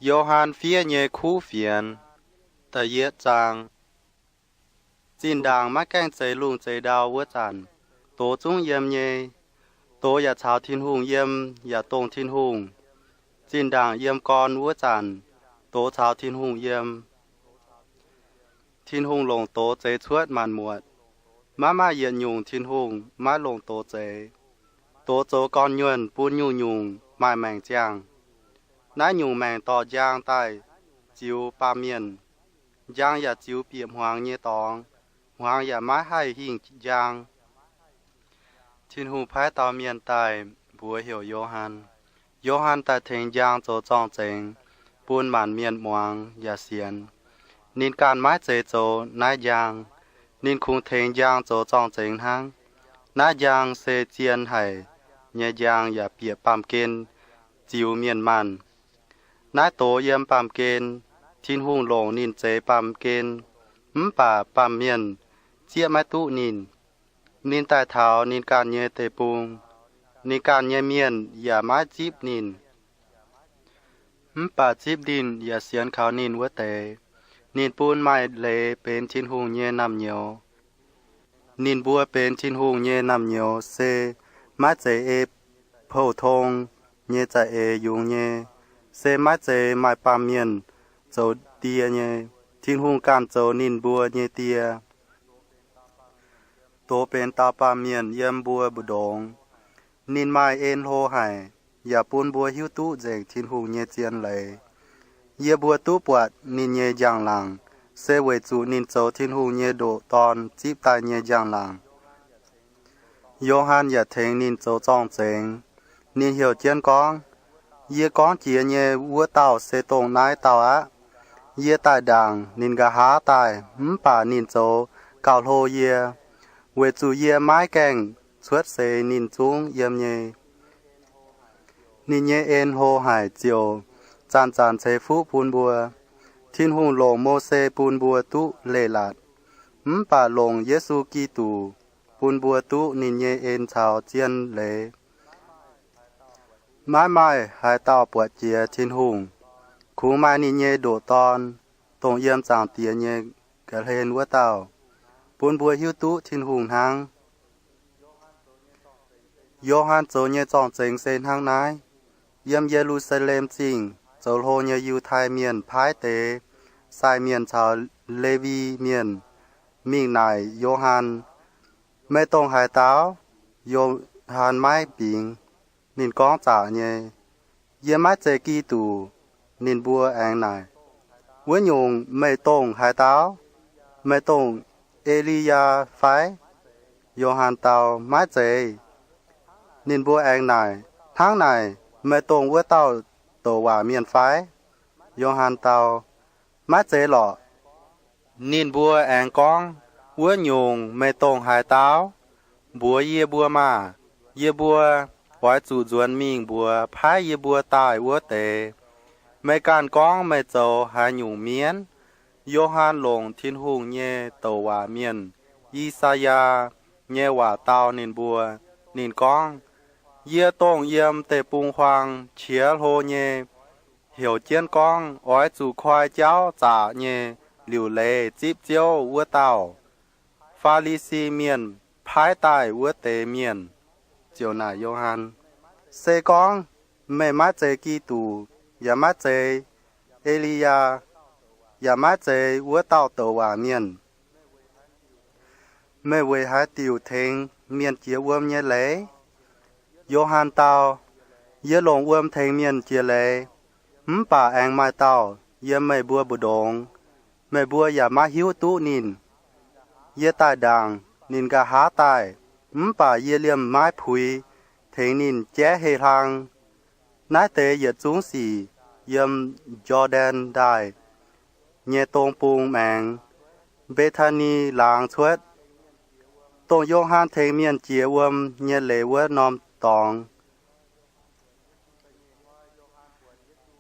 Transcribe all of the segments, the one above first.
Yo^han Fiev Nyei Kuv Fienx. Da'yietv zaang. Zinh ndaangc maiv gaengh zeix lungh zeix ndau wuov zanc, doz zungv yiem nyei. Doz yaac caux Tin-Hungh yiem, yaac dongh Tin-Hungh. Zinh ndaangc yiem gorn wuov zanc, doz caux Tin-Hungh yiem. Tin-Hungh longc doz zeix cuotv maanc muotc. Maiv maaih yietc nyungc Tin-Hungh maiv longc doz zeix. Doz zoux gorn-nyuonh bun nyungc-nyungc maaih maengc ziangh. Naaiv nyungc maengc dorh njang daaih ziux baamh mienh. Njang yaac ziux bieqc hmuangx nyei dorngx. Hmuangx yaac maiv haih hingh njang. Tin-Hungh paaiv dauh mienh daaih, mbuox heuc Yo^han. Yo^han daaih tengx njang zoux zorng-zengx bun maanc mienh muangx yaac sienx. Ninh ganh maiv zeiz zoux naaiv njang. Ninh kungx tengx njang zoux zorng-zengx hnangv. Naaiv njang se zien haic nyei njang yaac bieqc baamh gen ziux mienh maanh. Naaiv doz yiem baamh gen. Tin-Hungh longc ninh zeix baamh gen, mv baac baamh mienh zieqv maiv duqv ninh. Ninh daaih taux ninh ganh nyei deic-bung. Ninh ganh nyei mienh yaac maiv zipv ninh. Mv baac zipv ninh yaac sienx kaux ninh wuov deix, ninh bun maaih leiz benx Tin-Hungh nyei naamh nyouz. Ninh mbuo benx Tin-Hungh nyei naamh nyouz se maiv zeiz ei pou-tong nyei za'eix yungz nyei, se maiv zeiz maaih baamh mienh zoux die nyei. Tin-Hungh ganh zoux ninh mbuo nyei die. Doz benx daauh baamh mienh yiem mbuo mbu'ndongx. Ninh maaih en hlo haic, yaac bun mbuo hiuv duqv nzengc Tin-Hungh nyei zien leiz. Yie mbuo duqv buatc ninh nyei njang-laangc, se weic zuqc ninh zoux Tin-Hungh nyei ndoqc Dorn zipv daaih nyei njang-laangc. Yo^han yaac tengx ninh zoux zorng-zengx. Ninh heuc jienv gorngv, Yie gorngv jiex nyei wuov dauh se dongh naaiv dauh aqv. Yie daaih ndaangc ninh nqa'haav daaih, mv baac ninh zoux gauh hlo yie, weic zuqc yie maiv gaengh cuotv seix ninh zungv yiem nyei. Ninh nyei en hlo haic ziouc zanc-zanc ceix fuqv bun mbuo. Tin-Hungh longc Mose bun mbuo duqv leiz-latc, mv baac longc Yesu Giduc bun mbuo duqv ninh nyei en caux zien leiz. Maiv maaih haaix dauh buatc jiex Tin-Hungh. Kungx maaih ninh nyei ndoqc Dorn, dongh yiem Zaangc Diex nyei ga'hlen wuov dauh, bun mbuo hiuv duqv Tin-Hungh hnangv. Yo^han zoux nyei zorng-zengx se hnangv naaiv. Yiem Ye^lu^saa^lem Zingh zoux hlo nyei Yiutai Mienh paaiv deix sai mienh caux Lewi Mienh mingh naaic Yo^han, Meih dongh haaix dauh? Yo^han maiv bingx. Ninh gorngv zaqc nyei, Yie maiv zeiz Giduc. Ninh mbuo aengx naaic, Wuov nyungc, meih dongh haaix dauh? Meih dongh E^li^yaa fai? Yo^han dau, Maiv zeiz. Ninh mbuo aengx naaic, Hnangv naaic, meih dongh wuov dauh douc waac mienh fai? Yo^han dau, Maiv zeiz lorqc. Ninh mbuo aengx gorngv, Wuov nyungc, meih dongh haaix dauh? Mbuox yie mbuo maah! Yie mbuo oix zuqc nzuonx mingh mbuox paaiv yie mbuo daaih wuov deix, Meih ganh gorngv meih zoux haaix nyungc mienh? Yo^han longc Tin-Hungh nyei douc waac mienh, I^saa^yaa, nyei waac dau ninh mbuo. Ninh gorngv, Yie dongh yiem deic-bung-huaang qiex hlo nyei, heuc jienv gorngv, Oix zuqc koi jauv zaqc nyei liuc leiz zipv Ziouv wuov dauh. Faa^li^si Mienh paaiv daaih wuov deix mienh ziouc naaic Yo^han, Se gorngv meih maiv zeiz Giduc, yaac maiv zeiz E^li^yaa, yaac maiv zeiz wuov dauh douc waac mienh, meih weic haaix diuc tengx mienh jiex wuom nyei leiz? Yo^han dau, Yie longc wuom tengx mienh jiex leiz, mv baac aengx maaih dauh yiem meih mbuo mbu'ndongx, meih mbuo yaac maiv hiuv duqv ninh. Yie daaih ndaangc ninh nqa'haav daaih, mv baac yie liemh maiv puix tengx ninh jaiv hei hlang. Naaiv deix yietc zungv sic yiem Jor^ndaen Ndaaih nyei dong bung maengx, Mbe^taa^ni Laangz cuotv, dongh Yo^han tengx mienh jiex wuom nyei leiz wuov norm dorngx.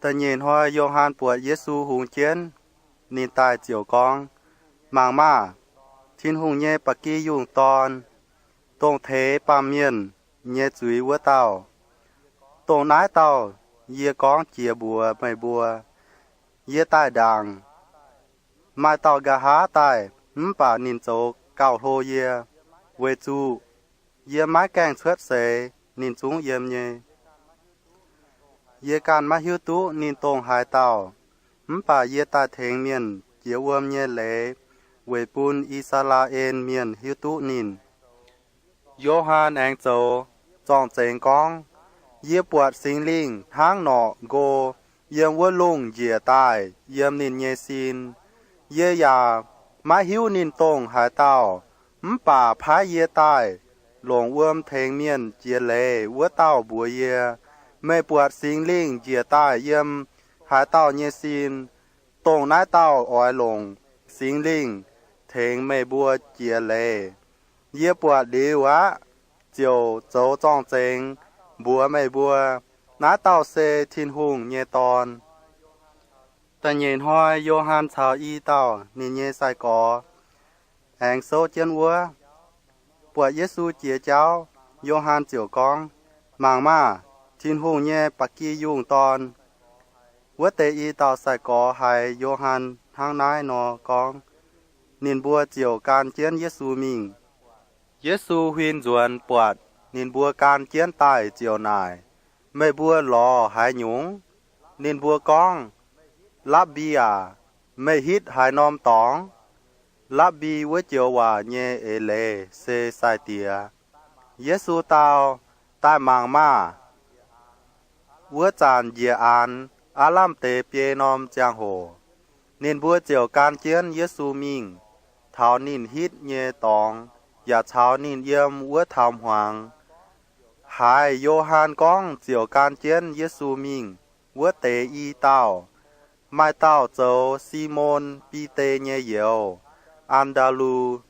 Da'nyeic hnoi Yo^han buatc Yesu hungx jienv, ninh daaih ziouc gorngv, Mangc maah! Tin-Hungh nyei Ba'gi Yungh Dorn, dongh teix baamh mienh nyei zuiz wuov dauh. Dongh naaiv dauh yie gorngv jiex mbuox meih mbuo, Yie daaih ndaangc. Maaih dauh nqa'haav daaih, mv baac ninh zoux gauh hlo yie, weic zuqc yie maiv gaengh cuotv seix, ninh zungv yiem nyei. Yie ganh maiv hiuv duqv ninh dongh haaix dauh, mv baac yie daaih tengx mienh jiex wuom nyei leiz weic bun I^saa^laa^en Mienh hiuv duqv ninh. Yo^han aengx zoux zorng-zengx gorngv, Yie buatc Singx Lingh hnangv norqc nqo yiem wuov lungh njiec daaih yiem ninh nyei sin. Yie yaac maiv hiuv ninh dongh haaix dauh, mv baac paaiv yie daaih longc wuom tengx mienh jiex leiz wuov dauh mbuox yie, Meih buatc Singx Lingh njiec daaih yiem haaix dauh nyei sin, dongh naaiv dauh oix longc Singx Lingh tengx meih mbuo jiex leiz. Yie buatc liuz aqv, ziouc zoux zorng-zengx mbuox meih mbuo, naaiv dauh se Tin-Hungh nyei Dorn. Da'nyeic hnoi Yo^han caux i dauh ninh nyei sai-gorx aengx souv jienv wuov, buatc Yesu jiex jauv. Yo^han ziouc gorngv, Mangc maah! Tin-Hungh nyei Ba'gi Yungh Dorn. Wuov deix i dauh sai-gorx haiz Yo^han hnangv naaiv nor gorngv, ninh mbuo ziouc gan jienv Yesu mingh. Yesu huin nzuonx buatc ninh mbuo gan jienv daaih ziouc naaic, Meih mbuo lorz haaix nyungc? Ninh mbuo gorngv, Lapv^mbi aac, meih hitv haaix norm dorngx? Lapv^mbi wuov joux waac nyei eix leiz se Sai-Diex. Yesu dau, Daaih mangc maah! Wuov zanc njiec aanx aav lamh deix biei norm ziangh hoc, ninh mbuo ziouc gan jienv Yesu mingh taux ninh hitv nyei dorngx yaac caux ninh yiem wuov taux hmuangx. Haiz Yo^han gorngv ziouc gan jienv Yesu mingh wuov deix i dauh, maaih dauh zoux Simon Bide nyei youz, An^ndaa^lu.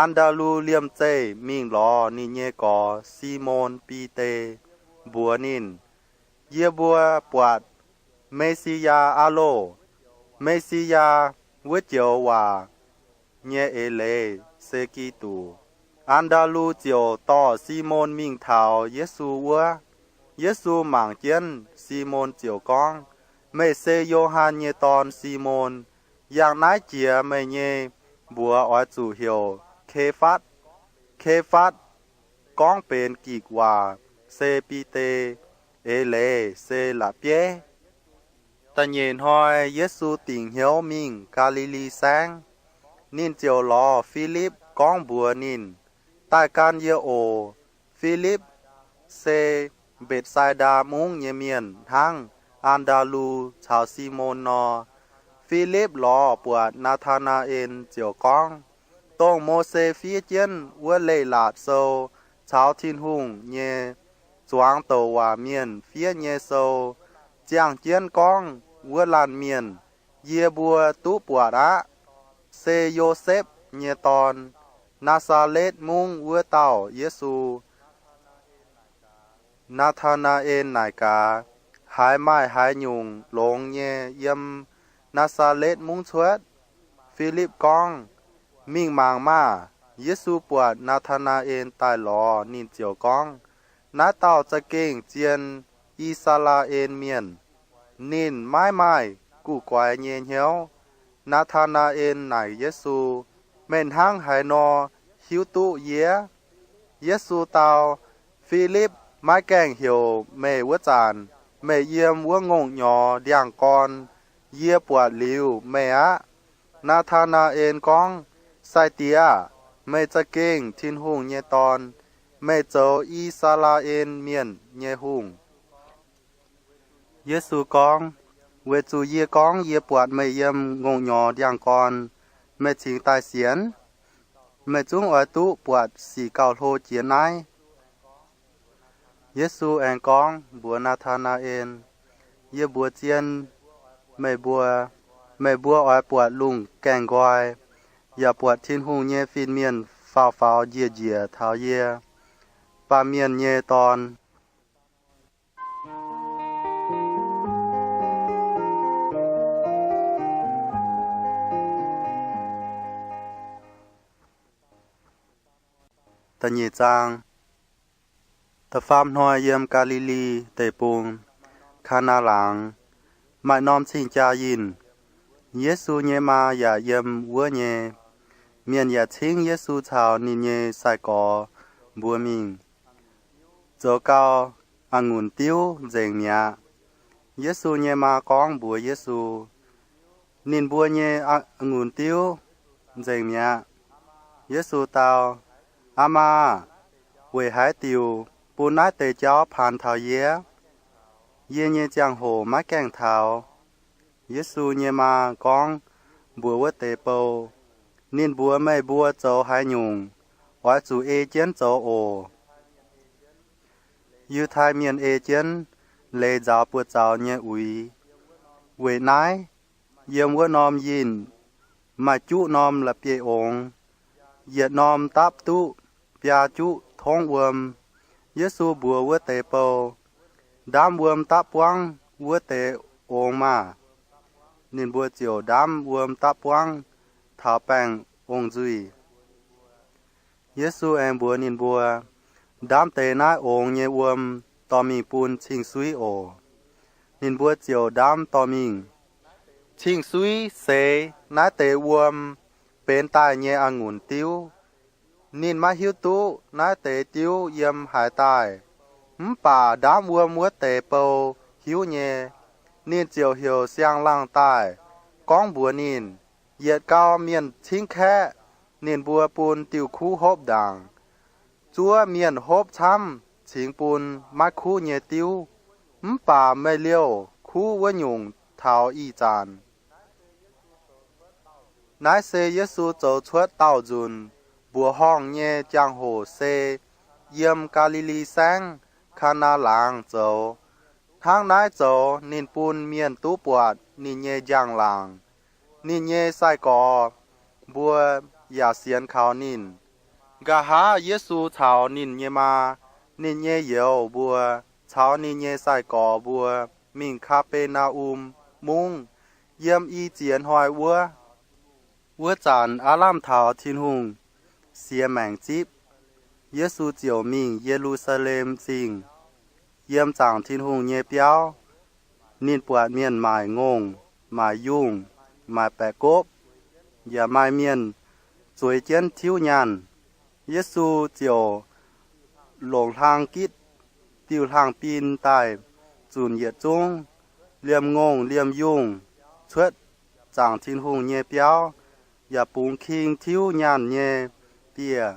An^ndaa^lu liemh zeih mingh lorz ninh nyei gorx, Simon Bide, mbuox ninh, Yie mbuo buatc Me^si^yaa aqv loh! Me^si^yaa wuov joux waac nyei eix leiz se Giduc. An^ndaa^lu ziouc dorh Simon mingh taux Yesu wuov. Yesu mangc jienv Simon ziouc gorngv, Meih se Yo^han nyei dorn, Simon. Yangh naaiv jiex meih nyei mbuox oix zuqc heuc Ke^fatv. Ke^fatv gorngv benx Gikc waac se Bide, eix leiz se La'bieiv. Da'nyeic hnoi Yesu dingc hnyouv mingh Gaa^li^li Saengv. Ninh ziouc lorz Filipv gorngv mbuox ninh, Daaih gan yie oc. Filipv se Mbetc^sai^ndaa Mungv nyei mienh hnangv An^ndaa^lu caux Simon nor. Filipv lorz buatc Naa^taa^naa^en ziouc gorngv, Dongh Mose fiev jienv wuov Leiz-Latc Sou caux Tin-Hungh nyei zuangx douc waac mienh fiev nyei sou, ziangh jienv gorngv wuov laanh mienh, yie mbuo duqv buatc aqv. Se Yosepv nyei dorn, Naa^saa^letv Mungv wuov dauh Yesu. Naa^taa^naa^en naaic gaax, Haiz maaih haaix nyungc longx nyei yiem Naa^saa^letv Mungv cuotv? Filipv gorngv, Mingh mangc maah! Yesu buatc Naa^taa^naa^en daaih lorz ninh ziouc gorngv, Naaiv dauh za'gengh zien I^saa^laa^en Mienh. Ninh maiv maaih guv guaix nyei hnyouv. Naa^taa^naa^en naaic Yesu, Meih hnangv haaix nor hiuv duqv yie? Yesu dau, Filipv maiv gaengh heuc meih wuov zanc, meih yiem wuov ngongh nyorx ndiangx-gorn yie buatc liuz meih aqv. Naa^taa^naa^en gorngv, Sai-Diex aah! Meih za'gengh Tin-Hungh nyei Dorn. Meih zoux I^saa^laa^en Mienh nyei Hungh. Yesu gorngv, Weic zuqc yie gorngv yie buatc meih yiem ngongh nyorx ndiangx-gorn, meih cingx daaih sienx? Meih zungv oix duqv buatc sic gauh hlo jiex naaiv. Yesu aengx gorngv mbuox Naa^taa^naa^en, Yie mbuox zien meih mbuo, meih mbuo oix buatc lungh gaengh nqoi, yaac buatc Tin-Hungh nyei fin-mienh faaux faaux njiec njiec taux yie, Baamh Mienh nyei Dorn. Da'nyeic zaang. Da'faam hnoi yiem Gaa^li^li Deic-Bung, Kaa^naa Laangz, maaih norm cing-jaa yinh. Yesu nyei maa yaac yiem wuov nyei. Mienh yaac cingv Yesu caux ninh nyei sai-gorx mbuox mingh zoux gau a'ngunc diuv nzengc mi'aqv. Yesu nyei maa gorngv mbuox Yesu, Ninh mbuo nyei a'ngunc diuv nzengc mi'aqv. Yesu dau, Aa maa aah! Weic haaix diuc bun naaiv deix jauv paanx taux yie? Yie nyei ziangh hoc maiv gaengh taux. Yesu nyei maa gorngv mbuox wuov deix bou, Ninh mbuox meih mbuo zoux haaix nyungc, oix zuqc ei jienv zoux oc. Yiutai Mienh ei jienv leiz nzaaux buoz-zaux nyei uix. Weic naaiv, yiem wuov norm yinh maaih juqv norm la'bieiv-ongx, yietc norm dapv duqv biaa juqv tongv wuom. Yesu mbuox wuov deix bou, Ndaamv wuom dapv buangv wuov deix ongx maah! Ninh mbuo ziouc ndaamv wuom dapv buangv taux baengh ong-nzuih. Yesu aengx mbuox ninh mbuo, Ndaamv deix naaiv ongx nyei wuom dorh mingh bun cing-suiv oc. Ninh mbuo ziouc ndaamv dorh mingh. Cing-suiv seix naaiv deix wuom benx daaih nyei a'ngunc diuv. Ninh maiv hiuv duqv naaiv deix diuv yiem haaix daaih, mv baac ndaamv wuom wuov deix bou hiuv nyei. Ninh ziouc heuc siang-laangh daaih, gorngv mbuox ninh, Yietc gau mienh cingv kaeqv, ninh mbuo bun diuh kuv hopv ndaangc. Zuov mienh hopv camv cingx bun maiv kuv nyei diuv, mv baac meih liouh kuv wuov nyungc taux ih zanc. Naaiv se Yesu zoux cuotv daauh nzunc mbuoqc horngh nyei jangx-hoc se yiem Gaa^li^li Saengv, Kaa^naa Laangz zoux. Hnangv naaiv zoux ninh bun mienh duqv buatc ninh nyei njang-laangc. Ninh nyei sai-gorx mbuo yaac sienx kaux ninh. Nqa'haav Yesu caux ninh nyei maa, ninh nyei youz mbuo, caux ninh nyei sai-gorx mbuo mingh Kaa^be^naa^um Mungv, yiem i ziex hnoi wuov. Wuov zanc aav lamh taux Tin-Hungh siex maengc zipv, Yesu ziouc mingh Ye^lu^saa^lem Zingh. Yiem zaangc Tin-Hungh nyei biauv, ninh buatc mienh maaic ngongh, maaic yungh, maaic baeqc gopv, yaac maaih mienh zueiz jienv tiuv nyaanh. Yesu ziouc longc hlang gitv diuh hlang-bin daaih zunc yietc zungv liemh ngongh liemh yungh cuotv zaangc Tin-Hungh nyei biauv, yaac bungx king tiuv nyaanh nyei dieh,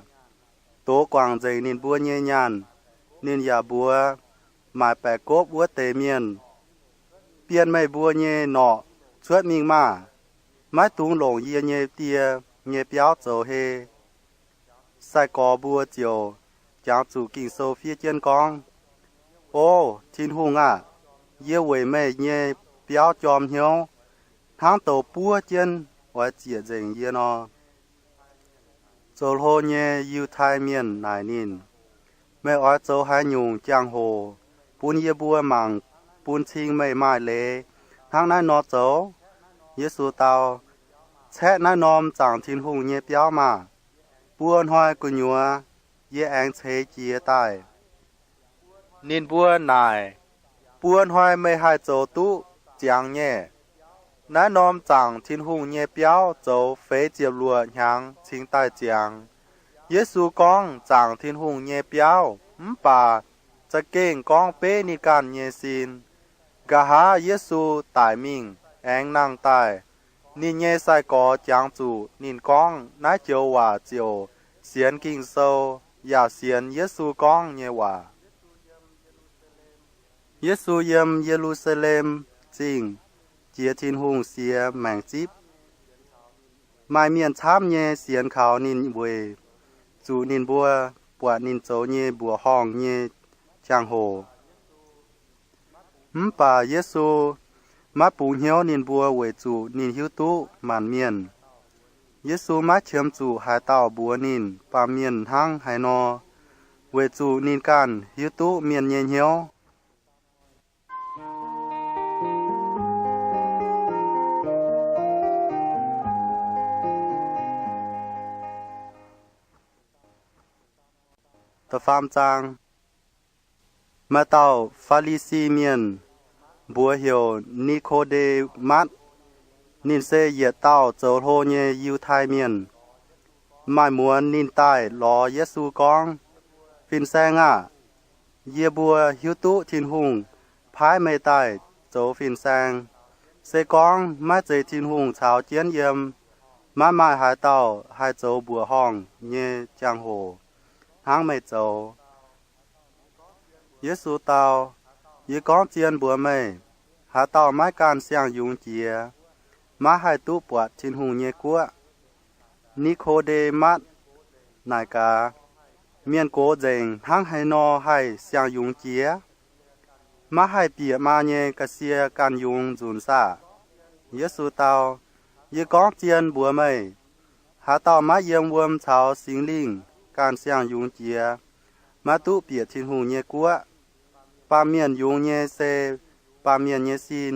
dox guangc nzengc ninh mbuo nyei nyaanh. Ninh yaac mbuox maaic baeqc gopv wuov deix mienh, Bienh meih mbuo nyei norqc cuotv mingh maah! Maiv dungx longc yie nyei Die nyei biauv zoux hei. Sai-gorx mbuo ziouc jangx zuqc Ging-Sou fiev jienv gorngv, O Tin-Hungh aah! Yie weic meih nyei biauv jorm hnyouv, hnangv douc buov jienv oix ziec nzengc yie nor. Zoux hlo nyei Yiutai Mienh naaic ninh, Meih oix zoux haaix nyungc jangx-hoc bun yie mbuo mangc bun cing meih maaih leiz hnangv naaiv nor zoux? Yesu dau, Caeqv naaiv norm zaangc Tin-Hungh nyei biauv maah! Buo hnoi gu'nyuoz yie aengx ceix jiez daaih. Ninh mbuo naaic, Buo hnoi meih haih zoux duqv ziangx nyei? Naaiv norm zaangc Tin-Hungh nyei biauv zoux feix ziepc luoqc hnyangx cingx daaih ziangx. Yesu gorngv zaangc Tin-Hungh nyei biauv mv baac za'gengh gorngv beiv ninh ganh nyei sin. Nqa'haav Yesu daic mingh aengx nangh daaih. Ninh nyei sai-gorx jangx zuqc ninh gorngv naaiv joux waac ziouc sienx Ging-Sou yaac sienx Yesu gorngv nyei waac. Yesu yiem Ye^lu^saa^lem Zingh jiex Tin-Hungh siex maengc zipv. Maaih mienh camv nyei sienx kaux ninh weic zuqc ninh mbuo buatc ninh zoux nyei mbuoqc horngh nyei jangx-hoc. Mv baac Yesu maiv bungx hnyouv ninh mbuo weic zuqc ninh hiuv duqv maanc mienh. Yesu maiv qiemx zuqc haaix dauh mbuox ninh baamh mienh hnangv haaix nor, weic zuqc ninh ganh hiuv duqv mienh nyei hnyouv. Da'faam zaang. Maaih dauh Faa^li^si Mienh, mbuox heuc Ni^ko^nde^matv, Ninh se yietc dauh zoux hlo nyei Yiutai Mienh. Maaih muonz ninh daaih lorz Yesu gorngv, Fin-Saeng aah! Yie mbuo hiuv duqv Tin-Hungh paaiv meih daaih zoux fin-saeng. Se gorngv maiv zeiz Tin-Hungh caux jienv yiem, maiv maaih haaix dauh haih zoux mbuoqc horngh nyei jangx-hoc hnangv meih zoux. Yesu dau, Yie gorngv zien mbuox meih, haaix dauh maiv ganh siang-yungz jiex, maiv haih duqv buatc Tin-Hungh nyei guoqv. Ni^ko^nde^matv naaic gaax, Mienh gox nzengc hnangv haaix nor haih siang-yungz jiex? Maiv haih bieqc maa nyei ga'sie ganh yungz nzunc saah? Yesu dau, Yie gorngv zien mbuox meih, haaix dauh maiv yiem wuom caux Singx Lingh ganh siang-yungz jiex, maiv duqv bieqc Tin-Hungh nyei guoqv. Baamh mienh yungz nyei se baamh mienh nyei sin,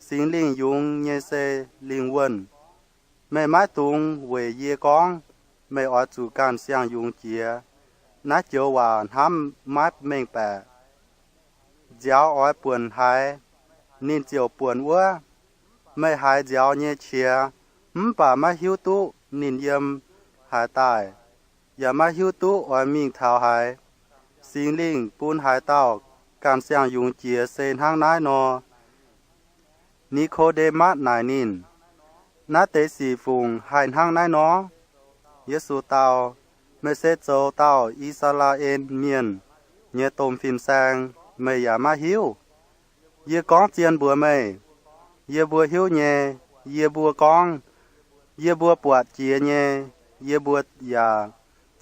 Singx Lingh yungz nyei se lingh wuonh. Meih maiv dungx weic yie gorngv meih oix zuqc ganh siang-yungz jiex. Naaiv joux waac hnamv maiv mengh baeqc. Nziaaux oix buonc haaix, ninh ziouc buonc wuov. Meih haiz nziaaux nyei qiex, mv baac maiv hiuv duqv ninh yiem haaix daaih, yaac maiv hiuv duqv oix mingh taux haaix. Singx Lingh bun haaix dauh ganh siang-yungz jiex se hnangv naaiv nor. Ni^ko^nde^matv naaic ninh, Naaiv deix sic fungc haih hnangv naaiv nor? Yesu dau, Meih se zoux dauh I^saa^laa^en Mienh nyei domh fin-saeng, meih yaac maiv hiuv? Yie gorngv zien mbuox meih, yie mbuo hiuv nyei. Yie mbuo gorngv, Yie mbuo buatc jiex nyei, yie mbuo yaac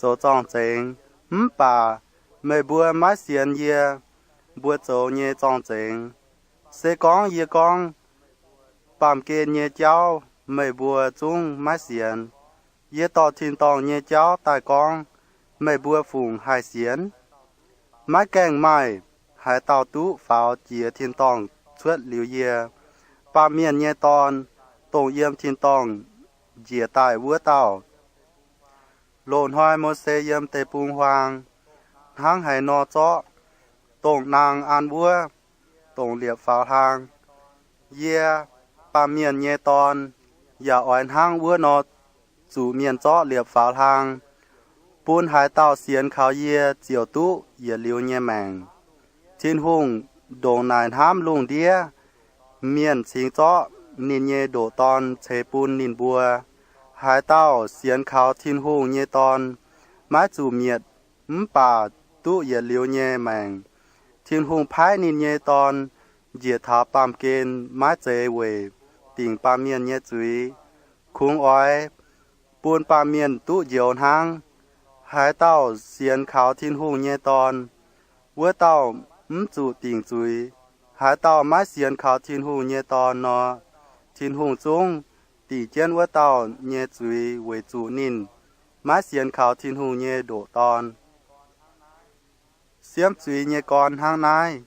zoux zorng-zengx, mv baac meih mbuo maiv sienx yie mbuo zoux nyei zorng-zengx. Se gorngv yie gorngv baamh gen nyei jauv, meih mbuo zungv maiv sienx. Yie dorh tin-dorngh nyei jauv daaih gorngv, meih mbuo fungc haih sienx? Maiv gaengh maaih haaix dauh duqv faaux jiex tin-dorngh cuotv liuz yie, Baamh Mienh nyei Dorn, dongh yiem tin-dorngh njiec daaih wuov dauh. Loz-hnoi Mose yiem deic-bung-huaang hnangv haaix nor zorqv dongh naang an wuov dongc liepc faaux hlaang, yie, Baamh Mienh nyei Dorn, yaac oix hnangv wuov nor zuqc mienh zorqv liepc faaux hlaang, bun haaix dauh sienx kaux yie ziouc duqv yietc liuz nyei maengc. Tin-Hungh ndongc naaic hnamv lungh ndiev, mienh cingx zorqv ninh nyei ndoqc Dorn ceix bun ninh mbuo. Haaix dauh sienx kaux Tin-Hungh nyei Dorn maiv zuqc mietc, mv baac duqv yietc liuz nyei maengc. Tin-Hungh paaiv ninh nyei Dorn njiec taux baamh gen maiv zeiz weic dingc baamh mienh nyei zuiz, kungx oix bun baamh mienh duqv njoux hnangv. Haaix dauh sienx kaux Tin-Hungh nyei Dorn, wuov dauh mv zuqc dingc zuiz. Haaix dauh maiv sienx kaux Tin-Hungh nyei Dorn nor, Tin-Hungh zungv dingc jienv wuov dauh nyei zuiz weic zuqc ninh maiv sienx kaux Tin-Hungh nyei ndoqc Dorn. Siemv zuiz nyei gorn hnangv naaiv.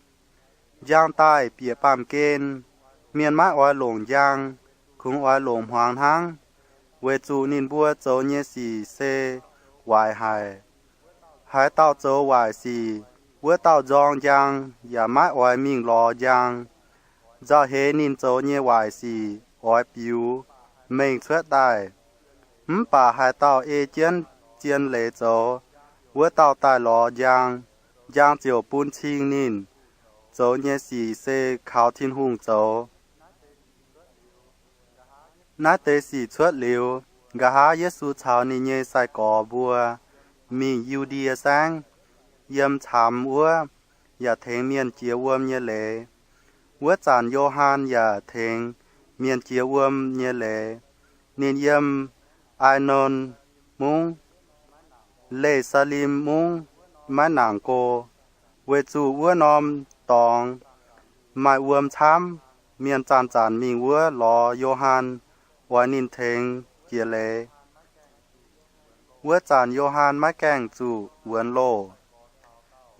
Njang daaih bieqc baamh gen. Mienh maiv oix longc njang, kungx oix longc hmuangx hnangv, weic zuqc ninh mbuo zoux nyei sic se waaic haic. Haaix dauh zoux waaic sic, wuov dauh nzorng njang yaac maiv oix mingh lorz njang. Nzauh heix ninh zoux nyei waaic sic oix biux mengh cuotv daaih. Mv baac haaix dauh ei jienv zien leiz zoux, wuov dauh daaih lorz njang, njang ziouc bun cing ninh. Zoux nyei sic se kaux Tin-Hungh zoux. Naaiv deix sic cuotv liuz, nqa'haav Yesu caux ninh nyei sai-gorx mbuo mingh Yu^ndie Saengv. Yiem camx wuov yaac tengx mienh jiex wuom nyei leiz. Wuov zanc Yo^han yaac tengx mienh jiex wuom nyei leiz. Ninh yiem Ai^non Mungv, Leih^saa^lim Mungv, maiv nangc go, weic zuqc wuov norm dorngx maaih wuom camv. Mienh zanc-zanc mingh wuov lorz Yo^han, oix ninh tengx jiex leiz. Wuov zanc Yo^han maiv gaengh zuqc wuonx loh.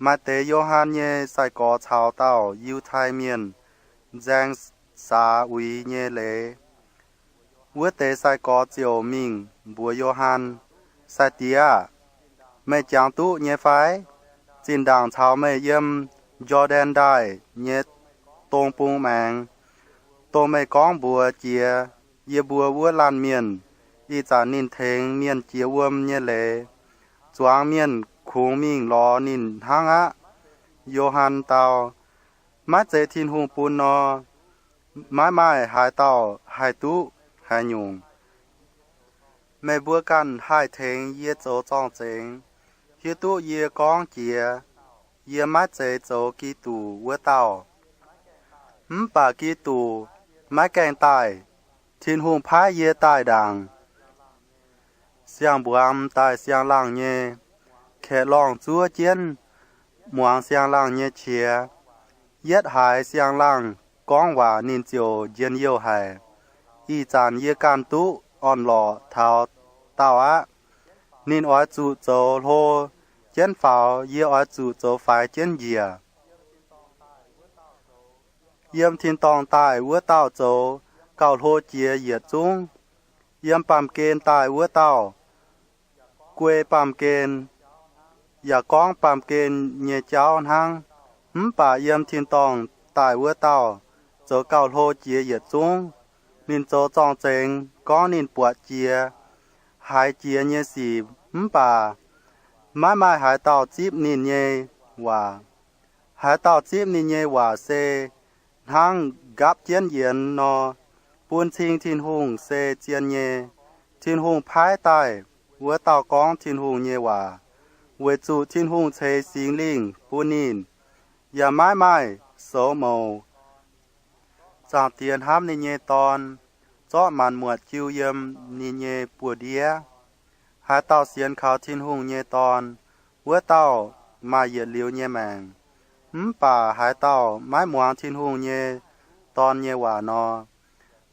Maaih deix Yo^han nyei sai-gorx caux dauh Yiutai Mienh nzaeng saax uix nyei leiz. Wuov deix sai-gorx ziouc mingh mbuox Yo^han, Sai-Diex aah! Meih jangx duqv nyei fai? Zinh ndaangc caux meih yiem Jor^ndaen Ndaaih nyei dong bung maengx, dongh meih gorngv mbuox jiex yie mbuo wuov laanh mienh. Ih zanc ninh tengx mienh jiex wuom nyei leiz, zuangx mienh kungx mingh lorz ninh hnangv aqv. Yo^han dau, Maiv zeiz Tin-Hungh bun nor, maiv maaih haaix dauh haih duqv haaix nyungc. Meih mbuo ganh haih tengx yie zoux zorng-zengx, hiuv duqv yie gorngv jiex, yie maiv zeiz zoux Giduc wuov dauh. Mv baac Giduc maiv gaengh daaih. Tin-Hungh paaiv yie daaih ndaangc. Siang-mbuamz daaih siang-laangh nyei, kaeqv-lorngh zuov jienv muangx siang-laangh nyei qiex. Yietv haiz siang-laangh gorngv waac ninh ziouc njien-youh haic. Ih zanc yie ganh duqv orn-lorqc taux daauh aqv. Ninh oix zuqc zoux hlo jienv faaux, yie oix zuqc zoux faix jienv njiec. Yiem tin-dorngh daaih wuov dauh zoux gauh hlo jiex yietc zungv. Yiem baamh gen daaih wuov dauh guei baamh gen, yaac gorngv baamh gen nyei jauv hnangv. Mv baac yiem tin-dorngh daaih wuov dauh zoux gauh hlo jiex yietc zungv. Ninh zoux zorng-zengx gorngv ninh buatc jiex, haiz jiex nyei sic, mv baac maiv maaih haaix dauh zipv ninh nyei waac. Haaix dauh zipv ninh nyei waac se hnangv nqaapv jienv yienx nor, bun cing Tin-Hungh se zien nyei. Tin-Hungh paaiv daaih wuov dauh gorngv Tin-Hungh nyei waac, weic zuqc Tin-Hungh ceix Singx Lingh bun ninh, yaac maiv maaih soux mouc. Zaangc Diex hnamv ninh nyei Dorn, zorqv maanc muotc jiu yiem ninh nyei buoz-ndiev. Haaix dauh sienx kaux Tin-Hungh nyei Dorn, wuov dauh maaih yietc liuz nyei maengc. Mv baac haaix dauh maiv muangx Tin-Hungh nyei Dorn nyei waac nor,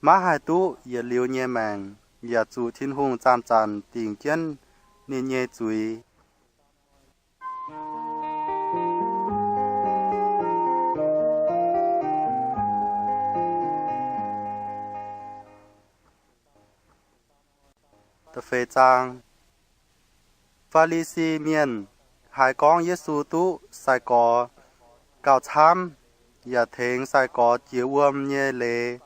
maiv haih duqv yietc liuz nyei maengc, yaac zuqc Tin-Hungh zanc-zanc dingc jienv ninh nyei zuiz. Da'feix zaang. Faa^li^si Mienh haiz gorngv Yesu duqv sai-gorx gauh camv, yaac tengx sai-gorx jiex wuom nyei leiz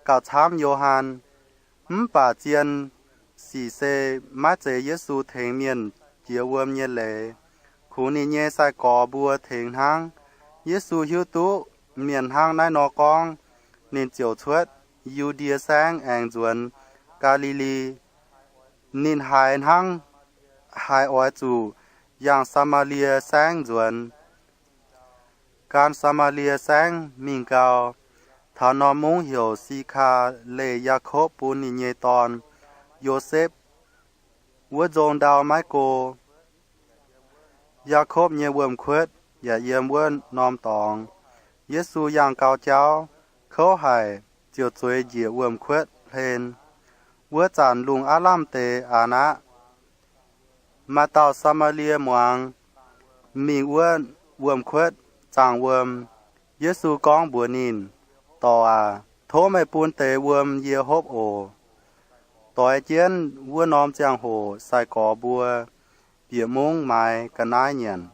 gauh camv Yo^han. Mv baac zien sic se maiv zeiz Yesu tengx mienh jiex wuom nyei leiz, kungx ninh nyei sai-gorx mbuo tengx hnangv. Yesu hiuv duqv mienh hnangv naaiv nor gorngv, ninh ziouc cuotv Yu^ndie Saengv aengx nzuonx Gaa^li^li. Ninh haiz hnangv haiz oix zuqc yangh Saa^maa^lie Saengv nzuonx. Gan Saa^maa^lie Saengv mingh gau, taux norm mungv heuc Sikaa leih Yaakopv bun ninh nyei dorn, Yosepv, wuov nzong ndau maiv go. Yaakopv nyei wuom-kuotv yaac yiem wuov norm dorngx. Yesu yangh gau jauv, kouv haic, ziouc zueiz njiec wuom-kuotv hlen. Wuov zanc lungh aav lamh deix aqv. Maaih dauh Saa^maa^lie muangx, mingh wuov wuom-kuotv zaangh wuom. Yesu gorngv mbuox ninh, Dorc aac, tov meih bun deix wuom yie hopv oc. Doix jienv wuov norm ziangh hoc sai-gorx mbuo bieqc mungv maaiz ga'naaiv nyanc.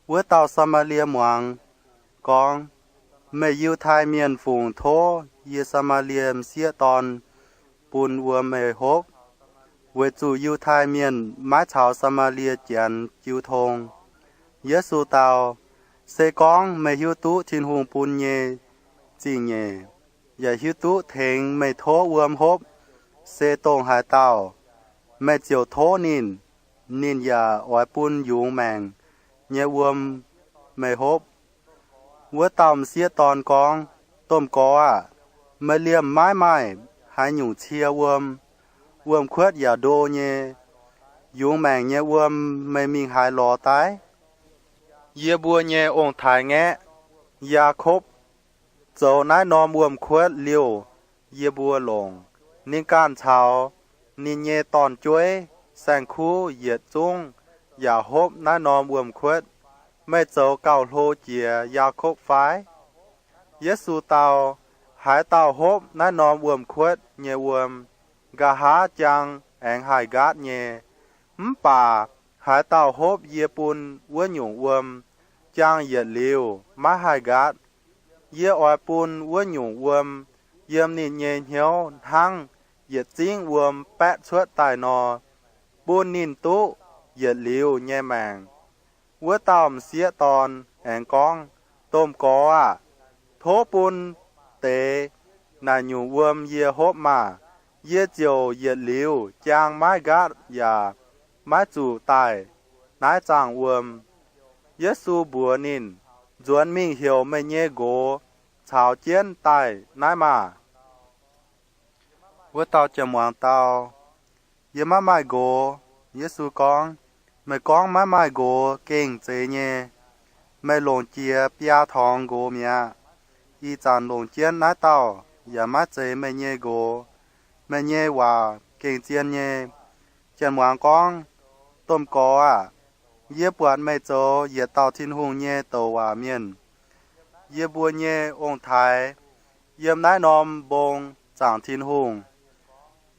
Wuov dauh Saa^maa^lie muangx gorngv, Meih Yiutai Mienh fungc tov yie Saa^maa^lie m'sieqv dorn bun wuom meih hopv? Weic zuqc Yiutai Mienh maiv caux Saa^maa^lie Janx jiu tong. Yesu dau, Se gorngv meih hiuv duqv Tin-Hungh bun nyei zingh nyeic, yaac hiuv duqv tengx meih tov wuom hopv se dongh haaix dauh, meih ziouc tov ninh, ninh yaac oix bun yungz maengc nyei wuom meih hopv. Wuov dauh m'sieqv dorn gorngv, Domh Gorx aah! Meih liemh maiv maaih haaix nyungc cie wuom. Wuom-kuotv yaac ndo nyei. Yungz maengc nyei wuom meih mingh haaix lorz daaih? Yie mbuo nyei ong-taaix-ngaeqv, Yaakopv, zoux naaiv norm wuom-kuotv liouh yie mbuo longc. Ninh ganh caux ninh nyei dorn-jueiv, saeng-kuv yietc zungv yaac hopv naaiv norm wuom-kuotv. Meih zoux gauh hlo jiex Yaakopv fai? Yesu dau, Haaix dauh hopv naaiv norm wuom-kuotv nyei wuom, nqa'haav jang aengx haih nqaatv nyei. Mv baac haaix dauh hopv yie bun wuov nyungc wuom, jang yietc liuz maiv haih nqaatv. Yie oix bun wuov nyungc wuom yiem ninh nyei hnyouv hnangv yietc zingv wuom baeqv cuotv daaih nor, bun ninh duqv yietc liuz nyei maengc. Wuov dauh m'sieqv dorn aengx gorngv, Domh Gorx aah! Tov bun deix naaic nyungc wuom yie hopv maah! Yie ziouc yietc liuz jaang maiv nqaatv yaac maiv zuqc daaih naaiv zaangh wuom. Yesu mbuox ninh, Nzuonx mingh heuc meih nyei nqox caux jienv daaih naaiv maah! Wuov dauh jien-muangz dau, Yie maiv maaih nqox. Yesu gorngv, Meih gorngv maiv maaih nqox gengh zeiz nyei. Meih longc jiex biaa torngx nqox mi'aqv. Ih zanc longc jienv naaiv dauh yaac maiv zeiz meih nyei nqox. Meih nyei waac gengh zien nyei. Jien-muangz gorngv, Domh Gorx aah! Yie buatc meih zoux yietc dauh Tin-Hungh nyei douc waac mienh. Yie mbuo nyei ong-taaix yiem naaiv norm mbong zaangc Tin-Hungh,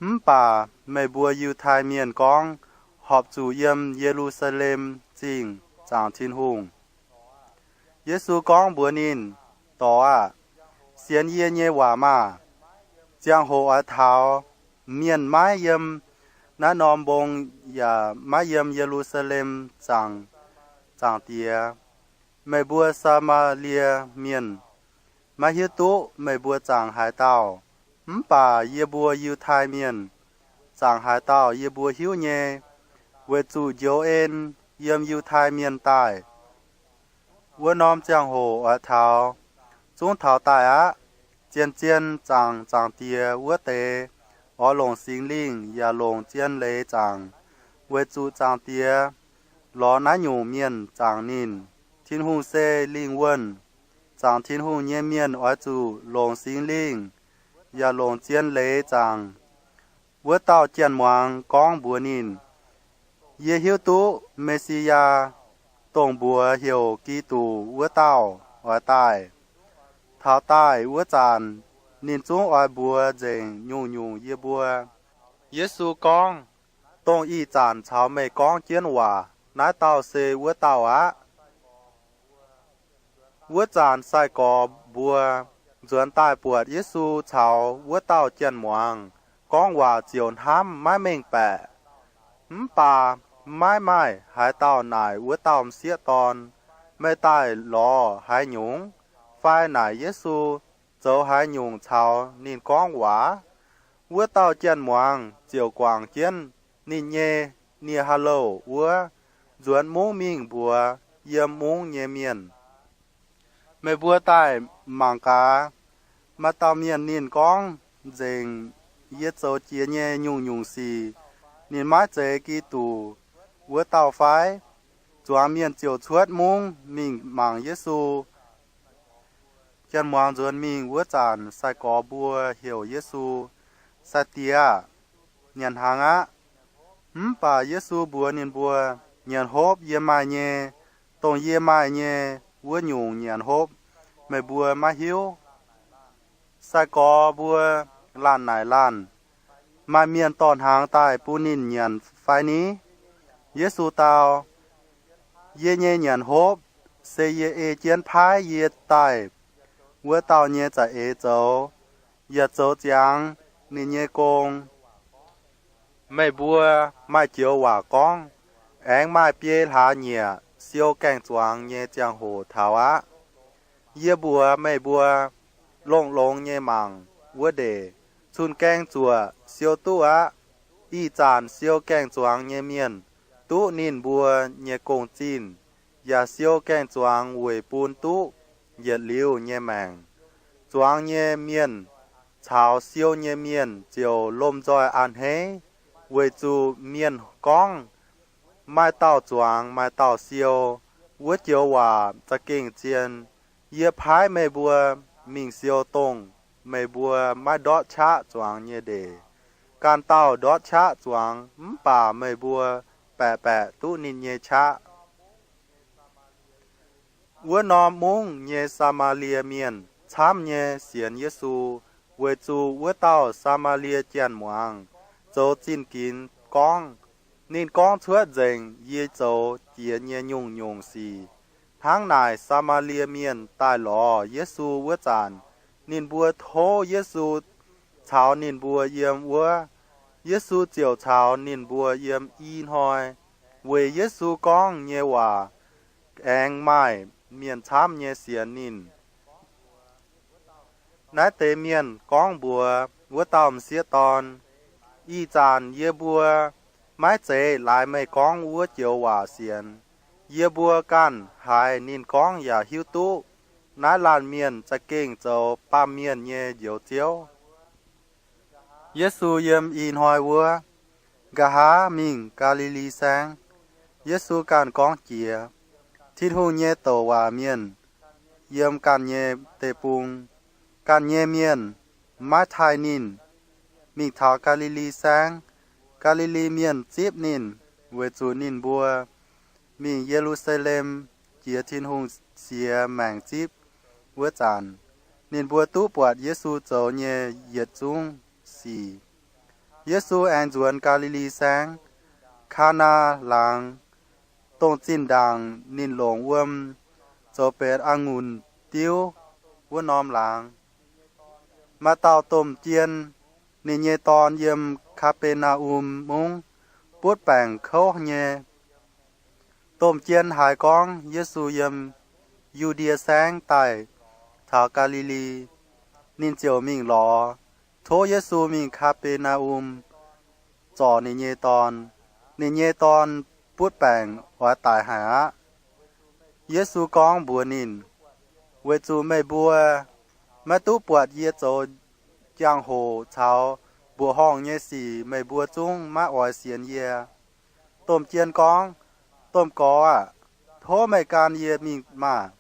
mv baac meih mbuo Yiutai Mienh gorngv horpc zuqc yiem Ye^lu^saa^lem Zingh zaangc Tin-Hungh. Yesu gorngv mbuox ninh, Dorc aah! Sienx yie nyei waac maah! Ziangh hoc oix taux, mienh maiv yiem naaiv norm mbong yaac maiv yiem Ye^lu^saa^lem zaangc Zaangc Diex. Meih mbuo Saa^maa^lie Mienh maiv hiuv duqv meih mbuo zaangc haaix dauh, mv baac yie mbuo Yiutai Mienh zaangc haaix dauh yie mbuo hiuv nyei, weic zuqc njoux en yiem Yiutai Mienh daaih. Wuov norm ziangh hoc oix taux, zungv taux daaih aqv. Zien-zien zaangc Zaangc Diex wuov deix oix longc Singx Lingh yaac longc zien leiz zaangc, weic zuqc Zaangc Diex lorz naaiv nyungc mienh zaangc ninh. Tin-Hungh se lingh wuonh. Zaangc Tin-Hungh nyei mienh oix zuqc longc Singx Lingh yaac longc zien leiz zaangc. Wuov dauh jien-muangz gorngv mbuox ninh, Yie hiuv duqv Me^si^yaa, dongh mbuox heuc Giduc wuov dauh, oix daaih. Taux daaih wuov zanc, ninh zungv oix mbuox nzengc nyungc-nyungc yie mbuo. Yesu gorngv, Dongh ih zanc caux meih gorngv jienv waac naaiv dauh se wuov dauh aqv. Wuov zanc sai-gorx mbuo nzuonx daaih buatc Yesu caux wuov dauh jien-muangz gorngv waac ziouc hnamv maiv mengh baeqc. Mv baac maiv maaih haaix dauh naaic wuov dauh m'sieqv dorn, Meih daaih lorz haaix nyungc? Fai naaic Yesu zoux haaix nyungc caux ninh gorngv waac? Wuov dauh jien-muangz ziouc guangc jienv ninh nyei nie-haav-louh wuov, nzuonx mungv mingh mbuox yiem mungv nyei mienh, Meih mbuo daaih mangc gaax! Maaih dauh mienh ninh gorngv nzengc yie zoux jiex nyei nyungc-nyungc sic. Ninh maiv zeiz Giduc wuov dauh fai? Zuangx mienh ziouc cuotv mungv mingh mangc Yesu. Jien-muangz nzuonx mingh wuov zanc, sai-gorx mbuo heuc Yesu, Sai-Diex aah! Nyanc hnaangx aqv. Mv baac Yesu mbuox ninh mbuo, Nyanc hopv yie maaih nyei. Dongh yie maaih nyei wuov nyungc nyanc hopv meih mbuo maiv hiuv. Sai-gorx mbuo laanh naaic laanh, Maaih mienh dorh hnaangx daaih bun ninh nyanc fai ni? Yesu dau, Yie nyei nyanc hopv se yie ei jienv paaiv yie daaih wuov dauh nyei za'eix zoux, yaac zoux ziangx ninh nyei gong. Meih mbuo maaih joux waac gorngv, Aengx maaih biei hlaax-nyieqc siou gaeng-zuangx nyei ziangh hoc taux aqv. Yie mbuox meih mbuo, longx-longx nyei mangc wuov ndeic, cun-gaeng zuoqc siou duqv aqv. Ih zanc siou gaeng-zuangx nyei mienh duqv ninh mbuo nyei gong-zinh, yaac siou gaeng-zuangx weic bun duqv yietc liuz nyei maengc. Zuangx nyei mienh caux siou nyei mienh ziouc lomh nzoih a'hneiv, weic zuqc mienh gorngv, Maaih dauh zuangx maaih dauh siou. Wuov joux waac za'gengh zien. Yie paaiv meih mbuo mingh siou dongh meih mbuo maiv ndortv qaqv zuangx nyei ndeic. Ganh dauh ndortv qaqv zuangx, mv baac meih mbuo baeqc baeqc duqv ninh nyei qaqv. Wuov norm mungv nyei Saa^maa^lie Mienh camv nyei sienx Yesu, weic zuqc wuov dauh Saa^maa^lie janx-muangz zoux zinh ginx gorngv, Ninh gorngv cuotv nzengc yie zoux jiex nyei nyungc-nyungc sic. Hnangv naaic, Saa^maa^lie Mienh daaih lorz Yesu wuov zanc, Ninh mbuo tov Yesu caux ninh mbuo yiem wuov. Yesu ziouc caux ninh mbuo yiem i hnoi, weic Yesu gorngv nyei waac aengx maaih mienh camv nyei sienx ninh. Naaiv deix mienh gorngv mbuox wuov dauh m'sieqv dorn, Ih zanc yie mbuo maiv zeiz laaix meih gorngv wuov joux waac sienx. Yie mbuo ganh haiz ninh gorngv yaac hiuv duqv naaiv laanh mienh za'gengh zoux baamh mienh nyei Njoux Ziouv. Yesu yiem ih hnoi wuov, nqa'haav mingh Gaa^li^li Saengv. Yesu ganh gorngv jiex, Tin-Hungh nyei douc waac mienh yiem ganh nyei deic-bung. Ganh nyei mienh maiv taaih ninh mingh taux Gaa^li^li Saengv. Gaa^li^li Mienh zipv ninh, weic zuqc ninh mbuo mingh Ye^lu^saa^lem jiex Tin-Hungh siex maengc zipv wuov zanc, ninh mbuo duqv buatc Yesu zoux nyei yietc zungv sic. Yesu aengx nzuonx Gaa^li^li Saengv, Kaanaa Laangz, dongh zinh ndaangc ninh longc wuom zoux benx a'ngunc diuv wuov norm laangz. Maaih dauh domh jien, ninh nyei dorn yiem Kaa^be^naa^um Mungv, butv baengc kouv nyei. Domh jien haiz gorngv Yesu yiem Yu^ndie Saengv daaih taux Gaa^li^li, ninh ziouc mingh lorz, tov Yesu mingh Kaa^be^naa^um zorc ninh nyei dorn. Ninh nyei dorn butv baengc oix daic haic aqv. Yesu gorngv mbuox ninh, Weic zuqc meih mbuo maiv duqv buatc yie zoux jangx-hoc caux mbuoqc horngh nyei sic, meih mbuo zungv maiv oix sienx yie. Domh jien gorngv, Domh Gorx aah! Tov meih gan yie mingh maah!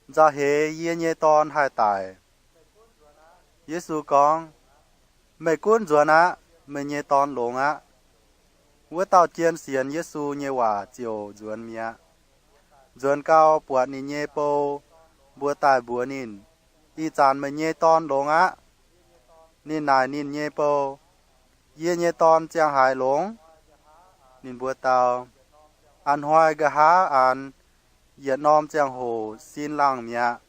Nzauh heix yie nyei dorn haih daic. Yesu gorngv, Meih gunv nzuonx aqv. Meih nyei dorn longx aqv. Wuov dauh jien sienx Yesu nyei waac ziouc nzuonx mi'aqv. Nzuonx gau, buatc ninh nyei bou mbuo daaih mbuox ninh, Ih zanc meih nyei dorn longx aqv. Ninh naaic ninh nyei bou, Yie nyei dorn ziangh haaix longx? Ninh mbuo dau, A'hnoi nqa'haav aanx yietc norm ziangh hoc sin laangh mi'aqv.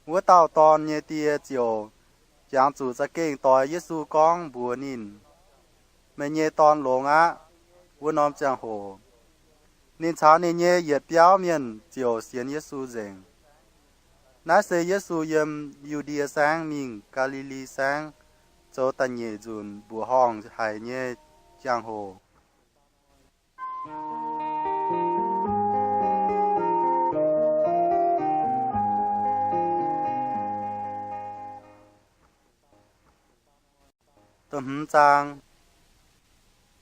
Wuov dauh dorn nyei die ziouc jangx zuqc za'gengh doix Yesu gorngv mbuox ninh, Meih nyei dorn longx aqv, wuov norm ziangh hoc. Ninh caux ninh nyei yietc biauv mienh ziouc sienx Yesu nzengc. Naaiv se Yesu yiem Yu^ndie Saengv mingh Gaa^li^li Saengv zoux da'nyeic nzunc mbuoqc horngh haic nyei jangx-hoc.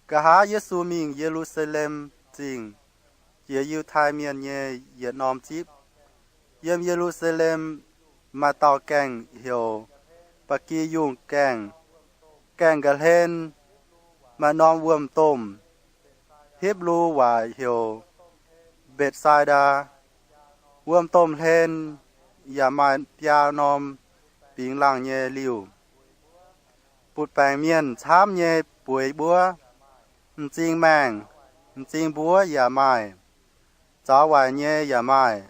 Nqa'haav Yesu mingh Ye^lu^saa^lem Zingh jiex Yiutai Mienh nyei yietc norm zipv. Yiem Ye^lu^saa^lem maaih dauh gaengh heuc Ba'gi Yungh Gaengh. Gaengh nqa'hlen maaih norm wuom-domh, Hipv^lu waac heuc Mbetc^sai^ndaa. Wuom-domh hlen yaac maaih biaa norm bingx laangh nyei liuh. Butv-baengc mienh camv nyei bueix mbuov. M'zing maengh, m'zing mbuov yaac maaih. Zaux waaic nyei yaac maaih.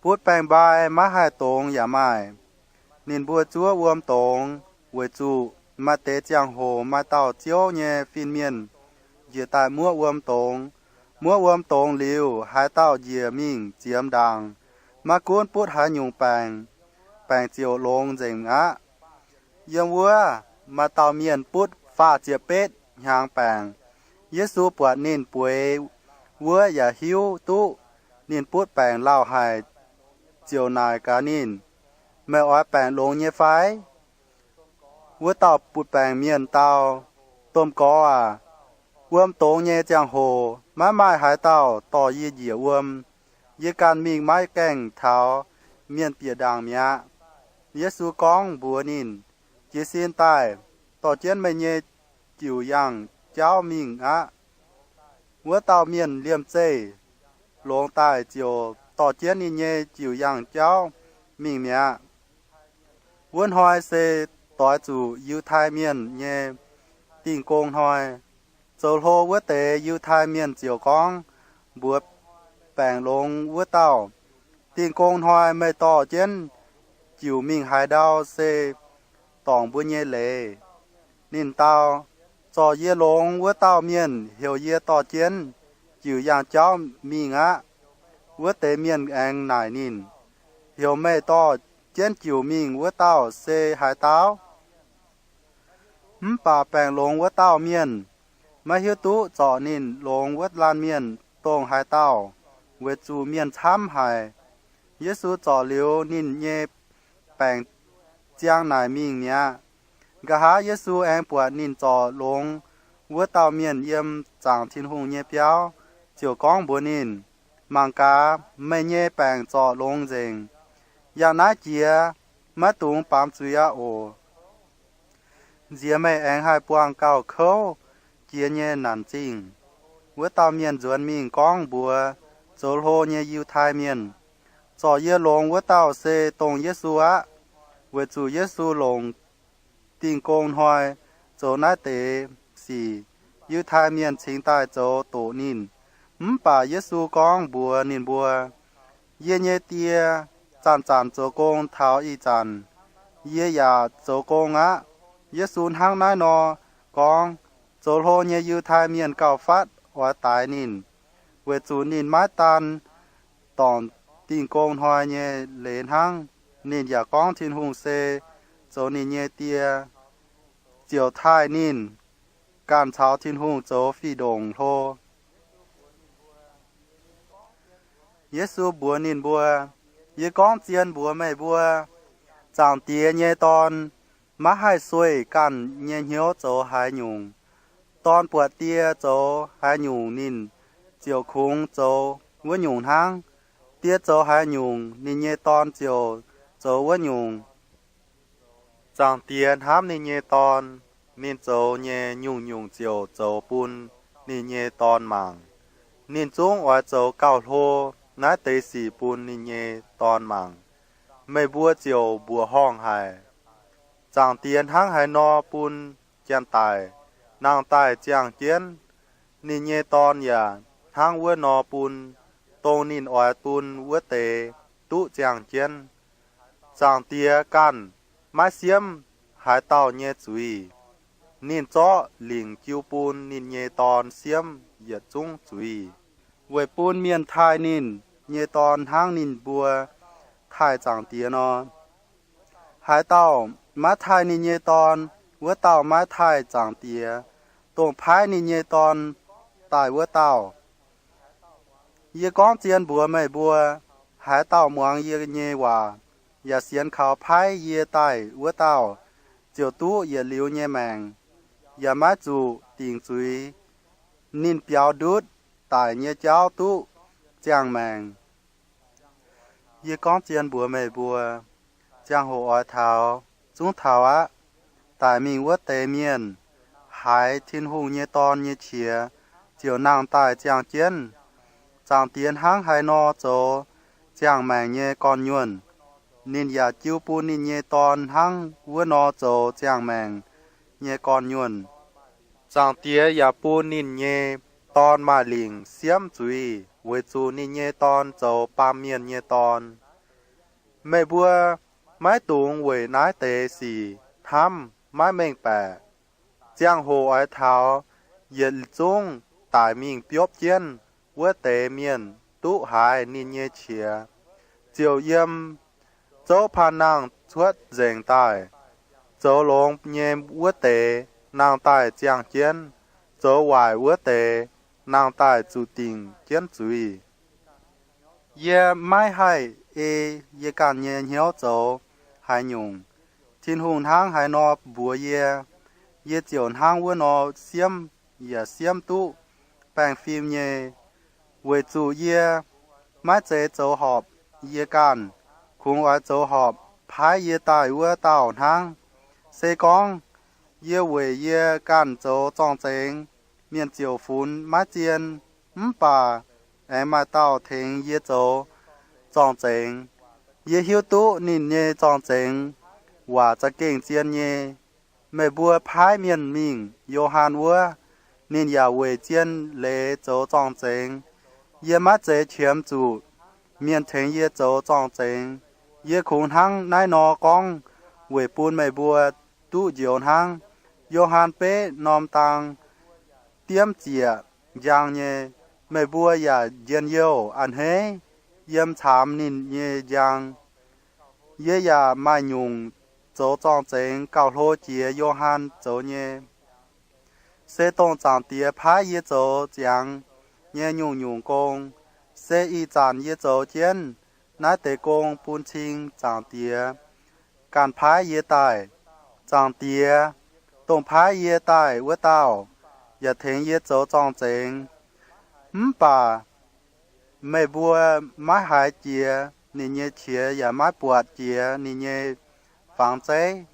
Butv-baengc-mbai maiv haih dongz yaac maaih. Ninh mbuo zuov wuom dongz weic zuqc maaih deix ziangh hoc maaih dauh ziouv nyei fin-mienh njiec daaih muoqv wuom dongz. Muoqv wuom dongz liuz, haaix dauh njiec mingh ziemx ndaangc, maiv gunv butv haaix nyungc baengc, baengc ziouc longx nzengc aqv. Yiem wuov maaih dauh mienh butv faah ziepc betv hnyangx baengc. Yesu buatc ninh bueix wuov yaac hiuv duqv ninh butv baengc lauh haic, ziouc naaic gaax ninh, Meih oix baengc longx nyei fai? Wuov dauh butv-baengc mienh dau, Domh Gorx aac, wuom dongz nyei ziangh hoc maiv maaih haaix dauh dorh yie njiec wuom. Yie ganh mingh maiv gaengh taux mienh bieqc ndaangc mi'aqv. Yesu gorngv mbuox ninh, Jiez sin daaih, dorh jienv meih nyei jiuc yaangh jauv mingh aqv. Wuov dauh mienh liemh zeih longx daaih ziouc dorh jienv ninh nyei jiuc yaangh jauv mingh mi'aqv. Wuov hnoi se doix zuqc Yiutai Mienh nyei Dingh Gong Hnoi. Zoux hlo wuov deix Yiutai Mienh ziouc gorngv mbuox baengc longx wuov dauh, Dingh Gong Hnoi meih dorh jienv jiuc mingh haaix ndau se dorngc mbuo nyei leiz. Ninh dau, Zorqv yie longx wuov dauh mienh heuc yie dorh jienv jiuc yangh jauv mingh aqv. Wuov deix mienh aengx naaic ninh, Heuc meih dorh jienv jiuc mingh wuov dauh se haaix dauh? Mv baac baengc longx wuov dauh mienh maiv hiuv duqv zorqv ninh longx wuov laanh mienh dongh haaix dauh, weic zuqc mienh camv haic. Yesu zorc liuz ninh nyei baengc ziangh naaic mingh mi'aqv. Nqa'haav Yesu aengx buatc ninh zorc longx wuov dauh mienh yiem zaangc Tin-Hungh nyei biauv, ziouc gorngv mbuox ninh, Mangc gaax, meih nyei baengc zorc longx nzengc. Yangh naaiv jiex, maiv dungx baamz zuiz aqv oc. Nziex meih aengx haih buangh gauh kouv jiex nyei naanc zingh. Wuov dauh mienh nzuonx mingh gorngv mbuox zoux hlo nyei Yiutai Mienh, Zorc yie longx wuov dauh se dongh Yesu aqv. Weic zuqc Yesu longc Dingh Gong Hnoi zoux naaiv deix sic, Yiutai Mienh cingx daaih zoux doqc ninh. Mv baac Yesu gorngv mbuox ninh mbuo, Yie nyei Die zanc-zanc zoux gong taux ih zanc, yie yaac zoux gong aqv. Yesu hnangv naaiv nor gorngv, zoux hlo nyei Yiutai Mienh gauh fatv oix daix ninh, weic zuqc ninh maiv daan dorngc Dingh Gong Hnoi nyei leiz hnangv, ninh yaac gorngv Tin-Hungh se zoux ninh nyei Die, ziouc taaih ninh ganh caux Tin-Hungh zoux fih ndongc hlo. Yesu mbuox ninh mbuo, Yie gorngv zien mbuox meih mbuo, Zaangc Diex nyei Dorn maiv haih sueih ganh nyei hnyouv zoux haaix nyungc. Dorn buatc Die zoux haaix nyungc, ninh ziouc kungx zoux wuov nyungc hnangv. Die zoux haaix nyungc, ninh nyei Dorn ziouc zoux wuov nyungc. Zaangc Diex hnamv ninh nyei Dorn, ninh zoux nyei nyungc-nyungc ziouc zoux bun ninh nyei Dorn mangc. Ninh zungv oix zoux gauh hlo naaiv deix sic bun ninh nyei Dorn mangc. Meih mbuo ziouc mbuoqc horngh haic. Zaangc Diex hnangv haaix nor bun janx-daic nangh daaih ziangh jienv, ninh nyei Dorn yaac hnangv wuov nor bun dongh ninh oix bun wuov deix duqv ziangh jienv. Zaangc Diex ganh maiv siemv haaix dauh nyei zuiz. Ninh zorqv lingc jiu bun ninh nyei Dorn siemv yietc zungv zuiz, weic bun mienh taaih ninh nyei Dorn hnangv ninh mbuo taaih Zaangc Diex nor. Haaix dauh maiv taaih ninh nyei Dorn, wuov dauh maiv taaih Zaangc Diex, dongh paaiv ninh nyei Dorn daaih wuov dauh. Yie gorngv zien mbuox meih mbuo, haaix dauh muangx yie nyei waac yaac sienx kaux paaiv yie daaih wuov dauh, ziouc duqv yietc liuz nyei maengc, yaac maiv zuqc dingc zuiz. Ninh biaux ndutv daic nyei jauv duqv ziangh maengc. Yie gorngv zien mbuox meih mbuo, ziangh hoc oix taux, zungv taux aqv, daic mingh wuov deix mienh haiz Tin-Hungh nyei Dorn nyei qiex ziouc nangh daaih ziangh jienv. Zaangc Diex hnangv haaix nor zoux ziangh maengc nyei gorn-nyuonh, ninh yaac jiu bun ninh nyei Dorn hnangv wuov nor zoux ziangh maengc nyei gorn-nyuonh. Zaangc Diex yaac bun ninh nyei Dorn maaih lingc siemv zuiz, weic zuqc ninh nyei Dorn zoux baamh mienh nyei Dorn. Meih mbuo maiv dungx weic naaiv deix sic hnamv maiv mengh baeqc. Ziangh hoc oix taux, yietc zungv daic mingh biopv jienv wuov deix mienh duqv haiz ninh nyei qiex, ziouc yiem zouv paan nangh cuotv nzengc daaih. Zoux longx nyei wuov deix nangh daaih ziangh jienv, zoux waaic wuov deix nangh daaih zuqc dingc jienv zuiz. Yie maiv haih ei yie ganh nyei hnyouv zoux haaix nyungc. Tin-Hungh hnangv haaix nor mbuox yie, yie ziouc hnangv wuov nor siemv yaac siemv duqv baengh fim nyei. Weic zuqc yie maiv zeiz zoux horpc yie ganh, kungx oix zoux horpc paaiv yie daaih wuov dauh hnangv. Se gorngv yie weic yie ganh zoux zorng-zengx, mienh ziouc funx maiv zien. Mv baac aengx maaih dauh tengx yie zoux zorng-zengx. Yie hiuv duqv ninh nyei zorng-zengx waac za'gengh zien nyei. Meih mbuo paaiv mienh mingh Yo^han wuov, ninh yaac weic zien leiz zoux zorng-zengx. Yie maiv zeiz qiemx zuqc mienh tengx yie zoux zorng-zengx. Yie kungx hnangv naaiv nor gorngv weic bun meih mbuo duqv njoux hnangv. Yo^han beqv norm dang diemv ziec njang nyei. Meih mbuo yaac njien-youh a'hneiv yiem caamx ninh nyei njang. Yie yaac maaih nyungc zoux zorng-zengx gauh hlo jiex Yo^han zoux nyei. Se dongh Zaangc Diex paaiv yie zoux ziangx nyei nyungc-nyungc gong. Se ih zanc yie zoux jienv naaiv deix gong bun cing Zaangc Diex ganh paaiv yie daaih. Zaangc Diex, dongh paaiv yie daaih wuov dauh, yaac tengx yie zoux zorng-zengx. Mv baac meih mbuo maiv haiz jiex ninh nyei qiex yaac maiv buatc jiex ninh nyei fangx zeiv.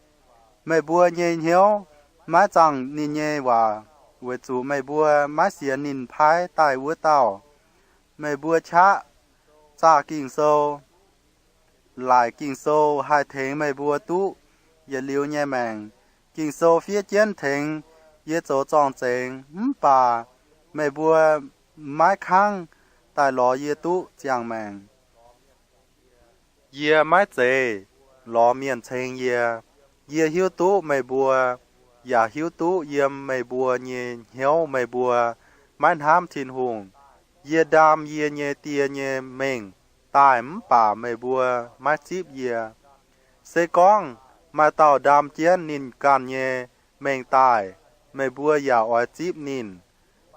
Meih mbuo nyei hnyouv maiv zaangh ninh nyei waac, weic zuqc meih mbuo maiv sienx ninh paaiv daaih wuov dauh. Meih mbuo qaqv zaah Ging-Sou, laaic Ging-Sou haih tengx meih mbuo duqv yietc liuz nyei maengc. Ging-Sou fiev jienv tengx yie zoux zorng-zengx, mv baac meih mbuo maiv kangv daaih lorz yie duqv ziangh maengc. Yie maiv zeiz lorz mienh ceng yie. Yie hiuv duqv meih mbuo, yaac hiuv duqv yiem meih mbuo nyei hnyouv meih mbuo maiv hnamv Tin-Hungh. Yie ndaam yie nyei Die nyei mengh daaih mv baac meih mbuo maiv zipv yie. Se gorngv maaih dauh ndaam jienv ninh ganh nyei mengh daaih, meih mbuo yaac oix zipv ninh.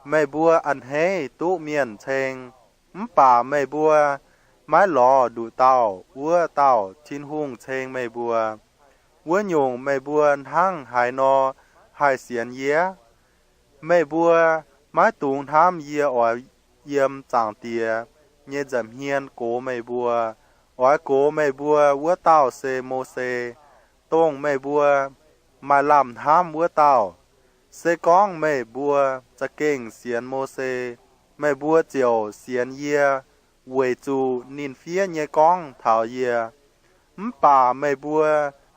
Meih mbuo a'hneiv duqv mienh ceng, mv baac meih mbuo maiv lorz nduqc dauh wuov dauh Tin-Hungh ceng meih mbuo. Wuov nyungc, meih mbuo hnangv haaix nor haih sienx yie? Meih mbuo maiv dungx hnamv yie oix yiem Zaangc Diex nyei nza'hmien gox meih mbuo. Oix gox meih mbuo wuov dauh se Mose, dongh meih mbuo maaih lamh hnamv wuov dauh. Se gorngv meih mbuo za'gengh sienx Mose, meih mbuo ziouc sienx yie, weic zuqc ninh fiev nyei gorngv taux yie. Mv baac meih mbuo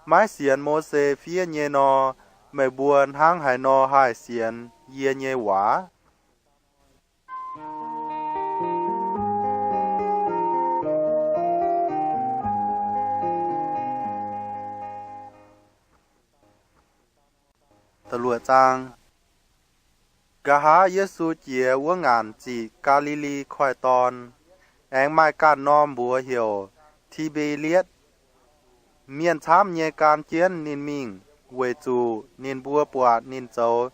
maiv sienx Mose fiev nyei nor, meih mbuo hnangv haaix nor haih sienx yie nyei waac? Nqa'haav Yesu jiex wuov ngaanc ziqc Gaa^li^li Koiv-Dorn, aengx maaih ganh norm mbuox heuc Ti^mbe^lietv. Mienh camv nyei gan jienv ninh mingh, weic zuqc ninh mbuo buatc ninh zoux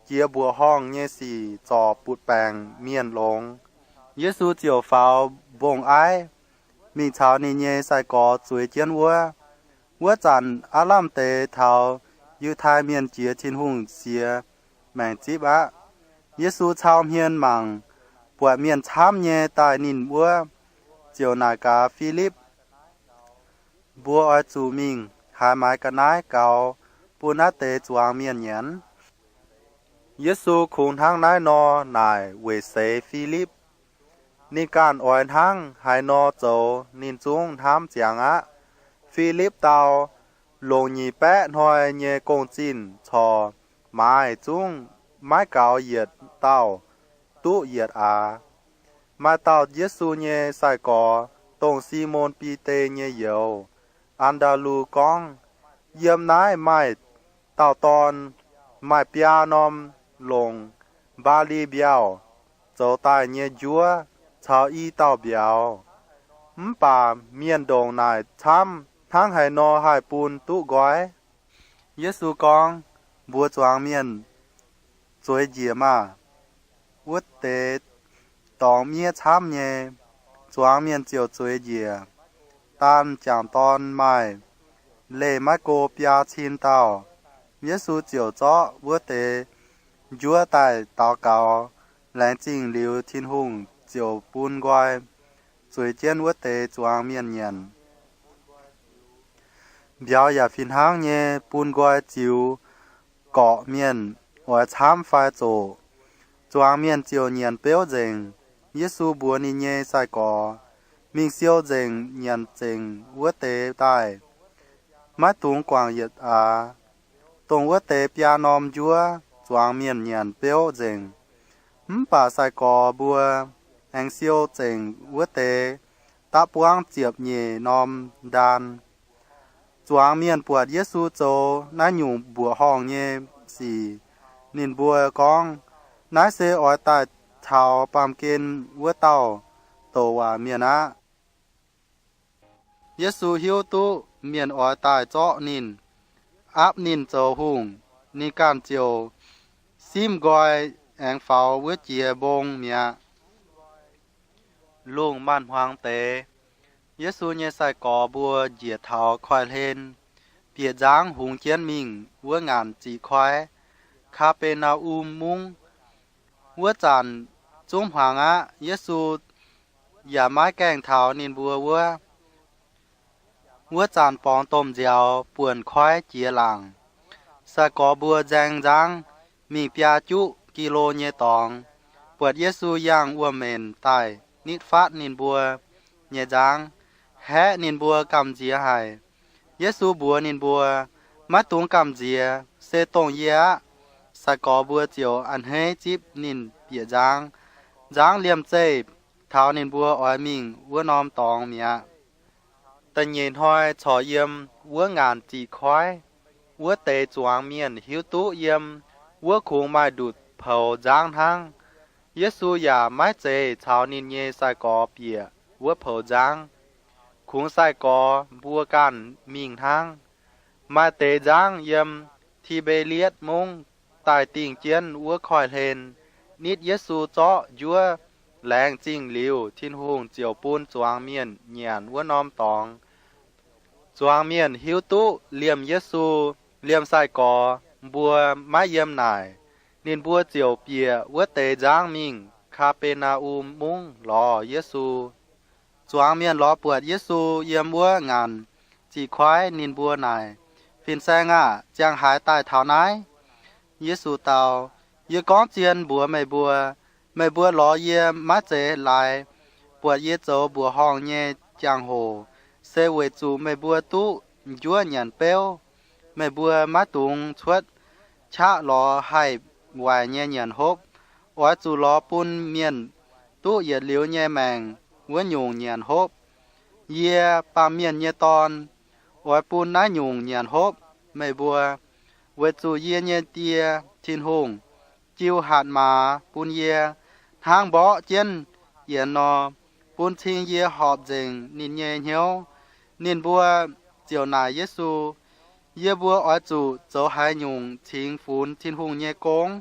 jiex mbuoqc horngh nyei sic zorc butv-baengc mienh longx. Yesu ziouc faaux mbong-aiv, mingh caux ninh nyei sai-gorx zueiz jienv wuov. Wuov zanc aav lamh deix taux Yiutai Mienh jiex Tin-Hungh siex maengc zipv aqv. Yesu cau hmien mangc, buatc mienh camv nyei daaih ninh wuov, ziouc naaic gaax Filipv, Mbuo oix zuqc mingh haaix maaiz ga'naaiv gaux bun naaiv deix zuangx mienh nyanc? Yesu kungx hnangv naaiv nor naaic weic seix Filipv. Ninh ganh oix hnangv haaix nor zoux ninh zungv hnamv ziangx aqv. Filipv dau, Longc nyic baeqv hnoi nyei gong-zinh corc maaiz zungv maiv gaux yietc dauh duqv yietc aax. Maaih dauh Yesu nyei sai-gorx, dongh Simon Bide nyei youz, An^ndaa^lu, gorngv, Yiem naaiv maaih dauh dorn maaih biaa norm longc mbaali mbiauh zoux daaih nyei njuov caux i dauh mbiauz. Mv baac mienh ndongc naaic camv, hnangv haaix nor haih bun duqv nqoi? Yesu gorngv, Mbuox zuangx mienh zueiz njiec maah! Wuov deix dorngx miev camv nyei. Zuangx mienh ziouc zueiz njiec. Daan jangc dorn maaih leih maiv go biaa cin dauh. Yesu ziouc zorqv wuov deix njuov daaih daux gaux. Laengz zingh liuz, Tin-Hungh ziouc bun nqoi zueiz jienv wuov deix zuangx mienh nyanc. Mbiauz yaac fih hnangv nyei bun nqoi ziux gorqv mienh oix camv fai zoqc. Zuangx mienh ziouc nyanc beuv nzengc. Yesu mbuox ninh nyei sai-gorx, Mingh siou nzengc nyanc zengc wuov deix daaih. Maiv dungx guangc yietc aax. Dongh wuov deix biaa norm njuov zuangx mienh nyanc beuv nzengc. Mv baac sai-gorx mbuo aengx siou zengc wuov deix da'buangv ziepc nyeic norm ndaan. Zuangx mienh buatc Yesu zoux naaiv nyungc mbuoqc horngh nyei sic, ninh mbuo gorngv, Naaiv se oix daaih taux baamh gen wuov dauh douc waac mienh aqv. Yesu hiuv duqv mienh oix daaih zorqv ninh, aapv ninh zoux hungh. Ninh ganh ziouc simv nqoi aengx faaux wuov jiex mbong mi'aqv. Lungh maanz-hmuangx deix, Yesu nyei sai-gorx mbuo njiec taux koiv-hlen, bieqc nzangv hungx jienv mingh wuov ngaanc ziqc koiv, Kaa^be^naa^um Mungv. Wuov zanc zungv hmuangx aqv. Yesu yaac maiv gaengh taux ninh mbuo wuov. Wuov zanc borngz domh nziaaux buonc koiv jiex laangc. Sai-gorx mbuo nzaeng nzangv mingh biaa juqv gi^lo nyei dorngx, buatc Yesu yangh wuom-menc daaih nitv fatv ninh mbuo nyei nzangv, haeqv ninh mbuo gamh nziex haic. Yesu mbuox ninh mbuo, Maiv dungx gamh nziex, se dongh yie aqv. Sai-gorx mbuo ziouc a'hneiv zipv ninh bieqc nzangv. Nzangv liemh zeih taux ninh mbuo oix mingh wuov norm dorngx mi'aqv. Da'nyeic hnoi corc yiem wuov ngaanc ziqc koiv. Wuov deix zuangx mienh hiuv duqv yiem wuov kungx maaih ndutc poux nzangv hnangv. Yesu yaac maiv zeiz caux ninh nyei sai-gorx bieqc wuov poux nzangv. Kungx sai-gorx mbuo ganh mingh hnangv. Maaih deix nzangv yiem Ti^mbe^lietv Mungv daaih dingh jienv wuov koiv-hlen, nitv Yesu zorqv njuov laengz zingh liuz, Tin-Hungh ziouc bun zuangx mienh nyanc wuov norm dorngx. Zuangx mienh hiuv duqv liemh Yesu, liemh sai-gorx mbuo maiv yiem naaic. Ninh mbuo ziouc bieqc wuov deix nzangv mingh Kaa^be^naa^um Mungv lorz Yesu. Zuangx mienh lorz buatc Yesu yiem wuov ngaanc ziqc koiv, ninh mbuo naaic, Fin-Saeng aah! Ziangh haaix daaih taux naaiv? Yesu dau, Yie gorngv zien mbuox meih mbuo, meih mbuo lorz yie maiv zeiz laaix buatc yie zoux mbuoqc horngh nyei jangx-hoc, se weic zuqc meih mbuo duqv njuov nyanc beuv. Meih mbuo maiv dungx cuotv qaqv lorz haih waaic nyei nyanc hopv. Oix zuqc lorz bun mienh duqv yietc liuz nyei maengc wuov nyungc nyanc hopv. Yie, Baamh Mienh nyei Dorn, oix bun naaiv nyungc nyanc hopv meih mbuo, weic zuqc yie nyei Die, Tin-Hungh, jiu hatc maaz bun yie, hnangv mborqv jienv yienx nor, bun cing yie horpc nzengc ninh nyei hnyouv. Ninh mbuo ziouc naaic Yesu, Yie mbuo oix zuqc zoux haaix nyungc cingx funx Tin-Hungh nyei gong?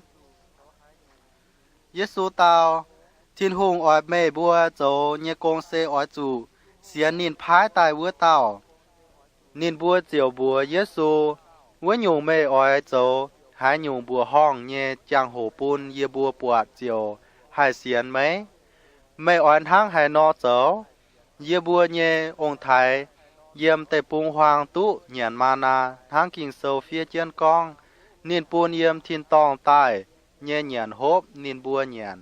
Yesu dau, Tin-Hungh oix meih mbuo zoux nyei gong se oix zuqc sienx ninh paaiv daaih wuov dauh. Ninh mbuo ziouc mbuox Yesu, Wuov nyungc meih oix zoux haaix nyungc mbuoqc horngh nyei jangx-hoc bun yie mbuo buatc ziouc haih sienx meih? Meih oix hnangv haaix nor zoux? Yie mbuo nyei ong-taaix yiem deic-bung-huaang duqv nyanc maa^naa, hnangv Ging-Sou fiev jienv gorngv, Ninh bun yiem tin-dorngh daaih nyei nyanc hopv ninh mbuo nyanc.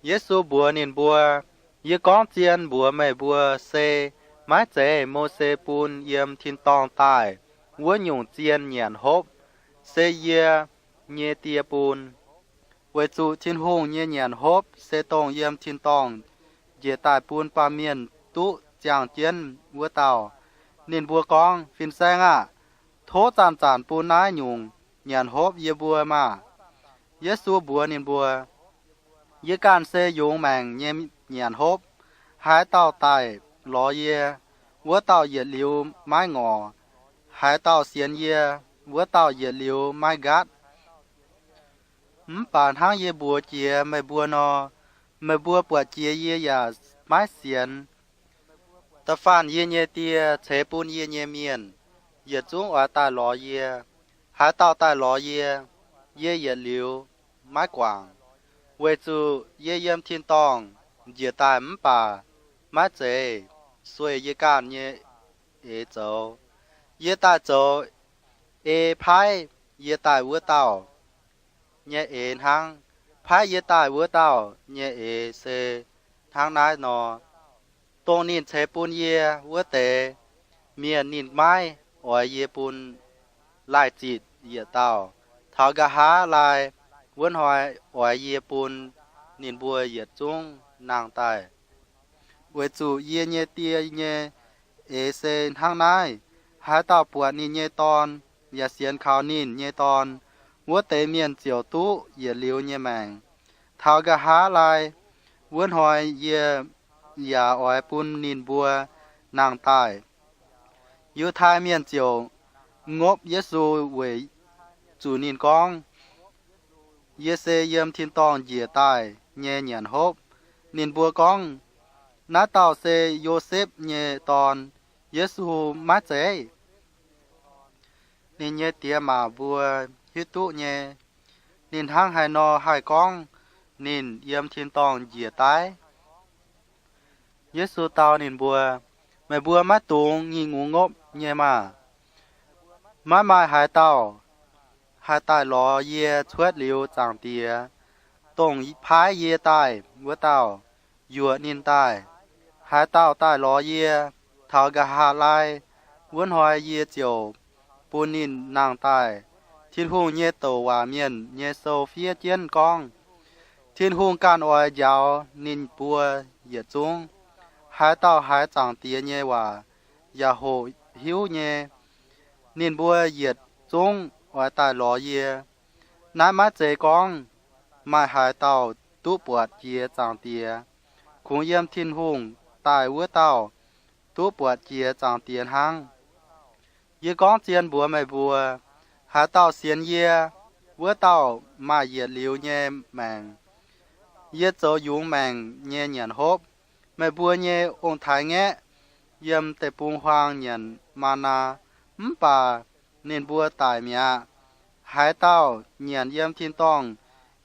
Yesu mbuox ninh mbuo, Yie gorngv zien mbuox meih mbuo, se maiv zeiz Mose bun yiem tin-dorngh daaih wuov nyungc zien nyanc hopv, se yie nyei Die bun. Weic zuqc Tin-Hungh nyei nyanc hopv se dongh yiem tin-dorngh njiec daaih bun baamh mienh duqv ziangh jienv wuov dauh. Ninh mbuo gorngv, Fin-Saeng aah! Tov zanc-zanc bun naaiv nyungc nyanc hopv yie mbuo maah! Yesu mbuox ninh mbuo, Yie ganh se yungz maengc nyei nyanc hopv. Haaix dauh daaih lorz yie, wuov dauh yietc liuz maiv ngorc. Haaix dauh sienx yie, wuov dauh yietc liuz maiv nqaatv. Mv baac hnangv yie mbuox jiex meih mbuo nor, meih mbuo buatc jiex yie yaac maiv sienx. Da'faanh yie nyei Die ceix bun yie nyei mienh, yietc zungv oix daaih lorz yie. Haaix dauh daaih lorz yie, yie yietc liuz maiv guangc. Weic zuqc yie yiem tin-dorngh njiec daaih mv baac maiv zeiz sueih yie ganh nyei eix zoux. Yie daaih zoux ei paaiv yie daaih wuov dauh nyei eix hnangv. Paaiv yie daaih wuov dauh nyei eix se hnangv naaiv nor, dongh ninh ceix bun yie wuov deix mienh ninh maiv oix yie bun laih zitc yietc dauh. Taux nqa'haav laai wuov hnoi oix yie bun ninh mbuo yietc zungv nangh daaih. Weic zuqc yie nyei Die nyei eix se hnangv naaiv. Haaix dauh buatc ninh nyei Dorn, yaac sienx kaux ninh nyei Dorn, wuov deix mienh ziouc duqv yietc liuz nyei maengc taux nqa'haav laai. Wuov hnoi yie yaac oix bun ninh mbuo nangh daaih. Yiutai Mienh ziouc ngopv Yesu weic zuqc ninh gorngv, Yie se yiem tin-dorngh njiec daaih nyei nyanc hopv. Ninh mbuo gorngv, Naaiv dauh se Yosepv nyei dorn. Yesu maiv zeiz. Ninh nyei diex maac mbuo hiuv duqv nyei. Ninh hnangv haaix nor haih gorngv ninh yiem tin-dorngh njiec daaih? Yesu dau ninh mbuo, Meih mbuo maiv dungx nyic ngungx ngopv nyei maah! Maiv maaih haaix dauh haih daaih lorz yie cuotv liuz Zaangc Diex, dongh paaiv yie daaih wuov dauh, yuoqc ninh daaih. Haaix dauh daaih lorz yie taux nqa'haav laai, wuov hnoi yie ziouc bun ninh nangh daaih. Tin-Hungh nyei douc waac mienh nyei sou fiev jienv gorngv, Tin-Hungh ganh oix njaaux ninh mbuo yietc zungv. Haaix dauh haiz Zaangc Diex nyei waac yaac hoqc hiuv nyei, ninh mbuo yietc zungv oix daaih lorz yie. Naaiv maiv zeiz gorngv maaih haaix dauh duqv buatc jiex Zaangc Diex, kungx yiem Tin-Hungh daaih wuov dauh duqv buatc jiex Zaangc Diex hnangv. Yie gorngv zien mbuox meih mbuo, haaix dauh sienx yie, wuov dauh maaih yietc liuz nyei maengc. Yie zoux yungz maengc nyei nyanc hopv. Meih mbuo nyei ong-taaix-ngaeqv yiem deic-bung-huaang nyanc maa^naa, mv baac ninh mbuo daic mi'aqv. Haaix dauh nyanc yiem tin-dorngh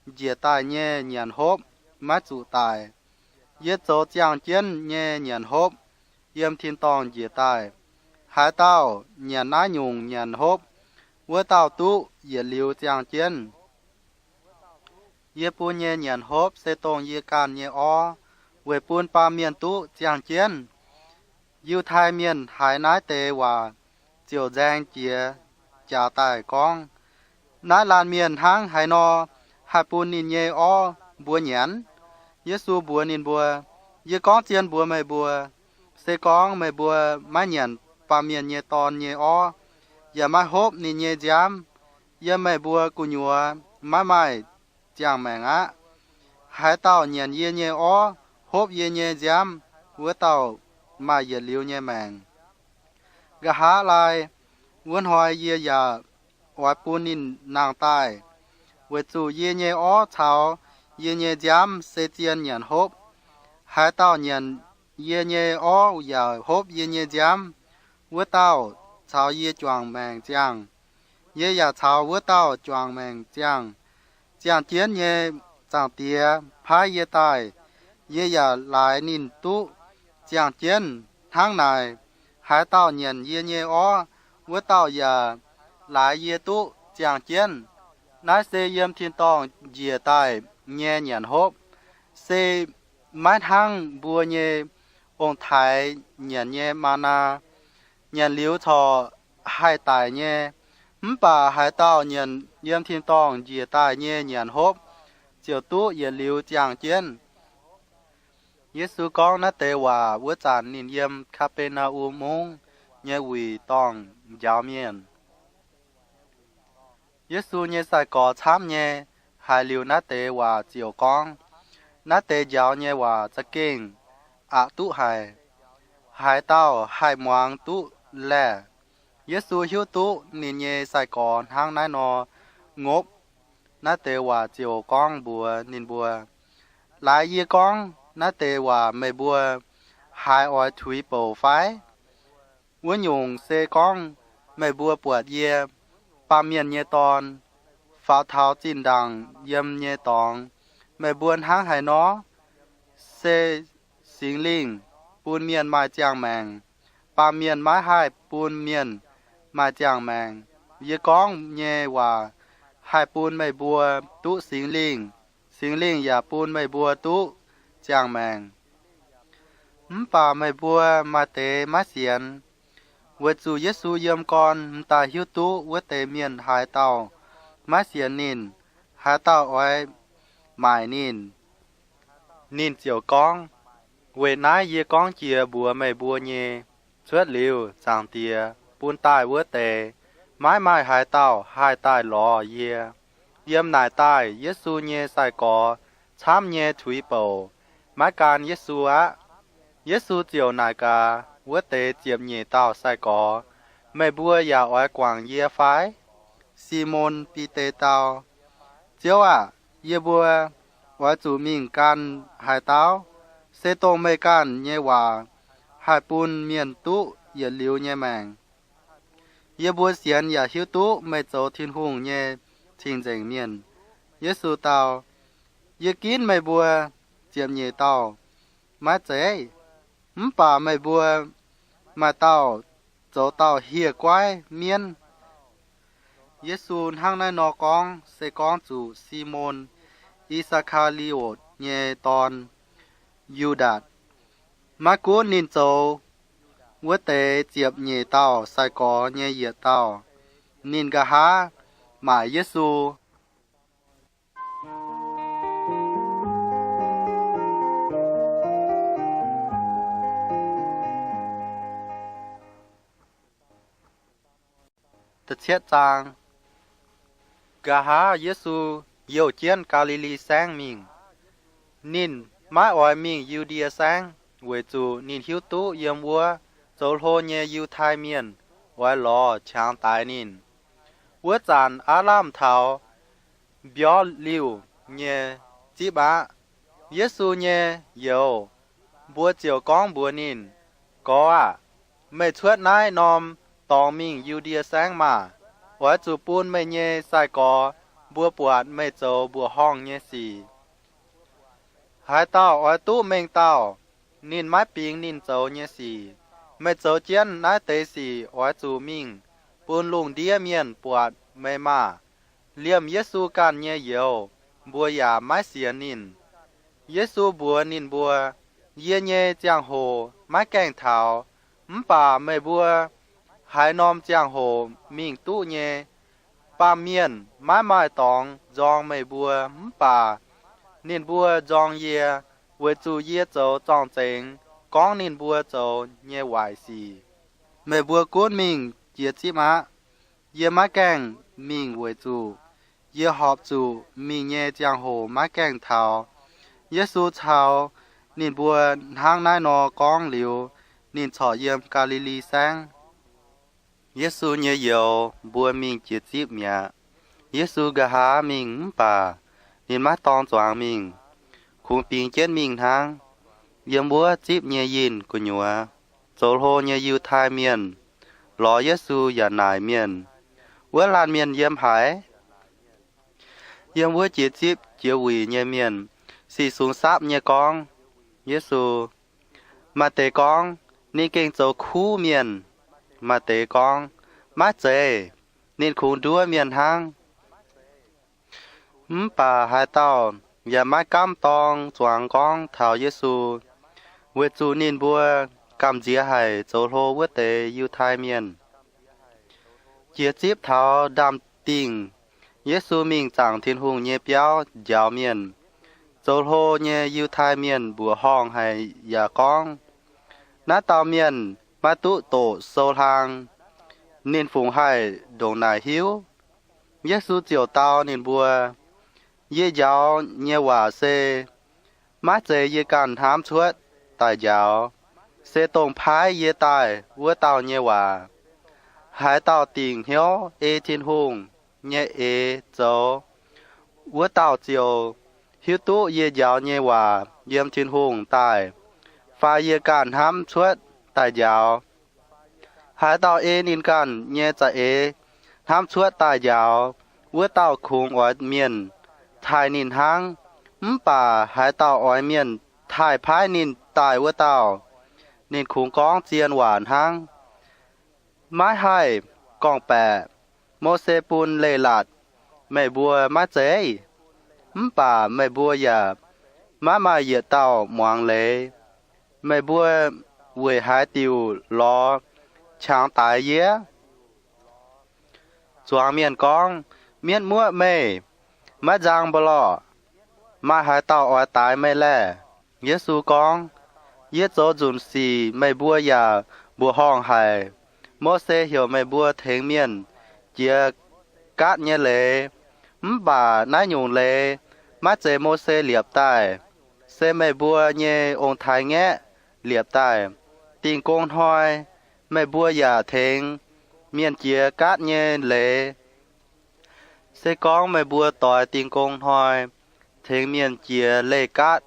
njiec daaih nyei nyanc hopv maiv zuqc daic. Yie zoux ziangh jienv nyei nyanc hopv yiem tin-dorngh njiec daaih. Haaix dauh nyanc naaiv nyungc nyanc hopv, wuov dauh duqv yietc liuz ziangh jienv. Yie bun nyei nyanc hopv se dongh yie ganh nyei orv, weic bun baamh mienh duqv ziangh jienv. Yiutai Mienh haiz naaiv deix waac ziouc nzaeng jiex jaax daaih gorngv, Naaiv laanh mienh hnangv haaix nor haih bun ninh nyei orv mbuo nyanc? Yesu mbuox ninh mbuo, Yie gorngv zien mbuox meih mbuo, se gorngv meih mbuo maiv nyanc Baamh Mienh nyei Dorn nyei orv, yaac maiv hopv ninh nyei nziaamv, yiem meih mbuo gu'nyuoz maiv maaih ziangh maengc aqv. Haaix dauh nyanc yie nyei orv, hopv yie nyei nziaamv, wuov dauh maaih yietc liuz nyei maengc. Nqa'haav laai, wuov hnoi yie yaac oix bun ninh nangh daaih, weic zuqc yie nyei orv caux yie nyei nziaamv se zien nyanc hopv. Haaix dauh nyanc yie nyei orv yaac hopv yie nyei nziaamv, wuov dauh caux yie juangc maengc ziangh. Yie yaac caux wuov dauh juangc maengc ziangh. Ziangh jienv nyei Zaangc Diex paaiv yie daaih, yie yaac laaix ninh duqv ziangh jienv. Hnangv naaic, haaix dauh nyanc yie nyei orv, wuov dauh yaac laaix yie duqv ziangh jienv. Naaiv se yiem tin-dorngh njiec daaih nyei nyanc hopv, se maiv hnangv mbuo nyei ong-taaix nyanc nyei maa^naa, nyanc liuz corc haih daic nyei. Mv baac haaix dauh nyanc yiem tin-dorngh njiec daaih nyei nyanc hopv ziouc duqv yietc liuz ziangh jienv. Yesu gorngv naaiv deix waac wuov zanc, ninh yiem Kaa^be^naa^um Mungv nyei wuic dorngh njaaux mienh. Yesu nyei sai-gorx camv nyei haiz liuz naaiv deix waac ziouc gorngv, Naaiv deix njaaux nyei waac za'gengh aqc duqv haic. Haaix dauh haih muangx duqv laeh? Yesu hiuv duqv ninh nyei sai-gorx hnangv naaiv nor ngopv naaiv deix waac ziouc gorngv mbuox ninh mbuo, Laaix yie gorngv naaiv deix waac meih mbuo haiz oix tuix bouc fai? Wuov nyungc se gorngv meih mbuo buatc yie, Baamh Mienh nyei Dorn, faaux taux zinh ndaangc yiem nyei dorngx, meih mbuo hnangv haaix nor? Se Singx Lingh bun mienh maaih ziangh maengc. Baamh mienh maiv haih bun mienh maaih ziangh maengc. Yie gorngv nyei waac haih bun meih mbuo duqv Singx Lingh. Singx Lingh yaac bun meih mbuo duqv ziangh maengc. Mv baac meih mbuo maaih deix maiv sienx, weic zuqc Yesu yiem gorn m'daaih hiuv duqv wuov deix mienh haaix dauh maiv sienx ninh, haaix dauh oix maaic ninh. Ninh ziouc gorngv, Weic naaiv yie gorngv jiex mbuox meih mbuo nyei, cuotv liuz Zaangc Diex bun daaih wuov deix, maiv maaih haaix dauh haih daaih lorz yie. Yiem naaic daaih Yesu nyei sai-gorx camv nyei tuix bouc maiv gan Yesu aqv. Yesu ziouc naaic gaax wuov deix ziepc nyeic dauh sai-gorx, Meih mbuo yaac oix guangc yie fai? Simon Bide dau, Ziouv aah! Yie mbuo oix zuqc mingh gan haaix dauh? Se dongh meih ganh nyei waac haih bun mienh duqv yietc liuz nyei maengc. Yie mbuo sienx yaac hiuv duqv meih zoux Tin-Hungh nyei cing-nzengc mienh. Yesu dau, Yie ginv meih mbuo ziepc nyeic dauh maiv zeiz, mv baac meih mbuo maaih dauh zoux dauh hieh guaiv mienv. Yesu hnangv naaiv nor gorngv se gorngv zuqc Simon, I^saa^kaa^li^otc nyei dorn, Yu^ndaatc. Maiv gunv ninh zoux wuov deix ziepc nyeic dauh sai-gorx nyei yietc dauh, ninh nqa'haav maaic Yesu. Nqa'haav Yesu youh jienv Gaa^li^li Saengv mingh. Ninh maiv oix mingh Yu^ndie Saengv, weic zuqc ninh hiuv duqv yiem wuov zoux hlo nyei Yiutai Mienh oix lorz qangx daix ninh. Wuov zanc aav lamh taux mbiorv liuh nyei zipv aqv. Yesu nyei youz mbuo ziouc gorngv mbuox ninh, Gorx aah! Meih cuotv naaiv norm dorngx mingh Yu^ndie Saengv maah! Oix zuqc bun meih nyei sai-gorx mbuo buatc meih zoux mbuoqc horngh nyei sic. Haaix dauh oix duqv mengh dauh, ninh maiv bingx ninh zoux nyei sic. Meih zoux jienv naaiv deix sic oix zuqc mingh bun lungh ndiev mienh buatc meih maah! Liemh Yesu ganh nyei youz mbuo yaac maiv sienx ninh. Yesu mbuox ninh mbuo, Yie nyei ziangh hoc maiv gaengh taux, mv baac meih mbuo haaix norm ziangh hoc mingh duqv nyei. Baamh mienh maiv maaih dorngx nzorng meih mbuo, mv baac ninh mbuo nzorng yie, weic zuqc yie zoux zorng-zengx gorngv ninh mbuo zoux nyei waaic sic. Meih mbuo gunv mingh jiex zipv aqv. Yie maiv gaengh mingh weic zuqc yie horpc zuqc mingh nyei ziangh hoc maiv gaengh taux. Yesu caux ninh mbuo hnangv naaiv nor gorngv liuz, ninh corc yiem Gaa^li^li Saengv. Yesu nyei youz mbuo mingh jiex zipv mi'aqv. Yesu nqa'haav mingh mv baac ninh maiv dorng zuangx mingh, kungx bingx jienv mingh hnangv. Yiem wuov zipv nyei yinh gu'nyuoz, zoux hlo nyei Yiutai Mienh lorz Yesu yaac naaic mienh, Wuov laanh mienh yiem haaix? Yiem wuov jiex zipv jiex wuic nyei mienh sic sungx sapv nyei gorngv Yesu. Maaih deix gorngv, Ninh gengh zoux kuv mienh. Maaih deix gorngv, Maiv zeiz. Ninh kungx nduov mienh hnangv. Mv baac haaix dauh yaac maiv gaamv dorng zuangx gorngv taux Yesu, weic zuqc ninh mbuo gamh nziex haic zoux hlo wuov deix Yiutai Mienh. Jiex zipv taux ndaamv-dingh, Yesu mingh zaangc Tin-Hungh nyei biauv njaaux mienh. Zoux hlo nyei Yiutai Mienh mbuoqc horngh haic yaac gorngv, Naaiv dauh mienh maiv duqv doqc sou-hlaang. Ninh fungc haih ndongc naaic hiuv? Yesu ziouc dau ninh mbuo, Yie njaaux nyei waac se maiv zeiz yie ganh hnamv cuotv daaih njaaux, se dongh paaiv yie daaih wuov dauh nyei waac. Haaix dauh dingc hnyouv ei Tin-Hungh nyei eix zoux, wuov dauh ziouc hiuv duqv yie njaaux nyei waac yiem Tin-Hungh daaih, fai yie ganh hnamv cuotv daaih njaaux. Haaix dauh ei ninh ganh nyei za'eix hnamv cuotv daaih njaaux, wuov dauh kungx oix mienh taaih ninh hnangv. Mv baac haaix dauh oix mienh taaih paaiv ninh daaih wuov dauh, ninh kungx gorngv zien waac hnangv. Maiv haih gorngv-baeqc, Mose bun leiz-latc meih mbuo maiv zeiz? Mv baac meih mbuo yaac maiv maaih yietc dauh muangx leiz. Meih mbuo weic haaix diuc lorz qangx daix yie? Zuangx mienh gorngv, Mienv muoqv meih, maiv nzang mbuo lorqc. Maaih haaix dauh oix daix meih laeh? Yesu gorngv, Yie zoux nzunc sic meih mbuo yaac mbuoqc horngh haic. Mose heuc meih mbuo tengx mienh jiex gaatv nyei leiz, mv baac naaiv nyungc leiz maiv zeiz Mose liepc daaih, se meih mbuo nyei ong-taaix-ngaeqv liepc daaih. Dingh gong hnoi meih mbuo yaac tengx mienh jiex gaatv nyei leiz. Se gorngv meih mbuo doix dingh gong hnoi tengx mienh jiex leih gaatv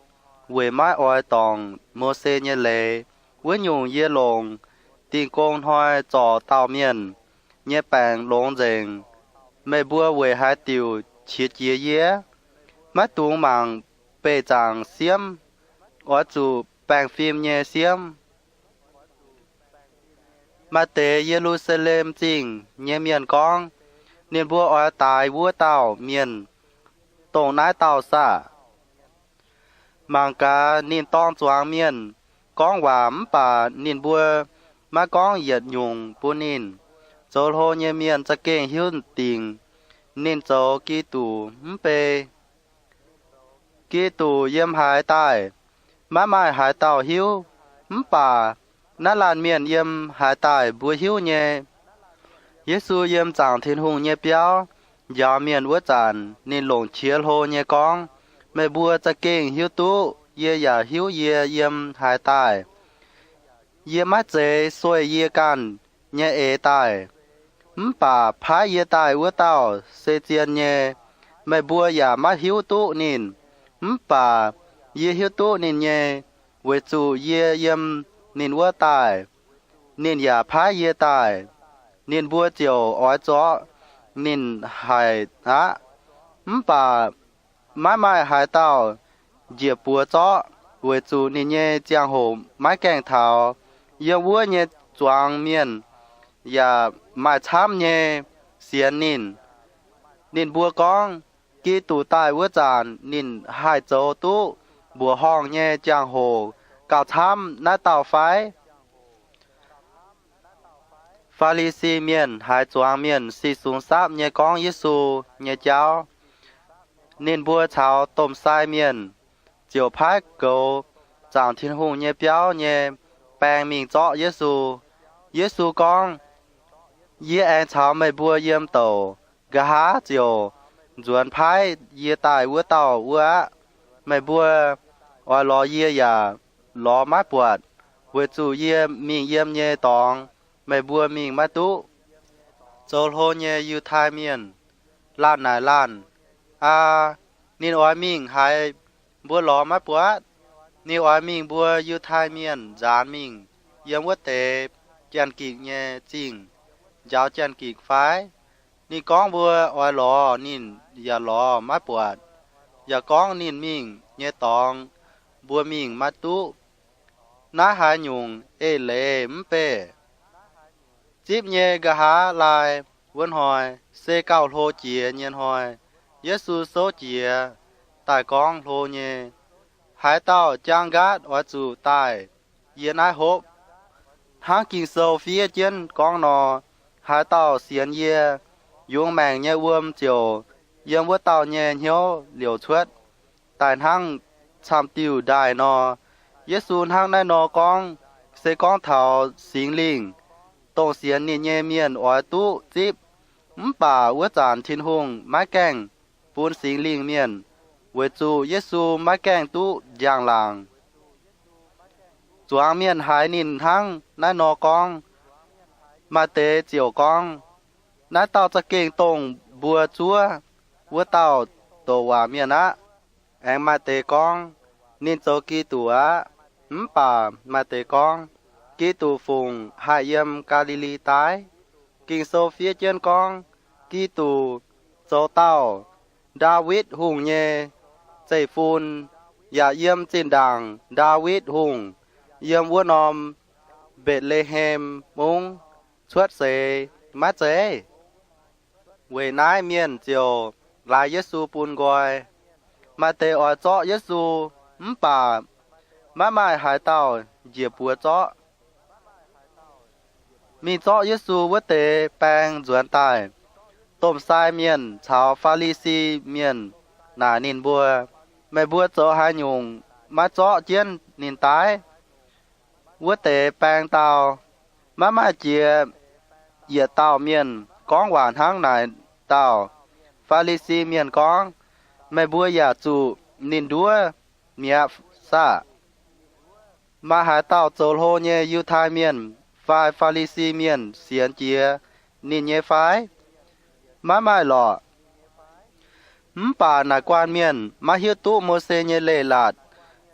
weic maiv oix dorngc Mose nyei leiz, wuov nyungc yie longc dingh gong hnoi zorc dauh mienh nyei baengc longx nzengc. Meih mbuo weic haaix diuc qiex jiez yie? Maiv dungx mangc beih zaangc siemv, oix zuqc baengh fim nyei siemv. Maaih deix Ye^lu^saa^lem Zingh nyei mienh gorngv, Ninh mbuo oix daix wuov dauh mienh, dongh naaiv dauh saah? Mangc gaax, ninh dorng zuangx mienh gorngv waac, mv baac ninh mbuo maiv gorngv yietc nyungc bun ninh. Zoux hlo nyei mienh za'gengh hiuv dingc ninh zoux Giduc mv bei. Giduc yiem haaix daaih, maiv maaih haaix dauh hiuv, mv baac naaiv laanh mienh yiem haaix daaih mbuo hiuv nyei. Yesu yiem zaangc Tin-Hungh nyei biauv njaaux mienh wuov zanc, ninh longc qiex hlo nyei gorngv, Meih mbuo za'gengh hiuv duqv yie yaac hiuv yie yiem haaix daaih. Yie maiv zeiz sueih yie ganh nyei eix daaih, mv baac paaiv yie daaih wuov dauh se zien nyei. Meih mbuo yaac maiv hiuv duqv ninh, mv baac yie hiuv duqv ninh nyei, weic zuqc yie yiem ninh wuov daaih, ninh yaac paaiv yie daaih. Ninh mbuo ziouc oix zorqv ninh haic aqv. Mv baac maiv maaih haaix dauh njiec buoz zorqv, weic zuqc ninh nyei ziangh hoc maiv gaengh taux. Yiem wuov nyei zuangx mienh yaac maaih camv nyei sienx ninh. Ninh mbuo gorngv, Giduc daaih wuov zanc ninh haih zoux duqv mbuoqc horngh nyei jangx-hoc gauh camv naaiv dauh fai? Faa^li^si Mienh haiz zuangx mienh si sungx sapv nyei gorngv Yesu nyei jauv, ninh mbuo caux domh sai mienh ziouc paaiv goux zaangc Tin-Hungh nyei biauv nyei baeng mingh zorqv Yesu. Yesu gorngv, Yie aengx caux meih mbuo yiem douc, nqa'haav ziouc nzuonx paaiv yie daaih wuov dauh wuov aqv. Meih mbuo oix lorz yie yaac lorz maiv buatc, weic zuqc yie mingh yiem nyei dorngx meih mbuo mingh maiv duqv. Zoux hlo nyei Yiutai Mienh laanh naaic laanh, Aa, ninh oix mingh haaix mbuo lorz maiv buatc? Ninh oix mingh mbuo Yiutai Mienh nzaanx mingh yiem wuov deix Janx-Gikc nyei Zingh njaaux Janx-Gikc fai? Ninh gorngv mbuo oix lorz ninh yaac lorz maiv buatc, yaac gorngv ninh mingh nyei dorngx mbuo mingh maiv duqv. Naaiv haaix nyungc eix-leiz mv bei? Zipv nyei nqa'haav laai wuov hnoi se gauh hlo jiex nyei hnoi. Yesu souv jiez daaih gorngv hlo nyei, Haaix dauh jaang nqaatv oix zuqc daaih yie naaiv hopv. Hnangv Ging-Sou fiev jienv gorngv nor, Haaix dauh sienx yie, yungz maengc nyei wuom ziouc yiem wuov dauh nyei hnyouv liouc cuotv daaih hnangv camv-diuh ndaaih nor. Yesu hnangv naaiv nor gorngv se gorngv taux Singx Lingh, dongh sienx ninh nyei mienh oix duqv zipv. Mv baac wuov zanc Tin-Hungh maiv gaengh bun Singx Lingh mienh, weic zuqc Yesu maiv gaengh duqv njang-laangc. Zuangx mienh haiz ninh hnangv naaiv nor gorngv, maaih deix ziouc gorngv, Naaiv dauh za'gengh dongh mbuo zuov wuov dauh douc waac mienh aqv. Aengx maaih deix gorngv, Ninh zoux Giduc aqv. Mv baac maaih deix gorngv, Giduc fungc haih yiem Gaa^li^li daaih? Ging-Sou fiev jienv gorngv, Giduc zoux dauh Ndaawitv Hungh nyei zeiv-fun, yaac yiem zinh ndaangc Ndaawitv Hungh, yiem wuov norm Mbetc^le^hem Mungv cuotv seix, maiv zeiz? Weic naaiv mienh ziouc laaix Yesu bun nqoi. Maaih deix oix zorqv Yesu, mv baac maiv maaih haaix dauh njiec buoz zorqv. Mingh zorqv Yesu wuov deix baeng nzuonx daaih. Domh sai mienh caux Faa^li^si Mienh naaic ninh mbuo, Meih mbuo zoux haaix nyungc maiv zorqv jienv ninh daaih? Wuov deix baeng dau, Maiv maaih jiex yietc dauh mienh gorngv waac hnangv naaic dauh. Faa^li^si Mienh gorngv, Meih mbuo yaac zuqc ninh nduov mi'aqv saah? Maaih haaix dauh zoux hlo nyei Yiutai Mienh fai Faa^li^si Mienh sienx jiex ninh nyei fai? Maiv maaih lorqc. Mv baac naaic guanh mienh maiv hiuv duqv Mose nyei Leiz-Latc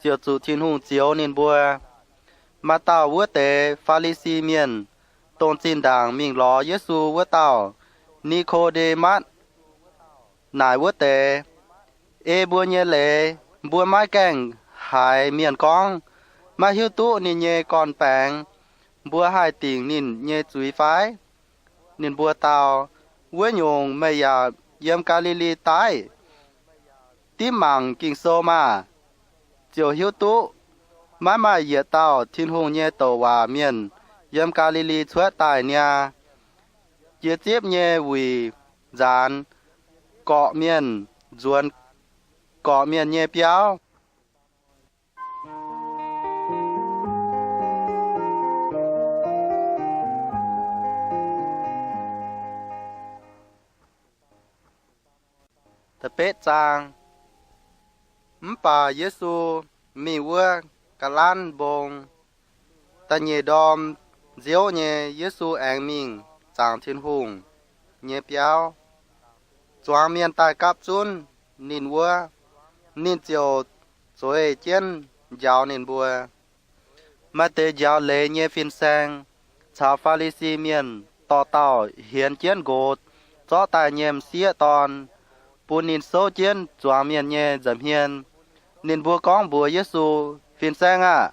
ziouc zuqc Tin-Hungh zioux ninh mbuo. Maaih dauh wuov deix Faa^li^si Mienh, dongh zinh ndaangc mingh lorz Yesu wuov dauh, Ni^ko^nde^matv, naaic wuov deix, Ei mbuo nyei leiz mbuo maiv gaengh haiz mienh gorngv, maiv hiuv duqv ninh nyei gorn-baengx, mbuo haih dingc ninh nyei zuiz fai? Ninh mbuo dau, Wuov nyungc meih yaac yiem Gaa^li^li daaih? Dimv mangc Ging-Sou maah! Ziouc hiuv duqv maiv maaih yietc dauh Tin-Hungh nyei douc waac mienh yiem Gaa^li^li cuotv daaih niaa. Jiex zipv nyei wuic nzaanx gorqv mienh nzuonx gorqv mienh nyei biauv. Mv baac Yesu mingh wuov Ga'lanv Mbong. Da'nyeic ndorm nziouv nyei, Yesu aengx mingh zaangc Tin-Hungh nyei biauv. Zuangx mienh daaih gapv zunv ninh wuov, ninh ziouc zueiz jienv njaaux ninh mbuo. Maaih deix njaaux leiz nyei fin-saeng caux Faa^li^si Mienh dorh dauh hienx jienv nqox zorqv daaih nyei m'sieqv dorn bun ninh souv jienv zuangx mienh nyei nza'hmien. Ninh mbuo gorngv mbuox Yesu, Fin-Saeng aah!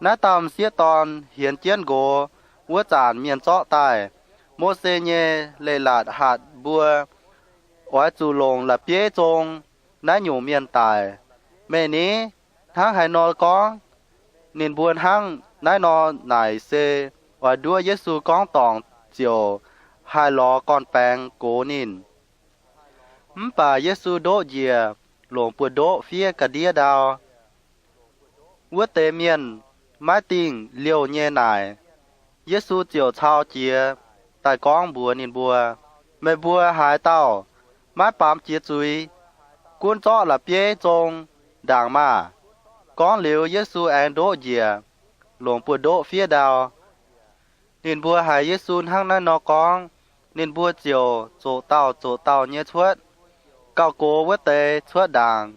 Naaiv dauh m'sieqv dorn hienx jienv nqox wuov zanc mienh zorqv daaih. Mose nyei Leiz-Latc hatc mbuo oix zuqc longc la'bieiv zong naaiv nyungc mienh daic. Meih ni hnangv haaix nor gorngv? Ninh mbuo hnangv naaiv nor naaic se oix nduov Yesu gorngv dorngc ziouc haih lorz gorn-baengx gox ninh. Mv baac Yesu ndoqv njiec, longc buoz-ndoqv fiev ga'ndiev ndau. Wuov deix mienh maiv dingh liouh nyei naaic. Yesu ziouc cau jiez daaih gorngv mbuox ninh mbuo, Meih mbuo haaix dauh maiv baamz jiex zuiz, gunv zorqv la'bieiv zong ndaangc maah! Gorngv liuz, Yesu aengx ndoqv njiec, longc buoz-ndoqv fiev ndau. Ninh mbuo haiz Yesu hnangv naaiv nor gorngv, ninh mbuo ziouc zoqc dauh zoqc dauh nyei cuotv. Gauh gox wuov deix cuotv ndaangc,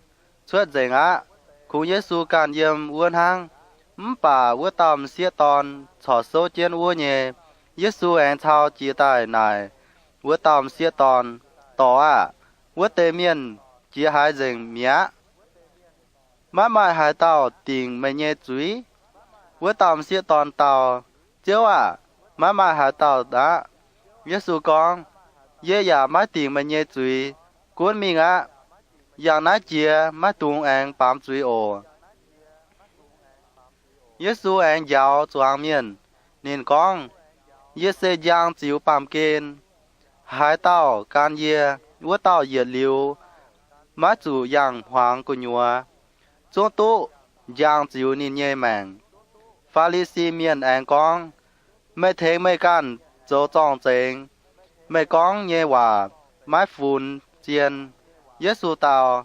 cuotv nzengc aqv. Kungx Yesu ganh yiem wuov hnangv. Mv baac wuov dauh m'sieqv dorn corc souv jienv wuov nyei. Yesu aengx cau jiez daaih naaic wuov dauh m'sieqv dorn, Dorc aah! Wuov deix mienh jiex haaix nzengc mi'aqv? Maiv maaih haaix dauh dingc meih nyei zuiz? Wuov dauh m'sieqv dorn dau, Ziouv aah! Maiv maaih haaix dauh aqv. Yesu gorngv, Yie yaac maiv dingc meih nyei zuiz. Gunv mingh aqv. Yangh naaiv jiex maiv dungx aengx baamz zuiz oc. Yesu aengx njaaux zuangx mienh. Ninh gorngv, Yie se njang ziux baamh gen. Haaix dauh gan yie, wuov dauh yietc liuz maiv zuqc yangh hmuangx gu'nyuoz, zungv duqv njang ziux ninh nyei maengc. Faa^li^si Mienh aengx gorngv, Meih tengx meih ganh zoux zorng-zengx. Meih gorngv nyei waac maiv funx zien. Yesu dau,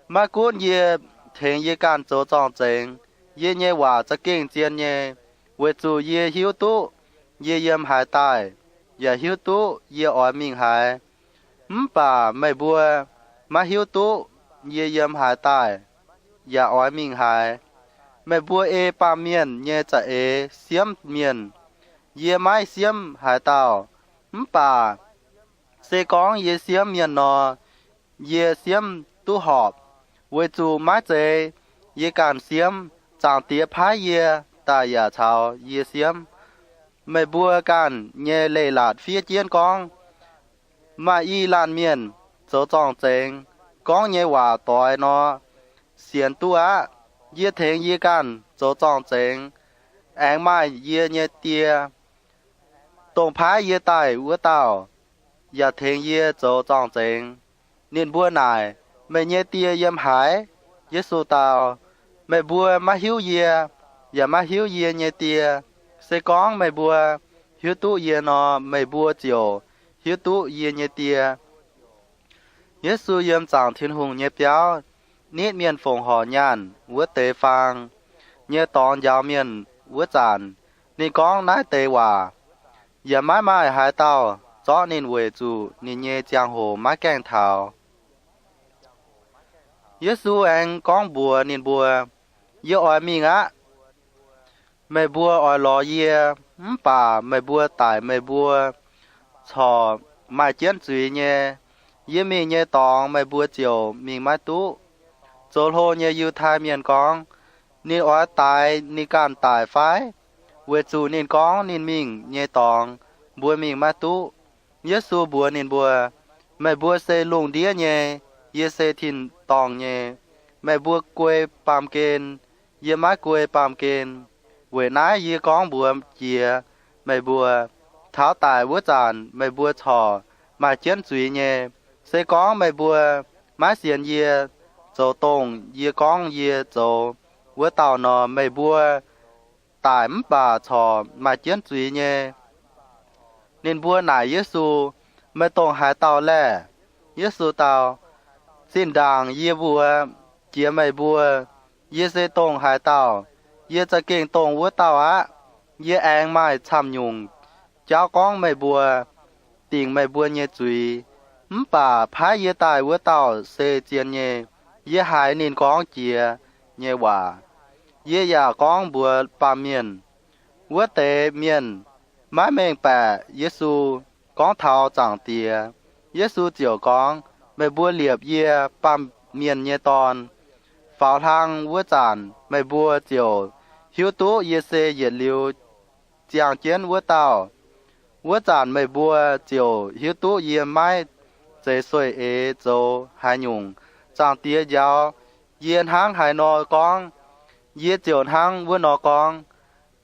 Maiv gunv yie tengx yie ganh zoux zorng-zengx, yie nyei waac za'gengh zien nyei, weic zuqc yie hiuv duqv yie yiem haaix daaih, yaac hiuv duqv yie oix mingh haaix. Mv baac meih mbuo maiv hiuv duqv yie yiem haaix daaih, yaac oix mingh haaix. Meih mbuo ei baamh mienh nyei za'eix siemv mienh. Yie maiv siemv haaix dauh. Mv baac se gorngv yie siemv mienh nor, yie siemv duqv horpc, weic zuqc maiv zeiz yie ganh siemv. Zaangc Diex paaiv yie daaih yaac caux yie siemv. Meih mbuo ganh nyei leiz-latc fiev jienv gorngv, Maaih i laanh mienh zoux zorng-zengx, gorngv nyei waac doix nor, sienx duqv aqv. Yie tengx yie ganh zoux zorng-zengx, aengx maaih yie nyei Die, dongh paaiv yie daaih wuov dauh, yaac tengx yie zoux zorng-zengx. Ninh mbuo naaic, Meih nyei Die yiem haaix? Yesu dau, Meih mbuo maiv hiuv yie. yaac maiv hiuv yie nyei Die. Se gorngv meih mbuo hiuv duqv yie nor, meih mbuo ziouc hiuv duqv yie nyei Die. Yesu yiem zaangc Tin-Hungh nyei biauv, nitv mienh fongc horc nyaanh wuov deix faang nyei dorngx njaaux mienh wuov zanc, ninh gorngv naaiv deix waac. Yaac maiv maaih haaix dauh zorqv ninh, weic zuqc ninh nyei ziangh hoc maiv gaengh taux. Yesu aengx gorngv mbuox ninh mbuo, Yie oix mingh aqv. Meih mbuo oix lorz yie, mv baac meih mbuo daic meih mbuo corc maaih jienv zuiz nyei. Yie mingh nyei dorngx meih mbuo ziouc mingh maiv duqv. Zoux hlo nyei Yiutai Mienh gorngv, Ninh oix daix ninh ganh daic fai? Weic zuqc ninh gorngv ninh mingh nyei dorngx mbuo mingh maiv duqv. Yesu mbuox ninh mbuo, Meih mbuo se lungh ndiev nyei, yie se tin-dorngh nyei. Meih mbuo guei baamh gen, yie maiv guei baamh gen. Weic naaiv yie gorngv mbuox jiex meih mbuo, taux daic wuov zanc meih mbuo corc maaih jienv zuiz nyei. Se gorngv meih mbuo maiv sienx yie zoux dongh yie gorngv yie zoux wuov dauh nor, meih mbuo daic mv baac corc maaih jienv zuiz nyei. Ninh mbuo naaic Yesu, Meih dongh haaix dauh laeh? Yesu dau, Zinh ndaangc yie mbuox jiex meih mbuo, yie se dongh haaix dauh. Yie za'gengh dongh wuov dauh aqv. Yie aengx maaih camv-nyungc jauv gorngv meih mbuo, dingc meih mbuo nyei zuiz. Mv baac paaiv yie daaih wuov dauh se zien nyei. Yie haiz ninh gorngv jiex nyei waac. Yie yaac gorngv mbuox baamh mienh. Wuov deix mienh maiv mengh baeqc Yesu gorngv taux Zaangc Diex. Yesu ziouc gorngv, Meih mbuo liepc yie, Baamh Mienh nyei Dorn. Faaux hlang wuov zanc meih mbuo ziouc hiuv duqv yie se yietc liuz ziangh jienv wuov dauh. Wuov zanc meih mbuo ziouc hiuv duqv yie maiv zeiz sueih eix zoux haaix nyungc. Zaangc Diex njaaux yie hnangv haaix nor gorngv, yie ziouc hnangv wuov nor gorngv.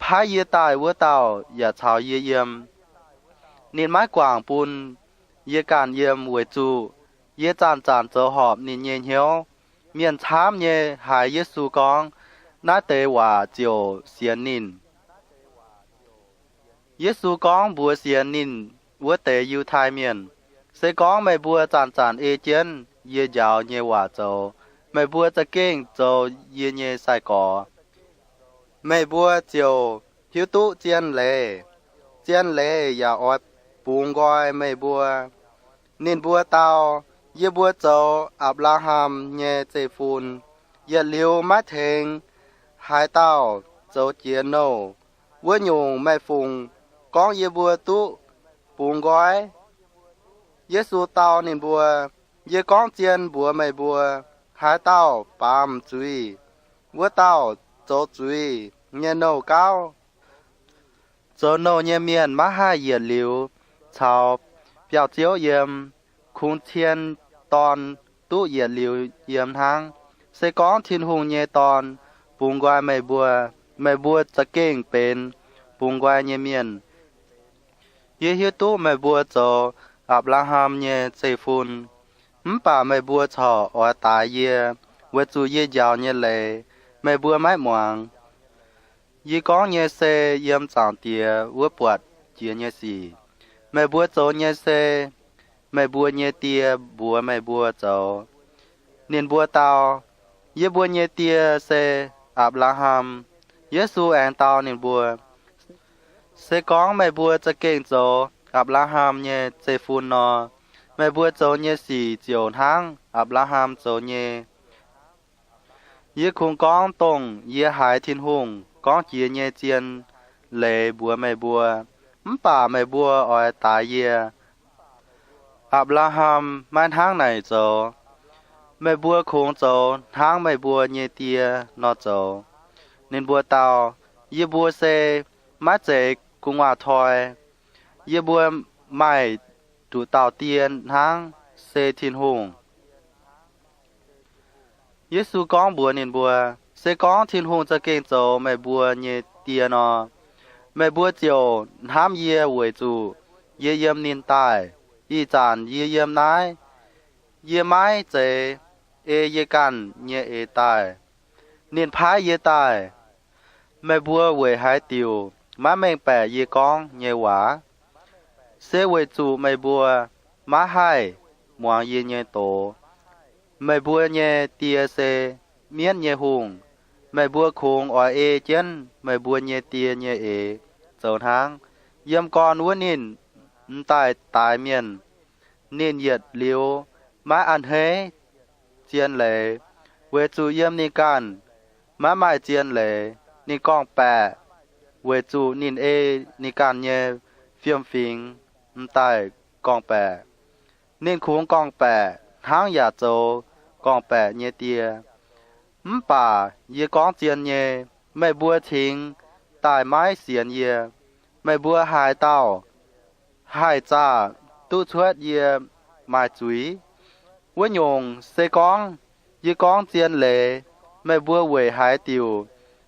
Paaiv yie daaih wuov dauh yaac caux yie yiem. Ninh maiv guangc bun yie ganh yiem weic zuqc yie zanc-zanc zoux horpc ninh nyei hnyouv. Mienh camv nyei haiz Yesu gorngv naaiv deix waac ziouc sienx ninh. Yesu gorngv mbuox sienx ninh wuov deix Yiutai Mienh, Se gorngv meih mbuo zanc-zanc ei jienv yie njaaux nyei waac zoux, meih mbuo za'gengh zoux yie nyei sai-gorx. Meih mbuo ziouc hiuv duqv zien leiz. Zien leiz yaac oix bungx nqoi meih mbuo. Ninh mbuo dau, Yie mbuo zoux Apc^laa^ham nyei zeiv-fun. Yietc liuz maiv tengx haaix dauh zoux jiex nouh. Wuov nyungc, meih fungc gorngv yie mbuo duqv bungx nqoi? Yesu dau ninh mbuo, Yie gorngv zien mbuox meih mbuo, haaix dauh baamz zuiz, wuov dauh zoux zuiz nyei nouh gauv. Zoux nouh nyei mienh maiv haih yietc liuz caux biauv-ziouv yiem. Kungx cien dorn duqv yietc liuz yiem hnangv. Se gorngv Tin-Hungh nyei Dorn bungx nqoi meih mbuo, meih mbuo za'gengh benx bungx nqoi nyei mienh. Yie hiuv duqv meih mbuo zoux Apc^laa^ham nyei zeiv-fun, mv baac meih mbuo corc oix daix yie, weic zuqc yie njaaux nyei leiz meih mbuo maiv muangx. Yie gorngv nyei se yiem Zaangc Diex wuov buatc jiex nyei sic. Meih mbuo zoux nyei se meih mbuo nyei die mbuox meih mbuo zoux. Ninh mbuo dau, Yie mbuo nyei die se Apc^laa^ham. Yesu aengx dau ninh mbuo, Se gorngv meih mbuo za'gengh zoux Apc^laa^ham nyei zeiv-fun nor, meih mbuo zoux nyei sic ziouc hnangv Apc^laa^ham zoux nyei. Yie kungx gorngv dongh yie haiz Tin-Hungh gorngv jiex nyei zien leiz mbuox meih mbuo, mv baac meih mbuo oix daix yie. Apc^laa^ham maiv hnangv naaic zoux. Meih mbuo kungx zoux hnangv meih mbuo nyei die nor zoux. Ninh mbuo dau, Yie mbuo se maiv zeiz gu'nguaaz-toi. Yie mbuo maaih nduqc dauh Die hnangv, se Tin-Hungh. Yesu gorngv mbuox ninh mbuo, Se gorngv Tin-Hungh za'gengh zoux meih mbuo nyei Die nor, meih mbuo ziouc hnamv yie weic zuqc yie yiem ninh daaih. Ih zanc yie yiem naaiv, yie maiv zeiz ei yie ganh nyei eix daaih. Ninh paaiv yie daaih. Meih mbuo weic haaix diuc maiv mengh baeqc yie gorngv nyei waac? Se weic zuqc meih mbuo maiv haih muangx yie nyei doz. Meih mbuo nyei die se mienv nyei hungh. Meih mbuo kungx oix ei jienv meih mbuo nyei die nyei eix zoux hnangv. Yiem gorn wuov ninh m'daaih daix mienh, ninh yietc liuz maiv a'hneiv zien leiz, weic zuqc yiem ninh ganh maiv maaih zien leiz. Ninh gorngv-baeqc weic zuqc ninh ei ninh ganh nyei fiem-fingx m'daaih gorngv-baeqc. Ninh kungx gorngv-baeqc hnangv yaac zoux gorngv-baeqc nyei die. Mv baac yie gorngv zien nyei, meih mbuo cingx daaih maiv sienx yie. Meih mbuo haaix dauh haih zaah duqv cuotv yie maaih zuiz? Wuov nyungc, se gorngv yie gorngv zien leiz, meih mbuo weic haaix diuc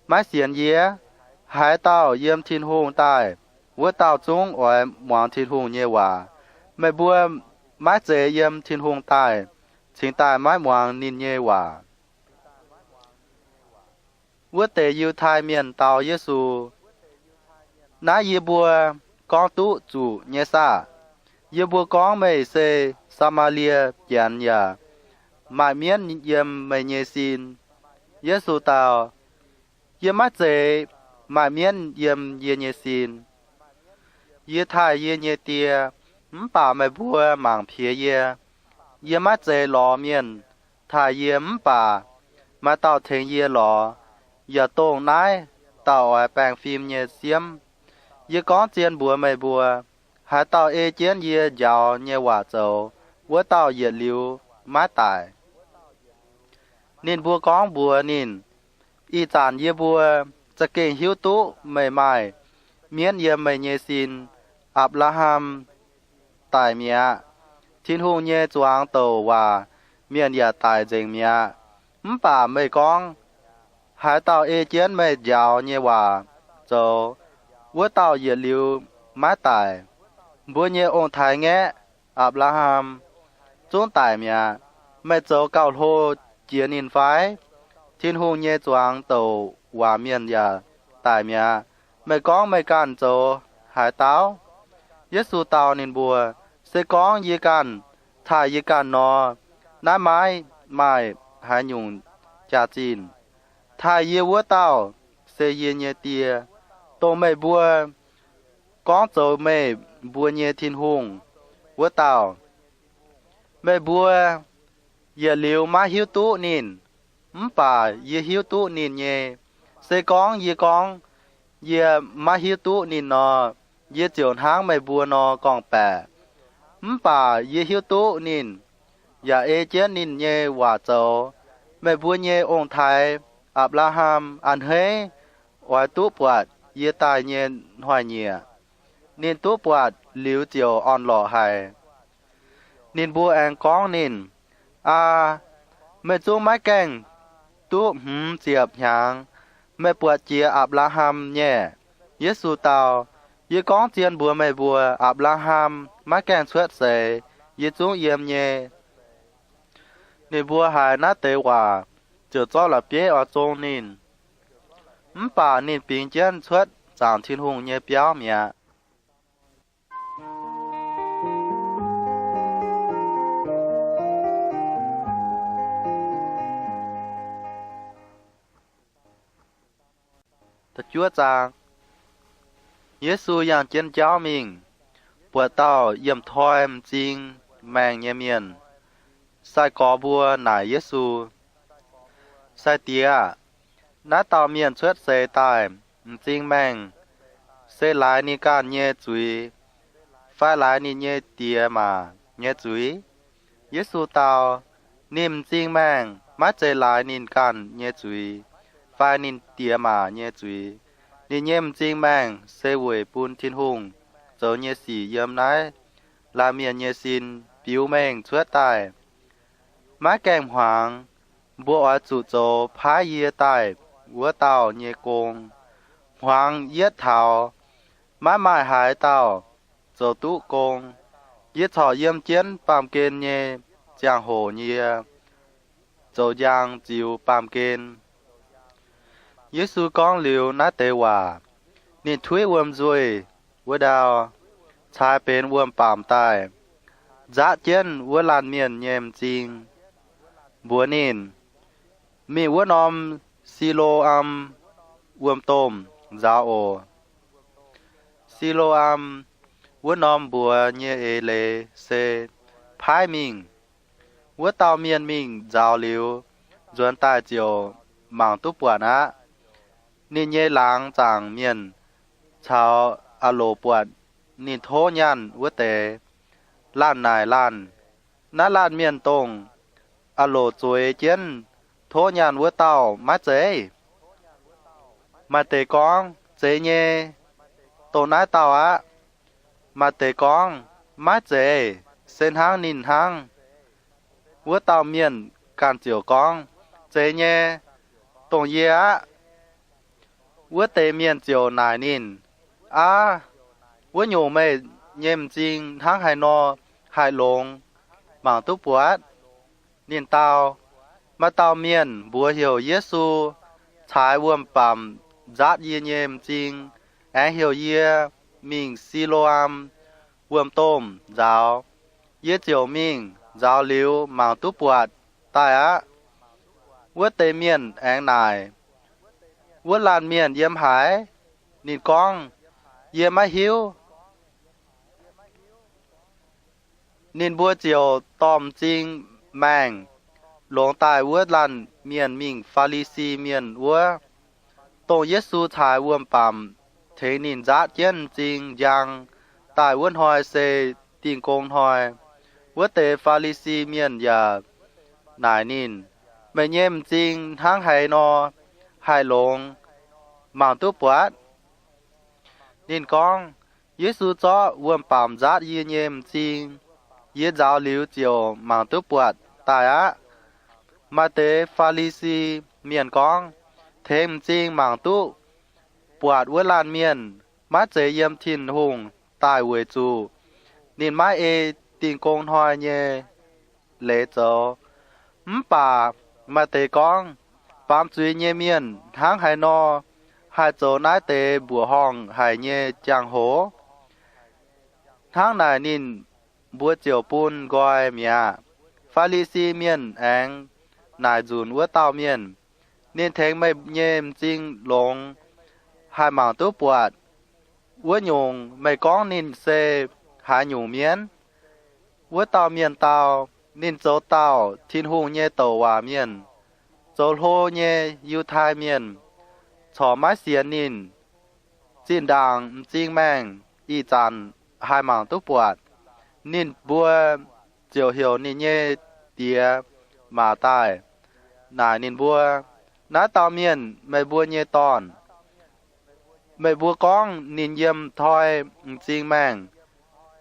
maiv sienx yie? Haaix dauh yiem Tin-Hungh daaih, wuov dauh zungv oix muangx Tin-Hungh nyei waac. Meih mbuo maiv zeiz yiem Tin-Hungh daaih, cingx daaih maiv muangx ninh nyei waac. Wuov deix Yiutai Mienh dau Yesu, Naaiv yie mbuo gorngv duqv zuqc nyei saah? Yie mbuo gorngv meih se Saa^maa^lie Janx yaac maaih mienv yiem meih nyei sin. Yesu dau, Yie maiv zeiz maaih mienv yiem yie nyei sin. Yie taaih yie nyei Die, mv baac meih mbuo mangc piex yie. Yie maiv zeiz lorz mienh taaih yie, mv baac maaih dauh tengx yie lorz, yaac dongh naaiv dauh oix baengh fim nyei siemv. Yie gorngv zien mbuox meih mbuo, haaix dauh ei jienv yie njaaux nyei waac zoux, wuov dauh yietc liuz maiv daic. Ninh mbuo gorngv mbuox ninh, Ih zanc yie mbuo za'gengh hiuv duqv meih maaih mienv yiem meih nyei sin. Apc^laa^ham daic mi'aqv. Tin-Hungh nyei zuangx douc waac mienh yaac daic nzengc mi'aqv. Mv baac meih gorngv, Haaix dauh ei jienv meih njaaux nyei waac zoux, wuov dauh yietc liuz maiv daic. Mbuo nyei ong-taaix-ngaeqv, Apc^laa^ham, zungv daic mi'aqv. Meih zoux gauh hlo jiex ninh fai? Tin-Hungh nyei zuangx douc waac mienh yaac daic mi'aqv. Meih gorngv meih ganh zoux haaix dauh? Yesu dau ninh mbuo, Se gorngv yie ganh taaih yie ganh nor, naaiv maiv maaih haaix nyungc jaax-zinh. Taaih yie wuov dauh se yie nyei Die, dongh meih mbuo gorngv zoux meih mbuo nyei Tin-Hungh wuov dauh. Meih mbuo yietc liuz maiv hiuv duqv ninh, mv baac yie hiuv duqv ninh nyei. Se gorngv yie gorngv yie maiv hiuv duqv ninh nor, yie ziouc hnangv meih mbuo nor gorngv-baeqc. Mv baac yie hiuv duqv ninh, yaac ei jienv ninh nyei waac zoux. Meih mbuo nyei ong-taaix, Apc^laa^ham, a'hneiv oix duqv buatc yie daaih nyei hnoi-nyieqc. Ninh duqv buatc liuz ziouc orn-lorqc haic. Ninh mbuo aengx gorngv ninh, Aa, meih zungv maiv gaengh duqv hmz ziepc hnyangx, meih buatc jiex Apc^laa^ham nyei? Yesu dau, Yie gorngv zien mbuox meih mbuo, Apc^laa^ham maiv gaengh cuotv seix, yie zungv yiem nyei. Ninh mbuo haiz naaiv deix waac ziouc zorqv la'bieiv oix zong ninh. Mv baac ninh bingx jienv cuotv zaangc Tin-Hungh nyei biauv mi'aqv. Yesu yangh jienv jauv mingh, buatc dauh yiem toi m'zing maengh nyei mienh. Sai-gorx mbuo naaic Yesu, Sai-Diex aah! Naaiv dauh mienh cuotv seix daaih m'zing maengh se laaix ninh ganh nyei zuiz fai laaix ninh nyei diex maac nyei zuiz? Yesu dau, Ninh m'zing maengh maiv zeiz laaix ninh ganh nyei zuiz fai ninh diex maac nyei zuiz. Ninh nyei m'zing maengh se weic bun Tin-Hungh zoux nyei sic yiem naaiv laanh mienh nyei sin biux mengh cuotv daaih. Maiv gaengh hmuangx, mbuo oix zuqc zoux paaiv yie daaih wuov dauh nyei gong. Hmuangx yietv taux, maiv maaih haaix dauh zoux duqv gong. Yie corc yiem jienv baamh gen nyei ziangh hoc yie zoux njang ziux baamh gen. Yesu gorngv liuz naaiv deix waac, ninh tuiv wuom-nzuih wuov ndau, caaix benx wuom-baamc daaih, nzaatv jienv wuov laanh mienh nyei m'zing, mbuox ninh, Mingh wuov norm Si^lo^am wuom-domh nzaaux oc. Si^lo^am wuov norm mbuox nyei eix leiz se Paaiv mingh. Wuov dauh mienh mingh nzaaux liuz, nzuonx daaih ziouc mangc duqv buatc aqv. Ninh nyei laangz zaangc mienh caux aah loc buatc ninh tov nyaanh wuov deix, laanh naaic laanh, Naaiv laanh mienh dongh aah loc zueiz jienv tov nyaanh wuov dauh maiv zeiz? Maaih deix gorngv, Zeiz nyei, dongh naaiv dauh aqv. Maaih deix gorngv, Maiv zeiz, se hnangv ninh hnangv. Wuov dauh mienh ganh ziouc gorngv, Zeiz nyei, dongh yie aqv. Wuov deix mienh ziouc naaic ninh, Aav, wuov nyungc meih nyei m'zing hnangv haaix nor haih longx mangc duqv buatc? Ninh dau, Maaih dauh mienh, mbuox heuc Yesu, caaix wuom-baamc nzaatv yie nyei m'zing, aengx heuc yie mingh Si^lo^am wuom-domh nzaaux. Yie ziouc mingh nzaaux liuz mangc duqv buatc daaih aqv. Wuov deix mienh aengx naaic, Wuov laanh mienh yiem haaix? Ninh gorngv, Yie maiv hiuv. Ninh mbuo ziouc dorh m'zing maengh longx daaih wuov laanh mienh mingh Faa^li^si Mienh wuov. Dongh Yesu caaix wuom-baamc tengx ninh nzaatv jienv m'zing njang daaih wuov hnoi se Dingh Gong Hnoi. Wuov deix Faa^li^si Mienh yaac naaic ninh, Meih nyei m'zing hnangv haaix nor haih longx mangc duqv buatc? Ninh gorngv, Yesu zorqv wuom-baamc nzaatv yie nyei m'zing. Yie nzaaux liuz ziouc mangc duqv buatc daaih aqv. Maaih deix Faa^li^si Mienh gorngv, Tengx m'zing mangc duqv buatc wuov laanh mienh maiv zeiz yiem Tin-Hungh daaih weic zuqc ninh maiv ei Dingh Gong Hnoi nyei leiz zoux. Mv baac maaih deix gorngv, Baamz zuiz nyei mienh hnangv haaix nor haih zoux naaiv deix mbuoqc horngh haic nyei jangx-hoc? Hnangv naaic ninh mbuo ziouc bun nqoi mi'aqv. Faa^li^si Mienh aengx naaic nzunc wuov dauh mienh, Ninh tengx meih nyei m'zing longx haih mangc duqv buatc wuov nyungc, meih gorngv ninh se haaix nyungc mienh? Wuov dauh mienh dau, Ninh zoux dauh Tin-Hungh nyei douc waac mienh, zoux hlo nyei Yiutai mienh corc maiv sienx ninh. Zinh ndaangc m'zing maengh ih zanc haih mangc duqv buatc. Ninh mbuo ziouc heuc ninh nyei diex maac daaih, naaic ninh mbuo, Naaiv dauh mienh meih mbuo nyei dorn. Meih mbuo gorngv ninh yiem toi m'zing maengh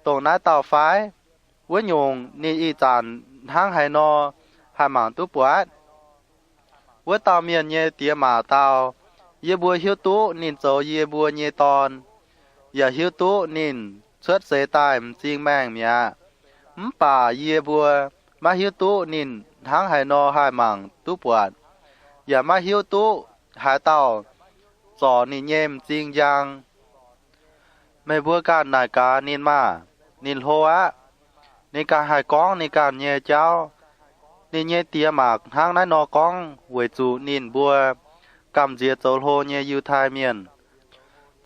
dongh naaiv dauh fai? Wuov nyungc ninh ih zanc hnangv haaix nor haih mangc duqv buatc? Wuov dauh mienh nyei diex maac dau, Yie mbuo hiuv duqv ninh zoux yie mbuo nyei dorn, yaac hiuv duqv ninh cuotv seix daaih m'zing maengh mi'aqv. Mv baac yie mbuo maiv hiuv duqv ninh hnangv haaix nor haih mangc duqv buatc, yaac maiv hiuv duqv haaix dauh zorc ninh nyei m'zing njang. Meih mbuo ganh naaic gaax ninh maah! Ninh hlo aqv. Ninh ganh haih gorngv ninh ganh nyei jauv. Ninh nyei diex maac hnangv naaiv nor gorngv weic zuqc ninh mbuo gamh nziex zoux hlo nyei Yiutai Mienh.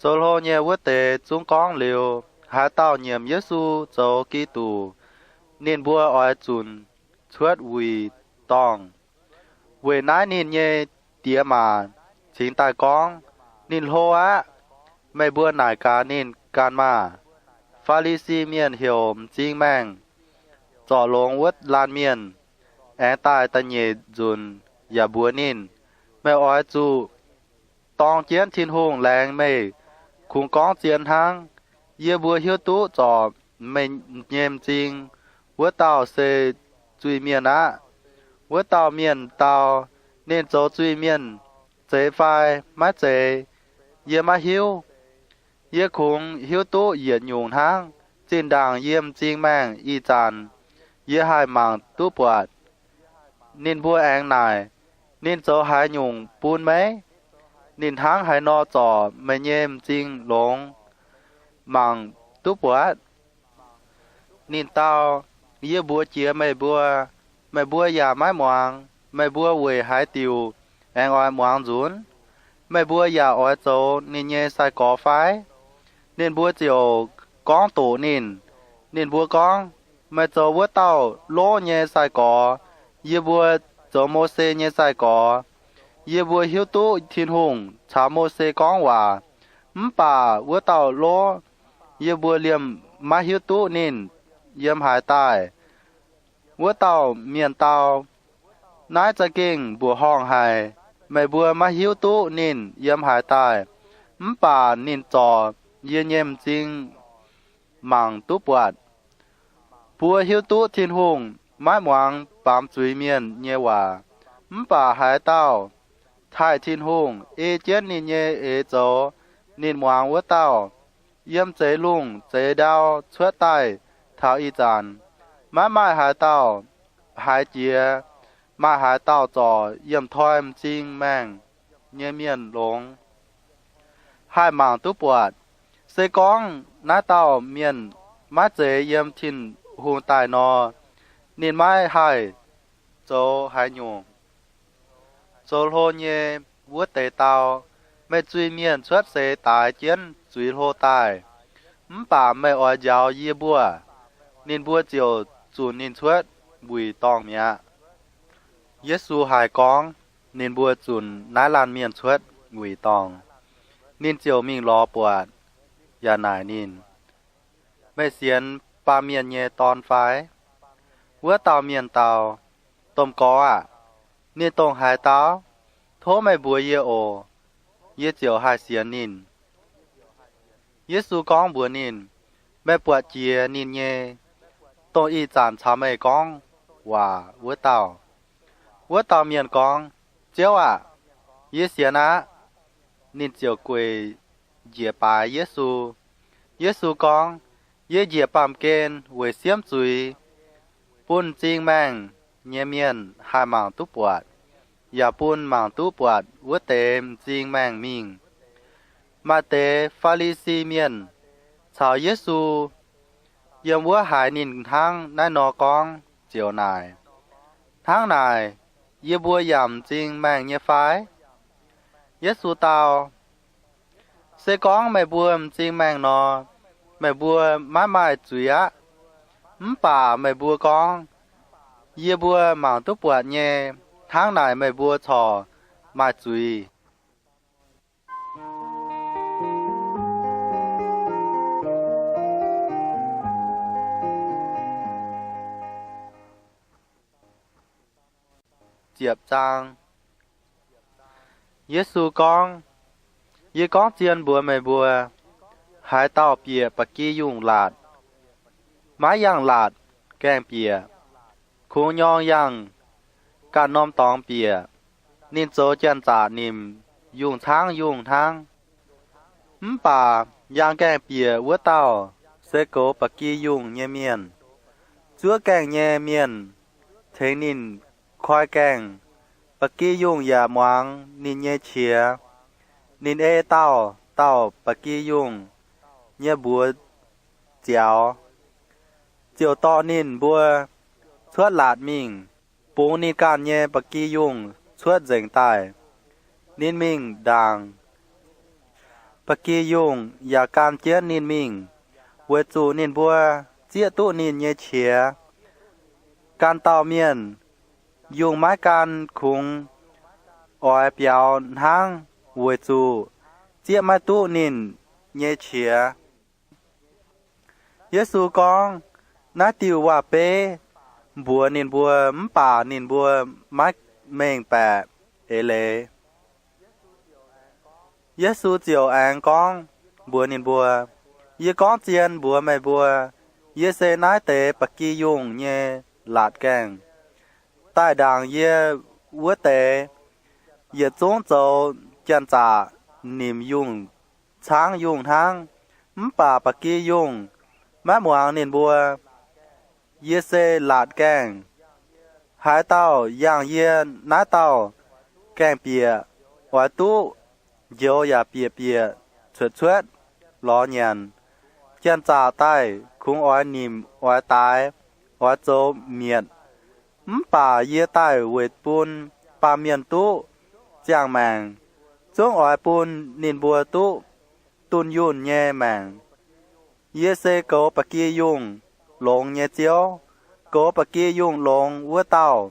Zoux hlo nyei wuov deix zungv gorngv liuz, haaix dauh nyiemc Yesu zoux Giduc, ninh mbuo oix zunc cuotv wuic dorngh. Weic naaiv ninh nyei diex maac cingx daaih gorngv, Ninh hlo aqv. Meih mbuo naaic gaax ninh ganh maah! Faa^li^si Mienh heuc m'zing maengh zorc longx wuov laanh mienh aengx daaih da'nyeic nzunc yaac mbuox ninh, Meih oix zuqc dorng jienv Tin-Hungh laengz meih kungx gorngv zien hnangv. Yie mbuo hiuv duqv zorc meih nyei m'zing wuov dauh se zuiz mienh aqv. Wuov dauh mienh dau, Ninh zoux zuiz mienh zeiz fai maiv zeiz, yie maiv hiuv. Yie kungx hiuv duqv yietc nyungc hnangv. Zinh ndaangc yie m'zing maengh ih zanc, yie haih mangc duqv buatc. Ninh mbuo aengx naaic, Ninh zoux haaix nyungc bun meih? Ninh hnangv haaix nor zorc meih nyei m'zing longx mangc duqv buatc? Ninh dau, Yie mbuox jiex meih mbuo, meih mbuo yaac maiv muangx. Meih mbuo weic haaix diuc aengx oix muangx nzunc? Meih mbuo yaac oix zoux ninh nyei sai-gorx fai? Ninh mbuo ziouc gorngv doqc ninh. Ninh mbuo gorngv, Meih zoux wuov dauh lov nyei sai-gorx. Yie mbuo zoux Mose nyei sai-gorx. Yie mbuo hiuv duqv Tin-Hungh caux Mose gorngv waac, mv baac wuov dauh lov, yie mbuo liemh maiv hiuv duqv ninh yiem haaix daaih. Wuov dauh mienh dau, Naaiv za'gengh mbuoqc horngh haic. Meih mbuo maiv hiuv duqv ninh yiem haaix daaih, mv baac ninh zorc yie nyei m'zing mangc duqv buatc. Mbuo hiuv duqv Tin-Hungh maiv muangx baamz zuiz mienh nyei waac. Mv baac haaix dauh taaih Tin-Hungh, ei jienv ninh nyei eix zoux, ninh muangx wuov dauh, yiem zeix lungh zeix ndau cuotv daaih taux ih zanc, maiv maaih haaix dauh haiz jiex maaih haaix dauh zorc yiemh toi m'zing maengh nyei mienh longx haih mangc duqv buatc. Se gorngv naaiv dauh mienh maiv zeiz yiem Tin-Hungh daaih nor, ninh maiv haih zoux haaix nyungc. Zoux hlo nyei wuov deix dau, Meih zuiz-mienh cuotv seix daaix jienv zuiz hlo daaih, mv baac meih oix njaaux yie mbuo, ninh mbuo ziouc zunc ninh cuotv wuic dorngh mi'aqv. Yesu haiz gorngv ninh mbuo zunc naaiv laanh mienh cuotv wuic dorngh, ninh ziouc mingh lorz buatc yaac naaic ninh, Meih sienx Baamh Mienh nyei Dorn fai? Wuov dauh mienh dau, Domh Gorx aah! Ninh dongh haaix dauh? Tov meih mbuox yie oc. Yie ziouc haih sienx ninh. Yesu gorngv mbuox ninh, Meih buatc jiex ninh nyei, dongh ih zanc caux meih gorngv waac wuov dauh. Wuov dauh mienh gorngv, Ziouv aah! Yie sienx aqv. Ninh ziouc gueic njiec baaix Yesu. Yesu gorngv, Yie njiec baamh gen weic siemv zuiz, bun m'zing maengh nyei mienh haih mangc duqv buatc, yaac bun mangc duqv buatc wuov deix m'zing maengh mingh. Maaih deix Faa^li^si Mienh caux Yesu yiem wuov haiz ninh hnangv naaiv nor gorngv ziouc naaic, Hnangv naaic, yie mbuo yaac m'zing maengh nyei fai? Yesu dau, Se gorngv meih mbuo m'zing maengh nor, meih mbuo maiv maaih zuiz aqv. Mv baac meih mbuo gorngv, Yie mbuo mangc duqv buatc nyei, hnangv naaic meih mbuo corc maaih zuiz. Yesu gorngv, Yie gorngv zien mbuox meih mbuo, haaix dauh bieqc ba'gi yungh laatc, maiv yangh laatc gaengh bieqc, kungx nyorng yangh ganh norm dorngx bieqc, ninh zoux janx-zaqc nimc yungh caangv yungh hnangv. Mv baac yangh gaengh bieqc wuov dauh se goux ba'gi yungh nyei mienh. Zuov gaengh nyei mienh tengx ninh koi gaengh. Ba'gi yungh yaac muangx ninh nyei qiex. Ninh ei dauh dauh ba'gi yungh nyei mbuox ziaaux, ziouc dorh ninh mbuo cuotv laatc mingh, bungx ninh ganh nyei ba'gi yungh cuotv nzengc daaih. Ninh mingh ndaangc, ba'gi yungh yaac gan jienv ninh mingh, weic zuqc ninh mbuo zieqv duqv ninh nyei qiex. Gan dauh mienh yungh maiv gan kungx oix biaux hnangv, weic zuqc zieqv maiv duqv ninh nyei qiex. Yesu gorngv naaiv diuh waac-beiv mbuox ninh mbuo, mv baac ninh mbuo maiv mengh baeqc eix leiz. Yesu ziouc aengx gorngv mbuox ninh mbuo, Yie gorngv zien mbuox meih mbuo, yie se naaiv deix ba'gi yungh nyei laatc gaengh. Daaih ndaangc yie wuov deix, yietc zungv zoux janx-zaqc nimc yungh caangv yungh hnangv, mv baac ba'gi yungh maiv muangx ninh mbuo. Yie se laatc gaengh. Haaix dauh yangh yie, naaiv dauh gaengh bieqc oix duqv njoux yaac bieqc bieqc cuotv cuotv lorz nyanc. Janx-zaqc daaih kungx oix nimc, oix daix, oix zoux mietc. Mv baac yie daaih weic bun baamh mienh duqv ziangh maengc, zungv oix bun ninh mbuo duqv dunh yunh nyei maengc. Yie se goux ba'gi yungh longx nyei Ziouv. Goux ba'gi yungh longx wuov dauh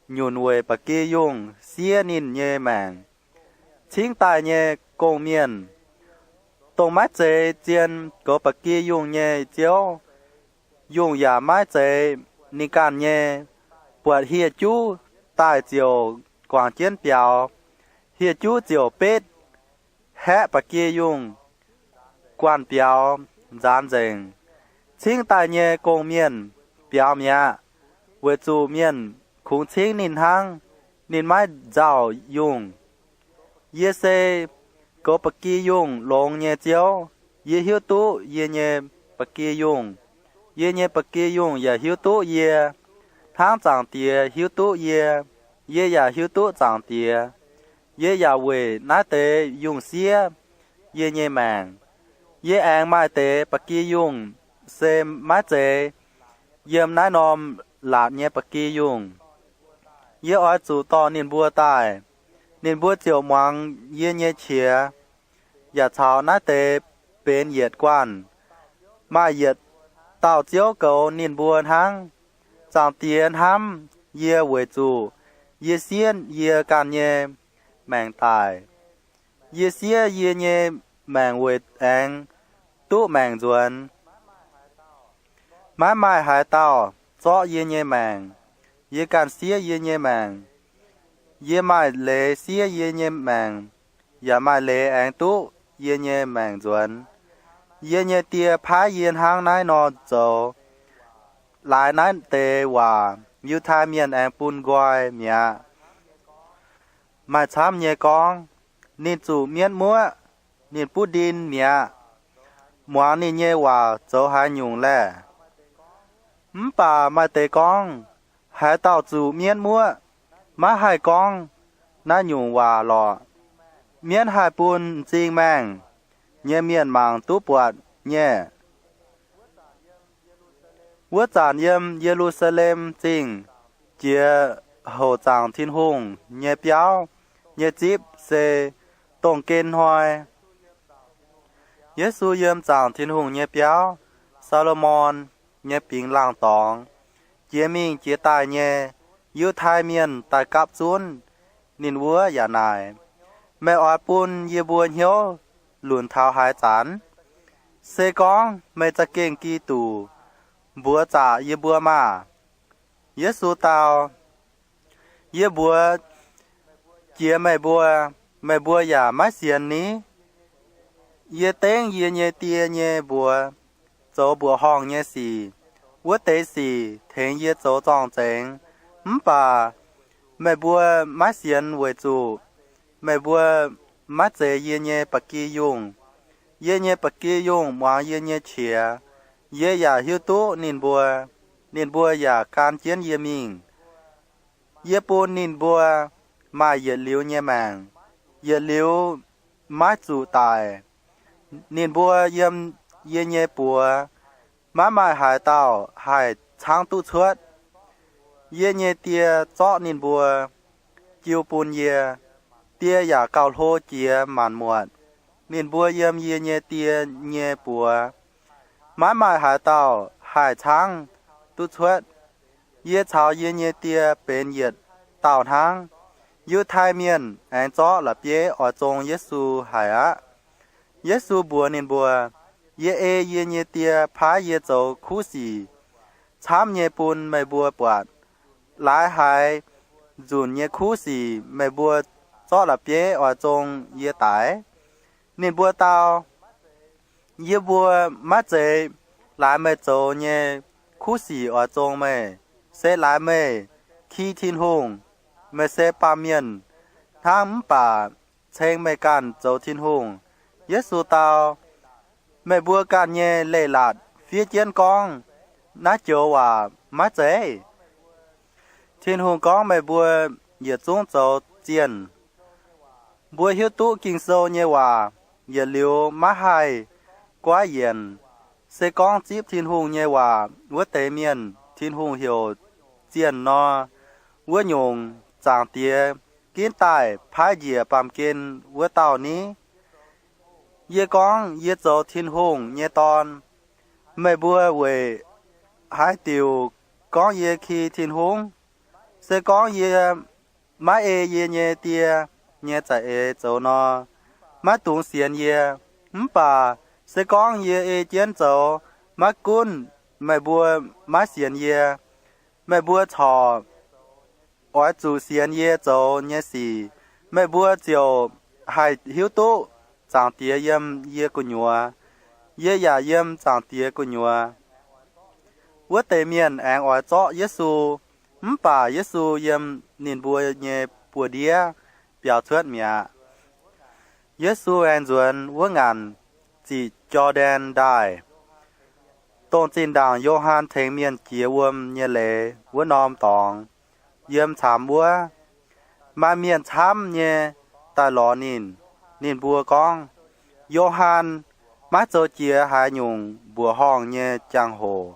nyunc weic ba'gi yungh siev ninh nyei maengc. Cingv daaih nyei gong-mienh, dongh maiv zeiz zien goux ba'gi yungh nyei Ziouv, yungh yaac maiv zeiz ninh ganh nyei, buatc hieh juv daaih ziouc guangc jienv biaux, hieh juv ziouc betv, haeqv ba'gi yungh, guanh biaux nzaanx nzengc. Cingv daaih nyei gong-mienh biaux mi'aqv, weic zuqc mienh kungx cingv ninh hnangv. Ninh maiv nzauh yungh. Yie se goux ba'gi yungh longx nyei Ziouv. Yie hiuv duqv yie nyei ba'gi yungh. Yie nyei ba'gi yungh yaac hiuv duqv yie, hnangv Zaangc Diex hiuv duqv yie. Yie yaac hiuv duqv Zaangc Diex. Yie yaac weic naaiv deix yungh siev yie nyei maengc. Yie aengx maaih deix ba'gi yungh se maiv zeiz yiem naaiv norm laatc nyei ba'gi yungh. Yie oix zuqc dorh ninh mbuo daaih. Ninh mbuo ziouc muangx yie nyei qiex, yaac caux naaiv deix benx yietc guanh. Maaih yietc dauh Ziouv goux ninh mbuo hnangv. Zaangc Diex hnamv yie weic zuqc yie siev yie ganh nyei maengc daic. Yie siev yie nyei maengc weic aengx duqv maengc nzuonx. Maiv maaih haaix dauh zorqv yie nyei maengc. Yie ganh siev yie nyei maengc. Yie maaih leiz siev yie nyei maengc, yaac maaih leiz aengx duqv yie nyei maengc nzuonx. Yie nyei Die paaiv yie hnangv naaiv nor zoux. Laaix naaiv deix waac Yiutai Mienh aengx bun nqoi mi'aqv. Maaih camv nyei gorngv, Ninh zuqc mienv muoqv, ninh buv ndin mi'aqv. Muangx ninh nyei waac zoux haaix nyungc laeh? Mv baac maaih deix gorngv, Haaix dauh zuqc mienv muoqv, maiv haih gorngv naaiv nyungc waac lorqc. Mienv haih bun m'zing maengh nyei mienh mangc duqv buatc nyei. Wuov zanc yiem Ye^lu^saa^lem Zingh jiex houc zaangc Tin-Hungh nyei biauv nyei zipv se dongh gen hnoi. Yesu yiem zaangc Tin-Hungh nyei biauv, Saa^lo^morn nyei bingx laangh dorngx, jiex mingh jiex daaih nyei. Yiutai Mienh daaih gapv zunv ninh wuov yaac naaic, Meih oix bun yie mbuo hnyouv lunc taux haaix zanc? Se gorngv meih za'gengh Giduc, mbuox zaqc yie mbuo maah! Yesu dau, Yie mbuox jiex meih mbuo, meih mbuo yaac maiv sienx ni? Yie dengv yie nyei Die nyei mbuox zoux mbuoqc horngh nyei sic, wuov deix sic tengx yie zoux zorng-zengx. Mv baac meih mbuo maiv sienx weic zuqc meih mbuo maiv zeiz yie nyei ba'gi yungh. Yie nyei ba'gi yungh muangx yie nyei qiex. Yie yaac hiuv duqv ninh mbuo. Ninh mbuo yaac gan jienv yie mingh. Yie bun ninh mbuo maaih yietc liuz nyei maengc, yietc liuz maiv zuqc daic. Ninh mbuo yiem yie nyei buoz, maiv maaih haaix dauh haih caangv duqv cuotv. Yie nyei Die zorqv ninh mbuo jiu bun yie. Die yaac gauh hlo jiex maanc muotc. Ninh mbuo yiem yie nyei Die nyei buoz, maiv maaih haaix dauh haih caangv duqv cuotv. Yie caux yie nyei Die benx yietc dauh hnangv. Yiutai Mienh aengx zorqv la'bieiv oix zong Yesu haic aqv. Yesu mbuox ninh mbuo, Yie ei yie nyei Die paaiv yie zoux kuv sic camv nyei bun meih mbuo buatc. Laaix haaix nzunc nyei kuv sic meih mbuo zorqv la'bieiv oix zong yie daix? Ninh mbuo dau, Yie mbuo maiv zeiz laaix meih zoux nyei kuv sic oix zong meih. Se laaix meih ki Tin-Hungh. Meih se baamh mienh hnangv mv baac ceng meih ganh zoux Tin-Hungh. Yesu dau, Meih mbuo ganh nyei leiz-latc fiev jienv gorngv naaiv joux waac maiv zeiz? Tin-Hungh gorngv meih mbuo yietc zungv zoux zienh. Mbuo hiuv duqv Ging-Sou nyei waac yietc liuz maiv haih guaiv yienc. Se gorngv zipv Tin-Hungh nyei waac wuov deix mienh, Tin-Hungh heuc zienh nor, wuov nyungc, Zaangc Diex ginv daaih paaiv njiec baamh gen wuov dauh ni? Yie gorngv yie zoux Tin-Hungh nyei Dorn, meih mbuo weic haaix diuc gorngv yie ki Tin-Hungh? Se gorngv yie maiv ei yie nyei Die nyei za'eix zoux nor, maiv dungx sienx yie. Mv baac se gorngv yie ei jienv zoux, maiv gunv meih mbuo maiv sienx yie, meih mbuo corc oix zuqc sienx yie zoux nyei sic. Meih mbuo ziouc haih hiuv duqv Zaangc Diex yiem yie gu'nyuoz, yie yaac yiem Zaangc Diex gu'nyuoz. Wuov deix mienh aengx oix zorqv Yesu, mv baac Yesu yiem ninh mbuo nyei buoz-ndiev biaux cuotv mi'aqv. Yesu aengx nzuonx wuov ngaanc ziqc Jor^ndaen Ndaaih, dongh zinh ndaangc Yo^han tengx mienh jiex wuom nyei leiz wuov norm dorngx. Yiem caamx wuov, maaih mienh camv nyei daaih lorz ninh. Ninh mbuo gorngv, Yo^han maiv zoux jiex haaix nyungc mbuoqc horngh nyei jangx-hoc,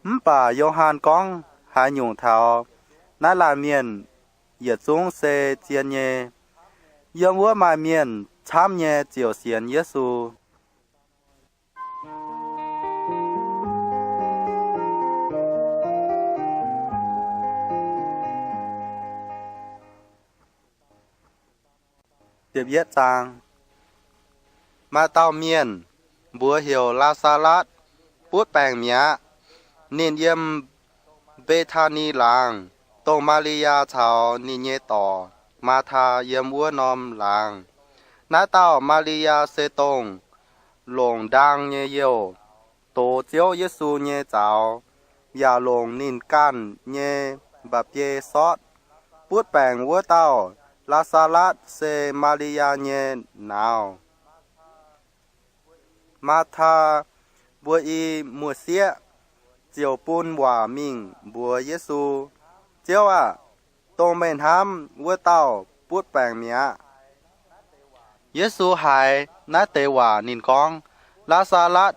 mv baac Yo^han gorngv haaix nyungc taux naaiv laanh mienh yietc zungv se zien nyei. Yiem wuov maaih mienh camv nyei ziouc sienx Yesu. Maaih dauh mienh, mbuox heuc Laa^saa^latv, butv baengc mi'aqv. Ninh yiem Mbe^taa^ni Laangz, dongh Maa^li^yaa caux ninh nyei dorc, Maa^taa, yiem wuov norm laangz. Naaiv dauh Maa^li^yaa se dongh longc ndaang nyei youh, dox Ziouv Yesu nyei zaux, yaac longc ninh ganh nyei mba'biei sortv. Butv baengc wuov dauh, Laa^saa^latv, se Maa^li^yaa nyei nauz. Maa^taa mbuo i muoz-sieqv ziouc bun waac mingh mbuox Yesu, Ziouv aah! Dongh meih hnamv wuov dauh butv baengc mi'aqv. Yesu haiz naaiv deix waac ninh gorngv, Laa^saa^latv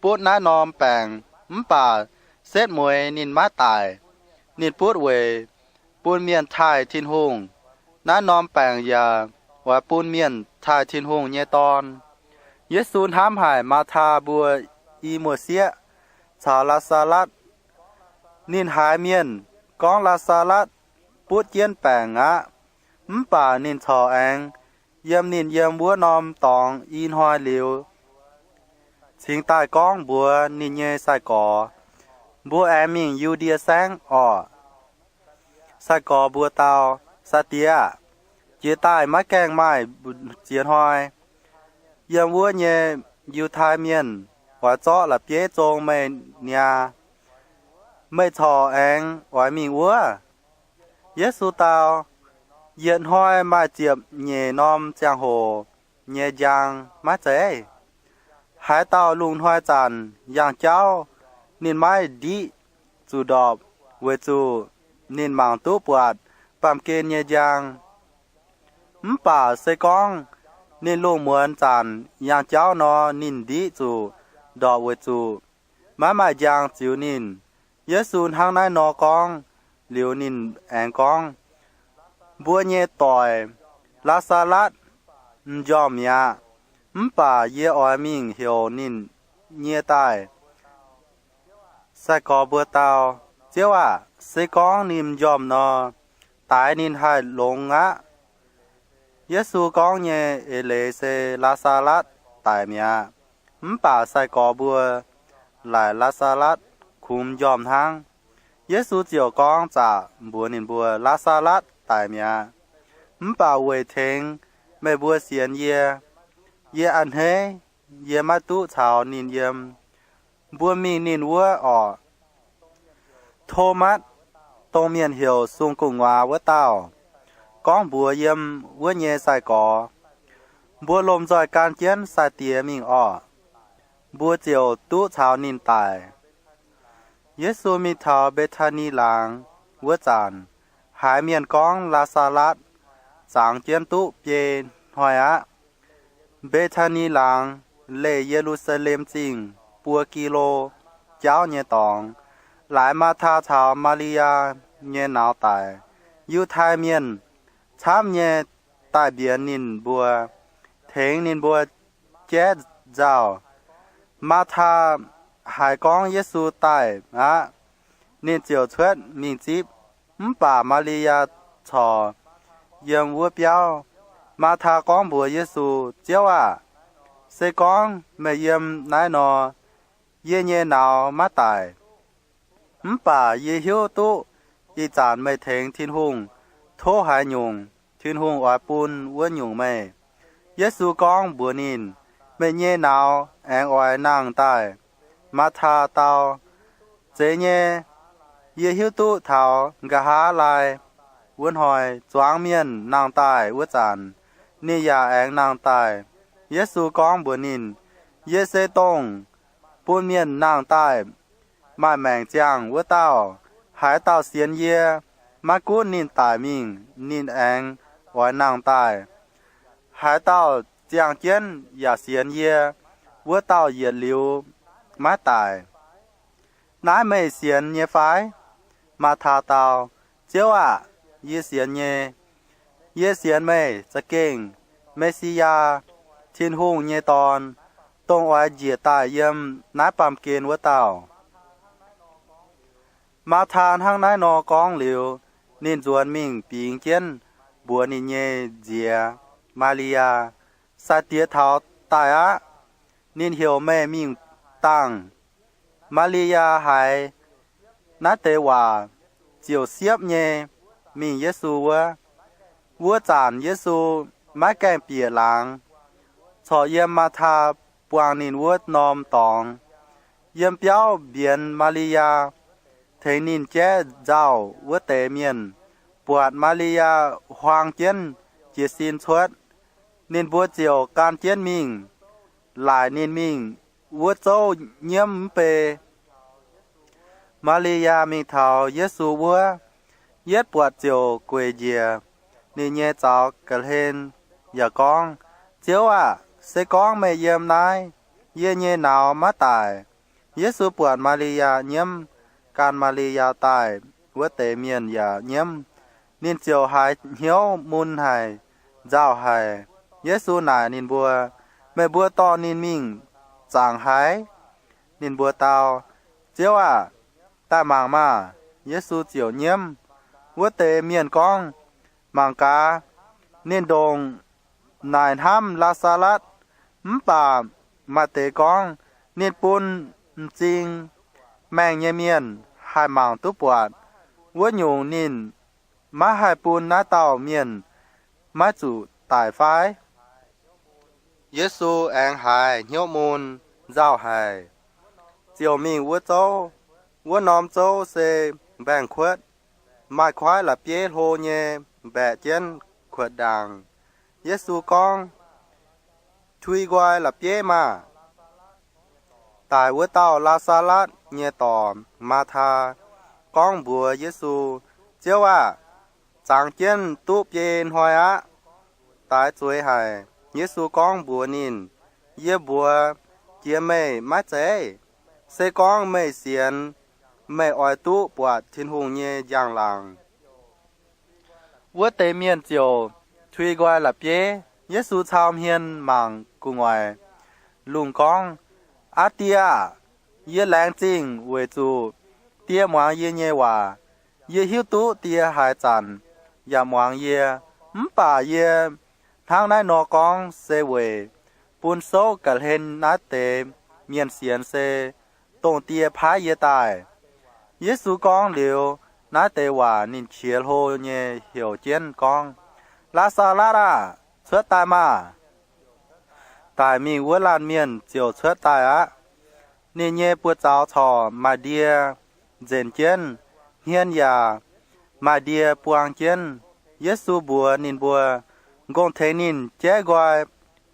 butv naaiv norm baengc, mv baac setv mueiz ninh maiv daic. Ninh butv weic bun mienh taaih Tin-Hungh. Naaiv norm baengc yaac oix bun mienh taaih Tin-Hungh nyei Dorn. Yesu hnamv haic Maa^taa mbuo i muoz-sieqv caux Laa^saa^latv. Ninh haiz mienh gorngv Laa^saa^latv butv jienv baengc aqv, mv baac ninh corc aengx yiem ninh yiem wuov norm dorngx i hnoi liuz cingx daaih gorngv mbuox ninh nyei sai-gorx, Mbuo aengx mingh Yu^ndie Saengv orqc? Sai-gorx mbuo dau, Sai-Diex aah! Jiex daaih maiv gaengh maaih ziex hnoi, yiem wuov nyei Yiutai Mienh oix zorqv la'bieiv zong meih niaa. Meih corc aengx oix mingh wuov? Yesu dau, Yietc hnoi maaih ziepc nyeic norm ziangh hoc nyei njang, maiv zeiz? Haaix dauh lungh hnoi zanc yangh jauv, ninh maiv ndiqv zuqc ndorpc, weic zuqc ninh mangc duqv buatc baamh gen nyei njang. Mv baac se gorngv ninh lungh muonz zanc yangh jauv nor, ninh ndiqv zuqc ndorpc, weic zuqc maiv maaih njang ziux ninh. Yesu hnangv naaiv nor gorngv liuz, ninh aengx gorngv, Mbuo nyei doic, Laa^saa^latv, m'njormh mi'aqv, mv baac yie oix mingh heuc ninh nyie daaih. Sai-gorx mbuo dau, Ziouv aah! Se gorngv ninh m'njormh nor, daix ninh haih longx aqv. Yesu gorngv nyei eix leiz se Laa^saa^latv daic mi'aqv, mv baac sai-gorx mbuo laaic Laa^saa^latv kungx m'njormh hnangv. Yesu ziouc gorngv zaqc mbuox ninh mbuo, Laa^saa^latv daic mi'aqv, mv baac weic tengx meih mbuo sienx yie. Yie a'hneiv yie maiv duqv caux ninh yiem. Mbuo mingh ninh wuov orqc? Tomatv, dongh mienh heuc Sung Gu'nguaaz wuov dauh, gorngv mbuox yiem wuov nyei sai-gorx, Mbuo lomh nzoih gan jienv Sai-Diex mingh orqc? Mbuo ziouc duqv caux ninh daic. Yesu mingh taux Mbe^taa^ni Laangz wuov zanc, haiz mienh gorngv Laa^saa^latv zangx jienv duqv biei hnoi aqv. Mbe^taa^ni Laangz leih Ye^lu^saa^lem Zingh buo gi^lo jauv nyei dorngx, laaix Maa^taa caux Maa^li^yaa nyei nauz daic. Yiutai Mienh camv nyei daaih mbienx ninh mbuo, tengx ninh mbuo jaiv nzauh. Maa^taa haiz gorngv Yesu daaih aqv, ninh ziouc cuotv mingh zipv. Mv baac Maa^li^yaa corc yiem wuov biauv. Maa^taa gorngv mbuox Yesu, Ziouv aah! Se gorngv meih yiem naaiv nor, yie nyei nauz maiv daic. Mv baac yie hiuv duqv ih zanc meih tengx Tin-Hungh tov haaix nyungc, Tin-Hungh oix bun wuov nyungc meih. Yesu gorngv mbuox ninh, Meih nyei nauz aengx oix nangh daaih. Maa^taa dau, Zeiz nyei. Yie hiuv duqv taux nqa'haav laai wuov hnoi zuangx mienh nangh daaih wuov zanc, ninh yaac aengx nangh daaih. Yesu gorngv mbuox ninh, Yie se dongh bun mienh nangh daaih maaih maengc ziangh wuov dauh. Haaix dauh sienx yie, maiv gunv ninh daic mingh, ninh aengx oix nangh daaih. Haaix dauh ziangh jienv yaac sienx yie, wuov dauh yietc liuz maiv daic. Naaiv meih sienx nyei fai? Maa^taa dau, Ziouv aah! Yie sienx nyei. Yie sienx meih za'gengh Me^si^yaa, Tin-Hungh nyei Dorn, dongh oix njiec daaih yiem naaiv baamh gen wuov dauh. Maa^taa hnangv naaiv nor gorngv liuz, ninh nzuonx mingh bingx jienv mbuox ninh nyei nziex, Maa^li^yaa, Sai-Diex taux daaih aqv. Ninh heuc meih mingh dangh. Maa^li^yaa haiz naaiv deix waac ziouc siepv nyei mingh Yesu wuov. Wuov zanc Yesu maiv gaengh bieqc laangz, corc yiem Maa^taa buangh ninh wuov norm dorngx. Yiem biauv mbienx Maa^li^yaa, tengx ninh jaiv nzauh wuov deix mienh buatc Maa^li^yaa huaang jienv jiez sin cuotv, ninh mbuo ziouc gan jienv mingh, laaic ninh mingh wuov zouv nyiemv mv bei. Maa^li^yaa mingh taux Yesu wuov, yietv buatc ziouc gueic njiec ninh nyei zaux ga'hlen yaac gorngv, Ziouv aah! Se gorngv meih yiem naaiv, yie nyei nauz maiv daic. Yesu buatc Maa^li^yaa nyiemv gan Maa^li^yaa daaih wuov deix mienh yaac nyiemv, ninh ziouc haiz hnyouv mun haic, nzauh haic. Yesu naaic ninh mbuo, Meih mbuo dorh ninh mingh zaangc haaix? Ninh mbuo dau, Ziouv aah! Daaih mangc maah! Yesu ziouc nyiemv. Wuov deix mienh gorngv, Mangc gaax, ninh ndongc naaic hnamv Laa^saa^latv. Mv baac maaih deix gorngv, Ninh bun m'zing maengh nyei mienh haih mangc duqv buatc. Wuov nyungc ninh maiv haih bun naaiv dauh mienh maiv zuqc daic fai? Yesu aengx haiz hnyouv mun nzauh haic, ziouc mingh wuov zouv. Wuov norm zouv se mbaengx-kuotv, maaih kuaaiv la'bieiv hlo nyei mbaeqc jienv kuotv ndaangc. Yesu gorngv, Tui nqoi la'bieiv maah! Daic wuov dauh Laa^saa^latv nyei dorc, Maa^taa, gorngv mbuox Yesu, Ziouv aah! Zangx jienv duqv biei hnoi aqv. Daaix zueiz haic. Yesu gorngv mbuox ninh, Yie mbuox jiex meih maiv zeiz? Se gorngv meih sienx, meih oix duqv buatc Tin-Hungh nyei njang-laangc. Wuov deix mienh ziouc tui nqoi la'bieiv. Yesu cau hmien mangc gu'nguaaic lungh gorngv, Aa Die aah! Yie laengz zingh weic zuqc Die muangx yie nyei waac. Yie hiuv duqv Die haaix zanc yaac muangx yie. Mv baac yie hnangv naaiv nor gorngv se weic bun souv ga'hlen naaiv deix mienh sienx se dongh Die paaiv yie daaih. Yesu gorngv liuz naaiv deix waac, ninh qiex hlo nyei heuc jienv gorngv, Laa^saa^latv aah! Cuotv daaih maah! Daic mingh wuov laanh mienh ziouc cuotv daaih aqv. Ninh nyei buoz-zaux corc maaih ndie nzenc jienv, hmien yaac maaih ndie buang jienv. Yesu mbuox ninh mbuo, M'nqorngv tengx ninh jaiv nqoi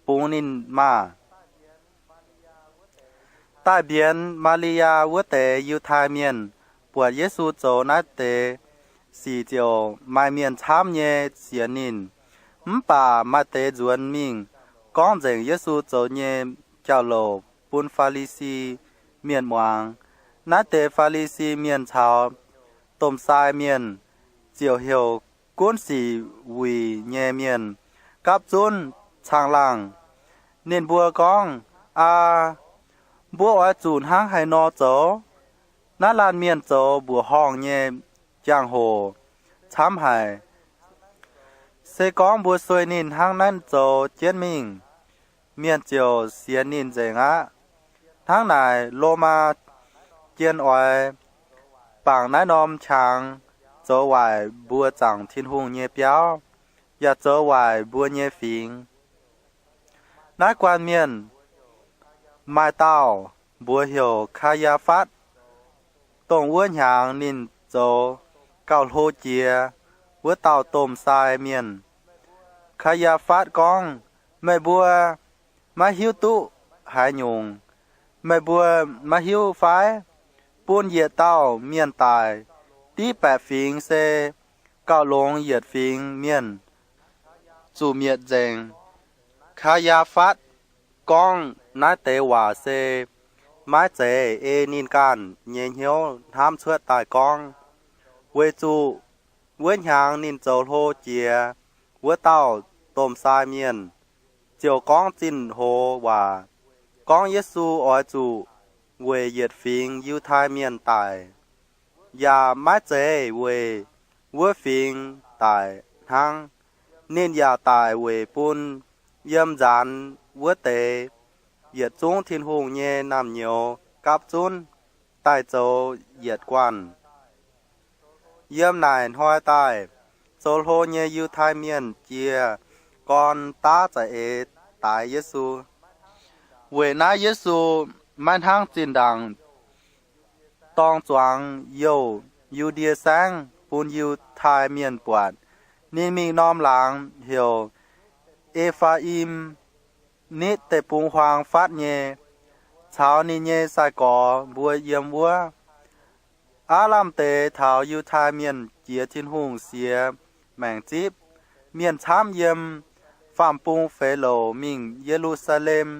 bungx ninh maah! Daaih mbienx Maa^li^yaa wuov deix Yiutai Mienh buatc Yesu zoux naaiv deix sic ziouc maaih mienh camv nyei sienx ninh. Mv baac maaih deix nzuonx mingh gorngv nzengc Yesu zoux nyei jauv-louc bun Faa^li^si Mienh muangx. Naaiv deix Faa^li^si Mienh caux domh sai mienh, ziouc heuc gunv sic wuic nyei mienh gapv zunv caangh laangh. Ninh mbuo gorngv, Aa, mbuo oix zuqc hnangv haaix nor zoux? Naaiv laanh mienh zoux mbuoqc horngh nyei jangx-hoc camv haic. Se gorngv mbuo sueih ninh hnangv naaiv zoux jienv mingh, mienh ziouc sienx ninh nzengc aqv. Hnangv naaic, Lomaa jien oix bangc naaiv norm qangx zoux waaic mbuo zaangc Tin-Hungh nyei biauv, yaac zoux waaic mbuo nyei fingx. Naaiv guanh mienh maaih dauh mbuox heuc Kaa^yaa^fatv, dongh wuov hnyangx ninh zoux gauh hlo jiex wuov dauh domh sai mienh. Kaa^yaa^fatv gorngv, Meih mbuo maiv hiuv duqv haaix nyungc. Meih mbuo maiv hiuv fai? Bun yietc dauh mienh daic, div baeqc fingx se gauh longx yietc fingx mienh zuqc mietc nzengc. Kaa^yaa^fatv gorngv naaiv deix waac se maiv zeiz ei ninh ganh nyei hnyouv hnamv cuotv daaih gorngv. Weic zuqc wuov hnyangx ninh zoux hlo jiex wuov dauh domh sai mienh, ziouc gorngv zinh hoz waac, gorngv Yesu oix zuqc weic yietc fingx Yiutai Mienh daic, yaac maiv zeiz weic wuov fingx daic hnangv. Ninh yaac daic weic bun yiem nzaanx wuov deix yietc zungv Tin-Hungh nyei naamh nyouz gapv zunv daaih zoux yietc guanh. Yiem naaic hnoi daaih, zoux hlo nyei Yiutai Mienh jiez gorn daav za'eix daix Yesu. Weic naaiv Yesu maiv hnangv zinh ndaangc dorng zuangx youh Yu^ndie Saengv bun Yiutai Mienh buatc. Ninh mingh norm laangz heuc E^faa^im, nitv deic-bung-huaang fatv nyei, caux ninh nyei sai-gorx mbuo yiem wuov. Aav lamh deix taux Yiutai Mienh jiex Tin-Hungh siex maengc zipv, mienh camv yiem faam-bung feix louc mingh Ye^lu^saa^lem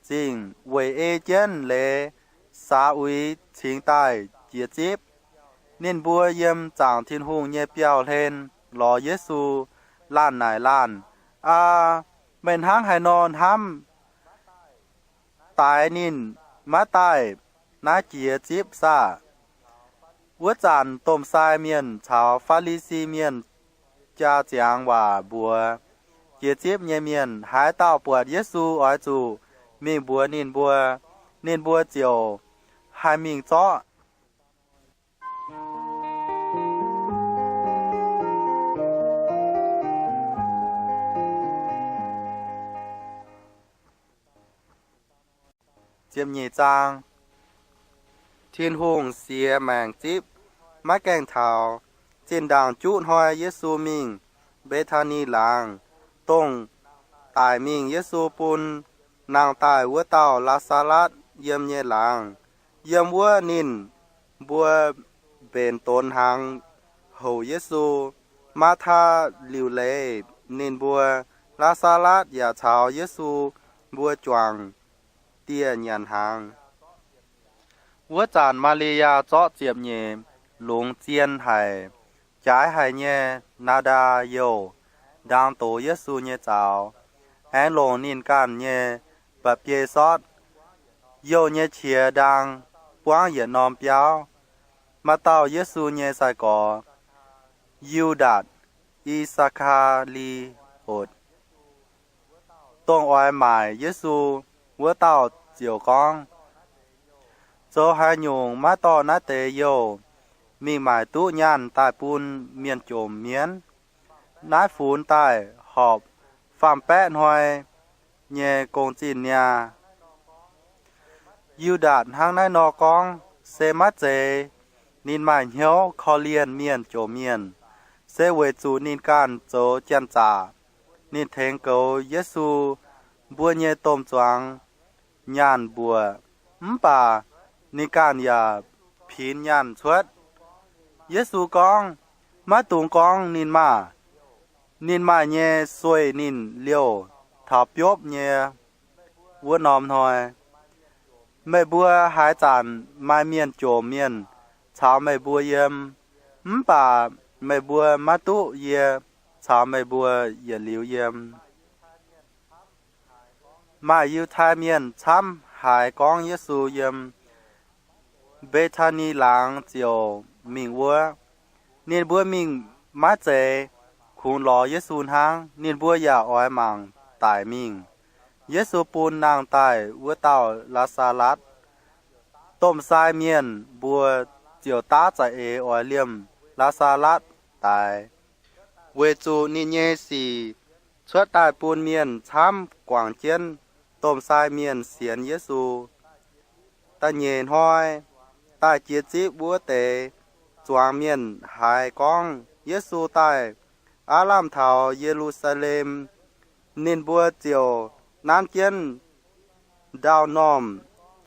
Zingh weic ei jienv leiz saax uix cingx daaih jiex zipv. Ninh mbuo yiem zaangc Tin-Hungh nyei biauv-hlen lorz Yesu, laanh naaic laanh, Aa, meih hnangv haaix nor hnamv daix ninh maiv daaih naaiv jiex zipv saah? Wuov zanc domh sai mienh caux Faa^li^si Mienh jaa ziangx waac mbuox jiex zipv nyei mienh, Haaix dauh buatc Yesu oix zuqc mingh mbuox ninh mbuo, ninh mbuo ziouc haih mingh zorqv. Ziepc nyeic zaang. Tin-Hungh siex maengc zipv. Maiv gaengh taux, zinh ndaangc juqv hnoi Yesu mingh Mbe^taa^ni Laangz, dongh daic mingh Yesu bun nangh daaih wuov dauh Laa^saa^latv yiem nyei laangz. Yiem wuov ninh mbuo mbenc donx hnaangx houc Yesu. Maa^taa liuc leiz ninh mbuo. Laa^saa^latv yaac caux Yesu mbuo juangc dieh nyanc hnaangx. Wuov zanc Maa^li^yaa zorqv ziepc nyeic lungz zien haic, jaaix haic nyei naa^ndaa youh ndaang dox Yesu nyei zaux, aengx longc ninh ganh nyei mba'biei sortv youh nyei qiex ndaang buangv yietc norm biauv. Maaih dauh Yesu nyei sai-gorx, Yu^ndaatc I^saa^kaa^li^otc, dongh oix maaic Yesu wuov dauh ziouc gorngv, Zoux haaix nyungc maiv dorh naaiv deix youh mingh maaic duqv nyaanh daaih bun mienh jomc mienv? Naaiv funx daaih horpc faam-baeqv hnoi nyei gong-zinh niaa. Yu^ndaatc hnangv naaiv nor gorngv se maiv zeiz ninh maaih hnyouv korv-lienh mienh jomc mienh. Se weic zuqc ninh ganh zoux janx-zaqc, ninh tengx goux Yesu mbuo nyei domh zuangx nyaanh mbuoqc, mv baac ninh ganh yaac pinx nyaanh cuotv. Yesu gorngv, Maiv dungx gorngv ninh maah! Ninh maaih nyei sueih ninh liouh taux biopv nyei wuov norm hnoi. Meih mbuo haaix zanc maaih mienh jomc mienh caux meih mbuo yiem, mv baac meih mbuo maiv duqv yie caux meih mbuo yietc liuz yiem. Maaih Yiutai Mienh camv haiz gorngv Yesu yiem Mbe^taa^ni Laangz ziouc mingh wuov. Ninh mbuo mingh maiv zeiz kungx lorz Yesu hnangv, ninh mbuo yaac oix mangc daic mingh. Yesu bun nangh daaih wuov dauh Laa^saa^latv. Domh sai mienh mbuo ziouc daav za'eix oix liemh Laa^saa^latv daix, weic zuqc ninh nyei sic cuotv daaih bun mienh camv guangc jienv domh sai mienh sienx Yesu. Da'nyeic hnoi, daaih jiex zipv wuov deix zuangx mienh haiz gorngv Yesu daaih aav lamh taux Ye^lu^saa^lem, ninh mbuo ziouc nanv jienv ndau-normh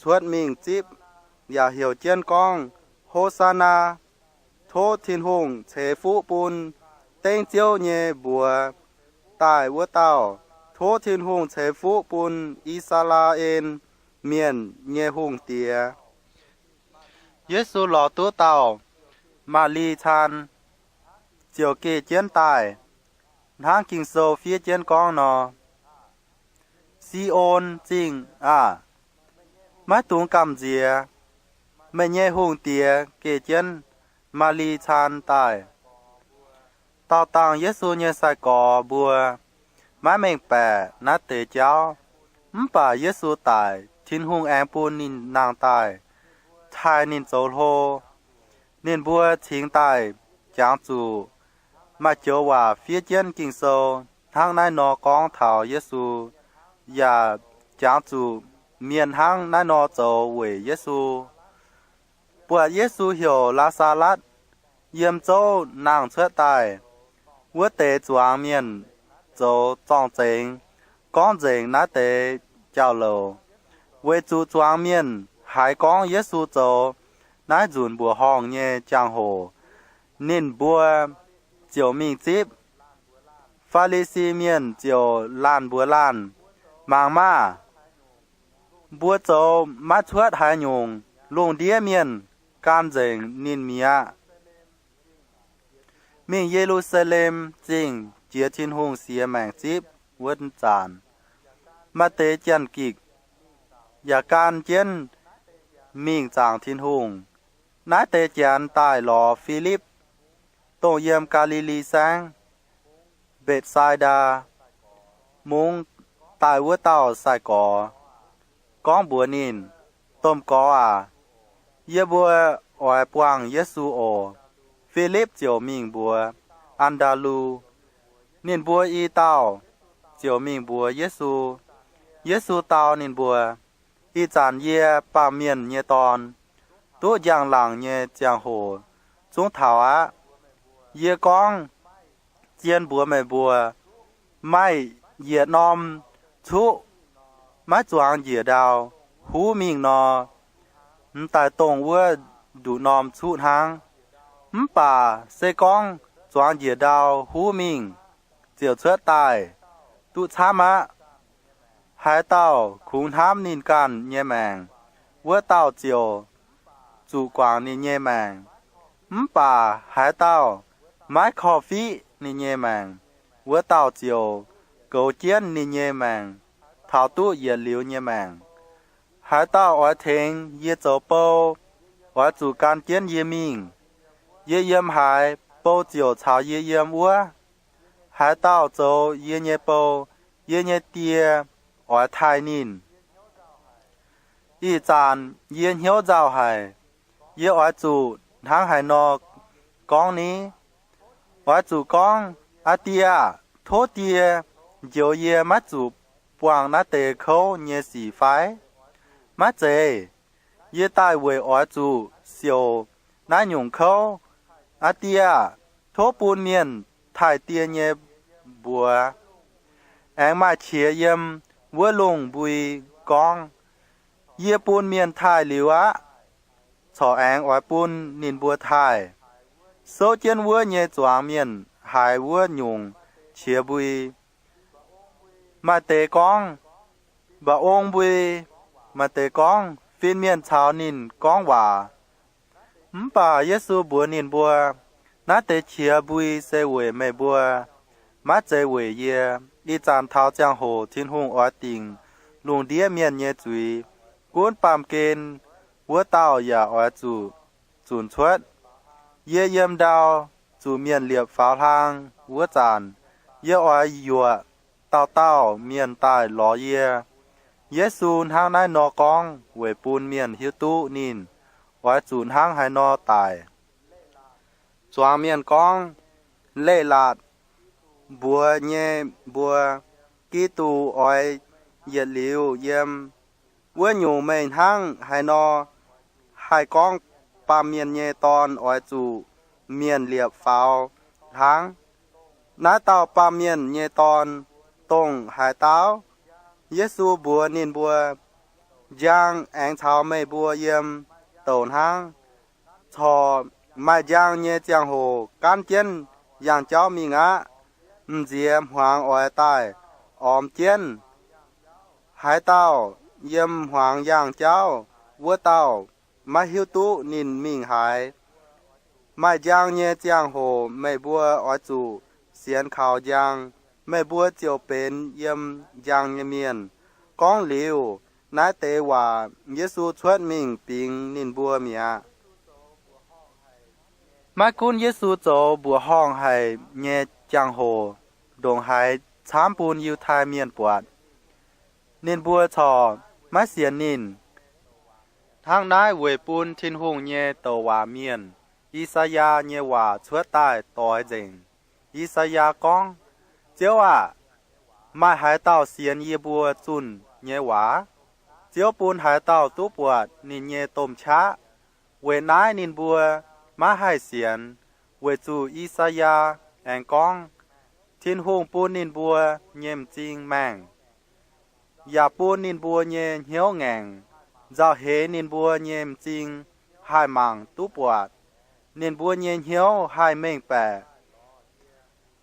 cuotv mingh zipv, yaac heuc jienv gorngv, Hosaanaa! Tov Tin-Hungh ceix fuqv bun dengv Ziouv nyei mbuox daaih wuov dauh. Tov Tin-Hungh ceix fuqv bun I^saa^laa^en Mienh nyei Hungh Diex. Yesu lorz duqv dauh Maa^li Caan ziouc geh jienv daaih, hnangv Ging-Sou fiev jienv gorngv nor, Si^on Zingh aah! Maiv dungx gamh nziex. Meih nyei Hungh Diex geh jienv Maa^li Caan daaih. Daauh dangh Yesu nyei sai-gorx mbuo maiv mengh baeqc naaiv deix jauv, mv baac Yesu daic, Tin-Hungh aengx bun ninh nangh daaih, taaih ninh zoux hlo. Ninh mbuo cingx daaih jangx zuqc maaih joux waac fiev jienv Ging-Sou hnangv naaiv nor gorngv taux Yesu, yaac jangx zuqc mienh hnangv naaiv nor zoux weic Yesu. Buatc Yesu heuc Laa^saa^latv yiem zouv nangh cuotv daaih, wuov deix zuangx mienh zoux zorng-zengx gorngv nzengc naaiv deix jauv-louc, weic zuqc zuangx mienh haiz gorngv Yesu zoux naaiv nzunc mbuoqc horngh nyei jangx-hoc, ninh mbuo ziouc mingh zipv. Faa^li^si Mienh ziouc laanh mbuox laanh, Mangc maah! Mbuo zoux maiv cuotv haaix nyungc. Lungh ndiev mienh gan nzengc ninh mi'aqv. Mingh Ye^lu^saa^lem Zingh jiex Tin-Hungh siex maengc zipv wuov zanc, maaih deix janx-gikc yaac gan jienv mingh zaangc Tin-Hungh. Naaiv deix janx daaih lorz Filipv, dongh yiem Gaa^li^li Saengv, Mbetc^sai^ndaa Mungv, daaih wuov dauh sai-gorx, gorngv mbuox ninh, Domh Gorx aac, yie mbuo oix buangh Yesu oc. Filipv ziouc mingh mbuox An^ndaa^lu. Ninh mbuo i dauh ziouc mingh mbuox Yesu. Yesu dau ninh mbuo, Ih zanc yie, Baamh Mienh nyei Dorn, duqv njang-laangc nyei ziangh hoc zungv taux aqv. Yie gorngv zien mbuox meih mbuo, maaih yietc norm cuqv maiv zuangx njiec ndau huv mingh nor, m'daaih dongh wuov nduqc norm cuqv hnangv. Mv baac se gorngv zuangx njiec ndau huv mingh ziouc cuotv daaih, duqv camv aqv. Haaix dauh kungx hnamv ninh ganh nyei maengc, wuov dauh ziouc zuqc guangc ninh nyei maengc. Mv baac haaix dauh maiv korv-fiqv ninh nyei maengc, wuov dauh ziouc goux jienv ninh nyei maengc taux duqv yietc liuz nyei maengc. Haaix dauh oix tengx yie zoux bou, oix zuqc gan jienv yie mingh. Yie yiem haaix, bou ziouc caux yie yiem wuov. Haaix dauh zoux yie nyei bou, yie nyei Die oix taaih ninh. Ih zanc yie hnyouv nzauh haic. Yie oix zuqc hnangv haaix nor gorngv ni? Oix zuqc gorngv, Aa Die aah! Tov Die njoux yie maiv zuqc buangh naaiv deix kouv nyei sic fai? Maiv zeiz. Yie daaih weic oix zuqc siouc naaiv nyungc kouv. Aa Die aah! Tov bun mienh taaih Die nyei mbuox. Aengx maaih qiex yiem wuov lungh mbui gorngv, Yie bun mienh taaih liuz aqv, corc aengx oix bun ninh mbuo taaih. Souv jienv wuov nyei zuangx mienh haiz wuov nyungc qiex mbui. Maaih deix gorngv, Mba'ong mbui. Maaih deix gorngv, Fin-mienh caux ninh gorngv waac. Mv baac Yesu mbuox ninh mbuo, Naaiv deix qiex mbui se weic meih mbuo, maiv zeiz weic yie. Ih zanc taux ziangh hoc Tin-Hungh oix dingc lungh ndiev mienh nyei zuiz. Gunv baamh gen wuov dauh yaac oix zuqc zunc cuotv. Yie yiem ndau zuqc mienh liepc faaux hlang wuov zanc, yie oix yuoqc dauh dauh mienh daaih lorz yie. Yesu hnangv naaiv nor gorngv weic bun mienh hiuv duqv ninh oix zuqc hnangv haaix nor daic. Zuangx mienh gorngv, Leiz-latc mbuox nyei mbuo, Giduc oix yietc liuz yiem. Wuov nyungc, meih hnangv haaix nor haih gorngv Baamh Mienh nyei Dorn oix zuqc mienh liepc faaux hlang? Naaiv dauh Baamh Mienh nyei Dorn dongh haaix dauh? Yesu mbuox ninh mbuo, Njang aengx caux meih mbuo yiem douc hnangv. Corc maaih njang nyei ziangh hoc gaanv jienv yangh jauv mingh aqv. M'nziex hmuangx oix daaih ormx jienv. Haaix dauh yiem hmuangx yangh jauv, wuov dauh maiv hiuv duqv ninh mingh haaix. Maaih njang nyei ziangh hoc meih mbuo oix zuqc sienx kaux njang, meih mbuo ziouc benx yiem njang nyei mienh. Gorngv liuz naaiv deix waac, Yesu cuotv mingh bingx ninh mbuo mi'aqv. Maiv gunv Yesu zoux mbuoqc horngh haic nyei jangx-hoc ndongc haaix camv bun Yiutai Mienh buatc, ninh mbuo corc maiv sienx ninh. Hnangv naaiv weic bun Tin-Hungh nyei douc waac mienh, I^saa^yaa, nyei waac cuotv daaih doix nzengc. I^saa^yaa gorngv, Ziouv aah! Maaih haaix dauh sienx yie mbuo zunh nyei waac? Ziouv bun haaix dauh duqv buatc ninh nyei domh qaqv? Weic naaiv ninh mbuo maiv haih sienx. Weic zuqc I^saa^yaa aengx gorngv, Tin-Hungh bun ninh mbuo nyei m'zing maengh, yaac bun ninh mbuo nyei hnyouv ngaengc, nzauh heix ninh mbuo nyei m'zing haih mangc duqv buatc, ninh mbuo nyei hnyouv haih mengh baeqc.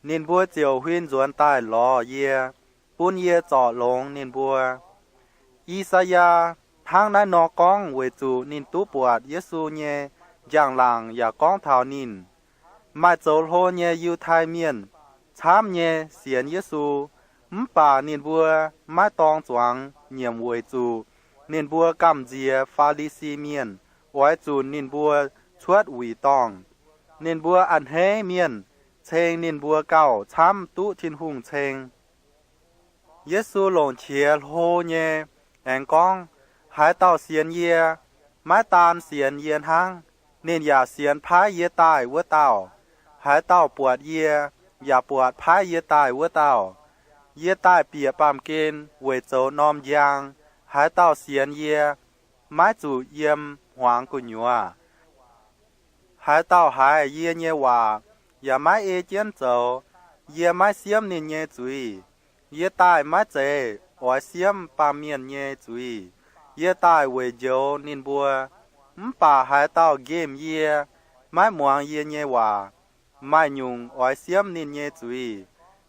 Ninh mbuo ziouc huin nzuonx daaih lorz yie, bun yie zorc longx ninh mbuo. I^saa^yaa hnangv naaiv nor gorngv weic zuqc ninh duqv buatc Yesu nyei njang-laangc yaac gorngv taux ninh. Maaih zoux hlo nyei Yiutai Mienh camv nyei sienx Yesu, mv baac ninh mbuo maiv dorng zuangx nyiemc weic zuqc ninh mbuo gamh nziex Faa^li^si Mienh oix zunc ninh mbuo cuotv wuic dorngh. Ninh mbuo a'hneiv mienh ceng ninh mbuo gauh camv duqv Tin-Hungh ceng. Yesu longc qiex hlo nyei aengx gorngv, Haaix dauh sienx yie, maiv daan sienx yie hnangv, ninh yaac sienx paaiv yie daaih wuov dauh. Haaix dauh buatc yie, yaac buatc paaiv yie daaih wuov dauh. Yie daaih bieqc baamh gen weic zoux norm njang. Haaix dauh sienx yie, maiv zuqc yiem hmuangx gu'nyuoz. Haaix dauh haiz yie nyei waac yaac maiv ei jienv zoux, yie maiv siemv ninh nyei zuiz. Yie daaih maiv zeiz oix siemv baamh mienh nyei zuiz. Yie daaih weic njoux ninh mbuo. Mv baac haaix dauh nqemh yie, maiv muangx yie nyei waac, maaih nyungc oix siemv ninh nyei zuiz.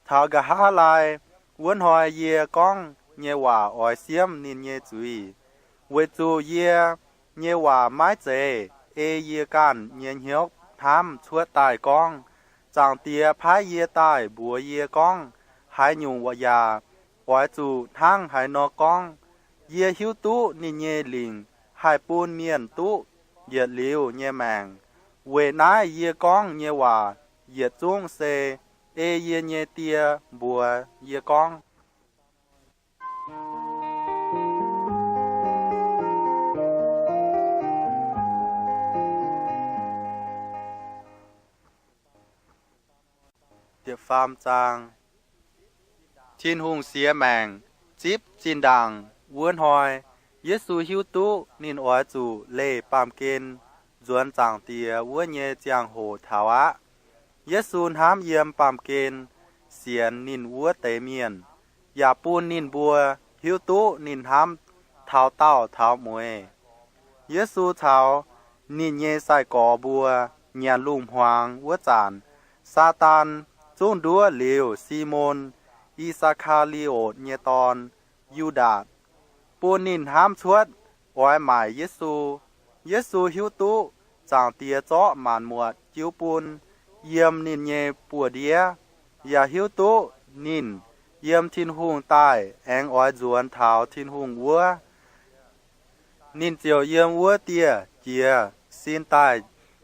Taux nqa'haav laai wuov hnoi yie gorngv nyei waac oix siemv ninh nyei zuiz, weic zuqc yie nyei waac maiv zeiz ei yie ganh nyei hnyouv hnamv cuotv daaih gorngv. Zaangc Diex paaiv yie daaih mbuox yie gorngv haaix nyungc waac yaac oix zuqc hnangv haaix nor gorngv. Yie hiuv duqv ninh nyei lingc haih bun mienh duqv yietc liuz nyei maengc. Weic naaiv yie gorngv nyei waac yietc zungv se ei yie nyei Die mbuox yie gorngv. Tin-Hungh siex maengc zipv zinh ndaangc wuov hnoi, Yesu hiuv duqv ninh oix zuqc leih baamh gen nzuonx Zaangc Diex wuov nyei ziangh hoc taux aqv. Yesu hnamv yiem baamh gen sienx ninh wuov deix mienh, yaac bun ninh mbuo hiuv duqv ninh hnamv taux daauh taux mueiz. Yesu caux ninh nyei sai-gorx mbuo nyanc lungh hmuangx wuov zanc, Saadaan zungv nduov liuz Simon, I^saa^kaa^li^otc nyei dorn, Yu^ndaatc, bun ninh hnamv cuotv oix maaic Yesu. Yesu hiuv duqv Zaangc Diex zorqv maanc muotc jiu bun yiem ninh nyei buoz-ndiev, yaac hiuv duqv ninh yiem Tin-Hungh daaih aengx oix nzuonx taux Tin-Hungh wuov. Ninh ziouc yiem wuov dieh jiex sin daaih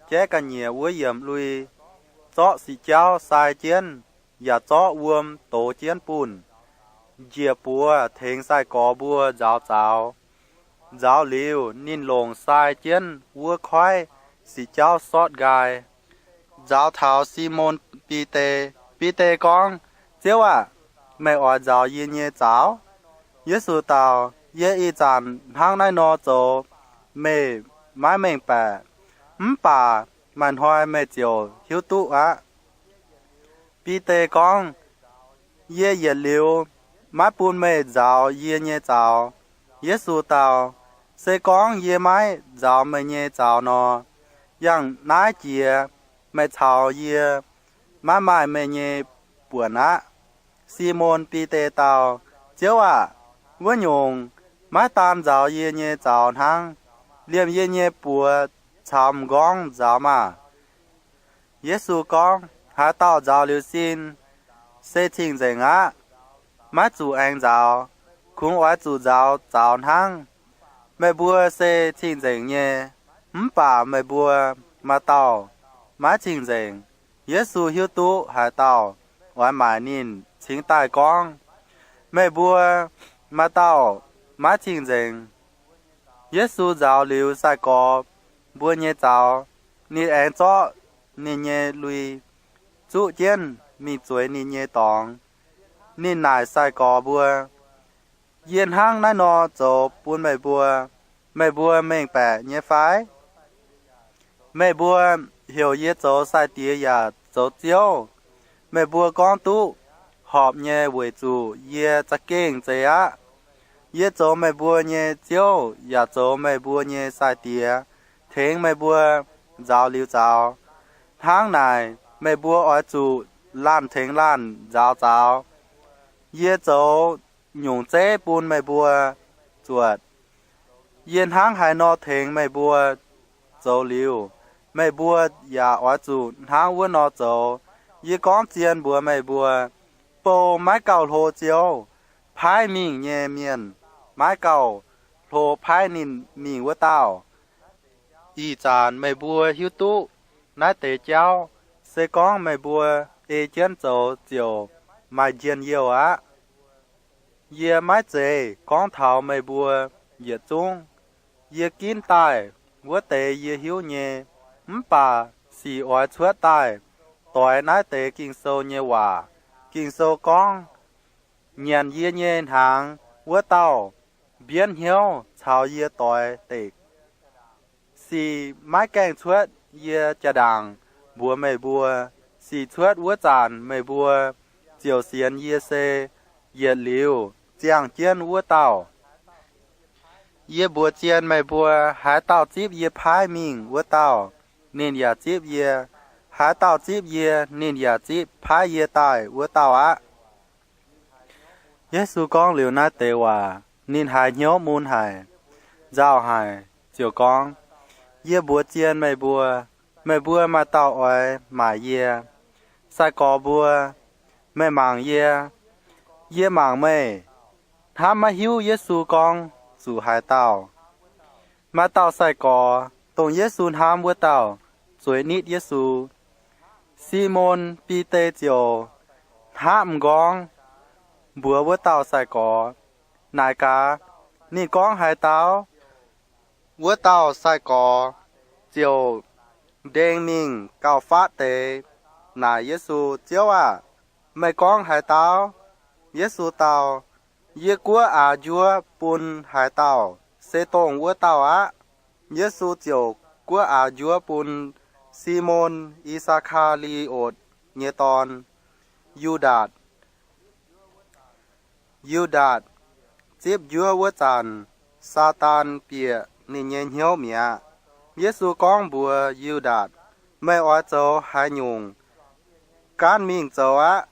jaiv ga'nyiec wuov yiemc lui, zorqv siqc jauv sai jienv, yaac zorqv wuom dox jienv bunh, njiec buoz tengx sai-gorx mbuo nzaaux zaux. Nzaaux liuz, ninh longc sai jienv wuov koiv siqc jauv sortv nqaai, nzaaux taux Simon Bide. Bide gorngv, Ziouv aah! Meih oix nzaaux yie nyei zaux? Yesu dau, Yie ih zanc hnangv naaiv nor zoux, meih maiv mengh baeqc, mv baac maaih hnoi meih ziouc hiuv duqv aqv. Bide gorngv, Yie yietc liuz maiv bun meih nzaaux yie nyei zaux. Yesu dau, Se gorngv yie maiv nzaaux meih nyei zaux nor, yangh naaiv jiex meih caux yie maiv maaih meih nyei buonc aqv. Simon Bide dau, Ziouv aah! Wuov nyungc, maiv daan nzaaux yie nyei zaux hnangv, liemh yie nyei buoz caux m'nqorngv nzaaux maah! Yesu gorngv, Haaix dauh nzaaux liuz sin, se cing-nzengc aqv. Maiv zuqc aengx nzaaux. Kungx oix zuqc nzaaux zaux hnangv. Meih mbuo se cing-nzengc nyei, mv baac meih mbuo maaih dauh maiv cing-nzengc. Yesu hiuv duqv haaix dauh oix maaic ninh, cingx daaih gorngv, Meih mbuo maaih dauh maiv cing-nzengc. Yesu nzaaux liuz sai-gorx mbuo nyei zaux, ninh aengx zorqv ninh nyei lui zuqv jienv mingh zueiz ninh nyei dorngx. Ninh naaic sai-gorx mbuo, Yie hnangv naaiv nor zoux bun meih mbuo, meih mbuo mengh baeqc nyei fai? Meih mbuo heuc yie zoux sai-diex yaac zoux ziouv, meih mbuo gorngv duqv horpc nyei, weic zuqc yie za'gengh zeiz aqv. Yie zoux meih mbuo nyei ziouv yaac zoux meih mbuo nyei sai-diex, tengx meih mbuo nzaaux liuz zaux. Hnangv naaic, meih mbuo oix zuqc laanh tengx laanh nzaaux zaux. Yie zoux nyungc zeiv bun meih mbuo zuotc. Yie hnangv haaix nor tengx meih mbuo zoux liuz, meih mbuo yaac oix zuqc hnangv wuov nor zoux. Yie gorngv zien mbuox meih mbuo, bou maiv gauh hlo Ziouv. Paaiv mingh nyei mienh maiv gauh hlo paaiv ninh mingh wuov dauh. Ih zanc meih mbuo hiuv duqv naaiv deix jauv. Se gorngv meih mbuo ei jienv zoux ziouc maaih njien-youh aqv. Yie maiv zeiz gorngv taux meih mbuo yietc zungv. Yie ginv daaih wuov deix yie hiuv nyei, mv baac sic oix cuotv daaih doix naaiv deix Ging-Sou nyei waac. Ging-Sou gorngv, Nyanc yie nyei hnaangx wuov dauh mbienv hnyouv caux yie doix dekc. Sic maiv gaengh cuotv yie jaa-ndaangc mbuox meih mbuo. Sic cuotv wuov zanc meih mbuo ziouc sienx yie se yietc liuz ziangh jienv wuov dauh. Yie mbuox zien meih mbuo, haaix dauh zipv yie paaiv mingh wuov dauh, ninh yaac zipv yie. Haaix dauh zipv yie, ninh yaac zipv paaiv yie daaih wuov dauh aqv. Yesu gorngv liuz naaiv deix waac, ninh haiz hnyouv mun haic, nzauh haic, ziouc gorngv, Yie mbuox zien meih mbuo, meih mbuo maaih dauh oix maaic yie. Sai-gorx mbuo, meih mangc yie, yie mangc meih, hnamv maiv hiuv Yesu gorngv zuqc haaix dauh. Maaih dauh sai-gorx, dongh Yesu hnamv wuov dauh, zueiz nitv Yesu. Simon Bide ziouc hnaqv m'nqorngv mbuox wuov dauh sai-gorx, Naaic gaax, ninh gorngv haaix dauh? Wuov dauh sai-gorx ziouc ndeng mingh gauh fatv deix naaic Yesu, Ziouv aah! Meih gorngv haaix dauh? Yesu dau, Yie guoqv aax njuov bun haaix dauh, se dongh wuov dauh aqv. Yesu ziouc guoqv aax njuov bun Simon, I^saa^kaa^li^otc nyei dorn, Yu^ndaatc. Yu^ndaatc zipv njuov wuov zanc, Saadaan bieqc ninh nyei hnyouv mi'aqv. Yesu gorngv mbuox Yu^ndaatc, Meih oix zoux haaix nyungc? gaanv mingh zoux aqv.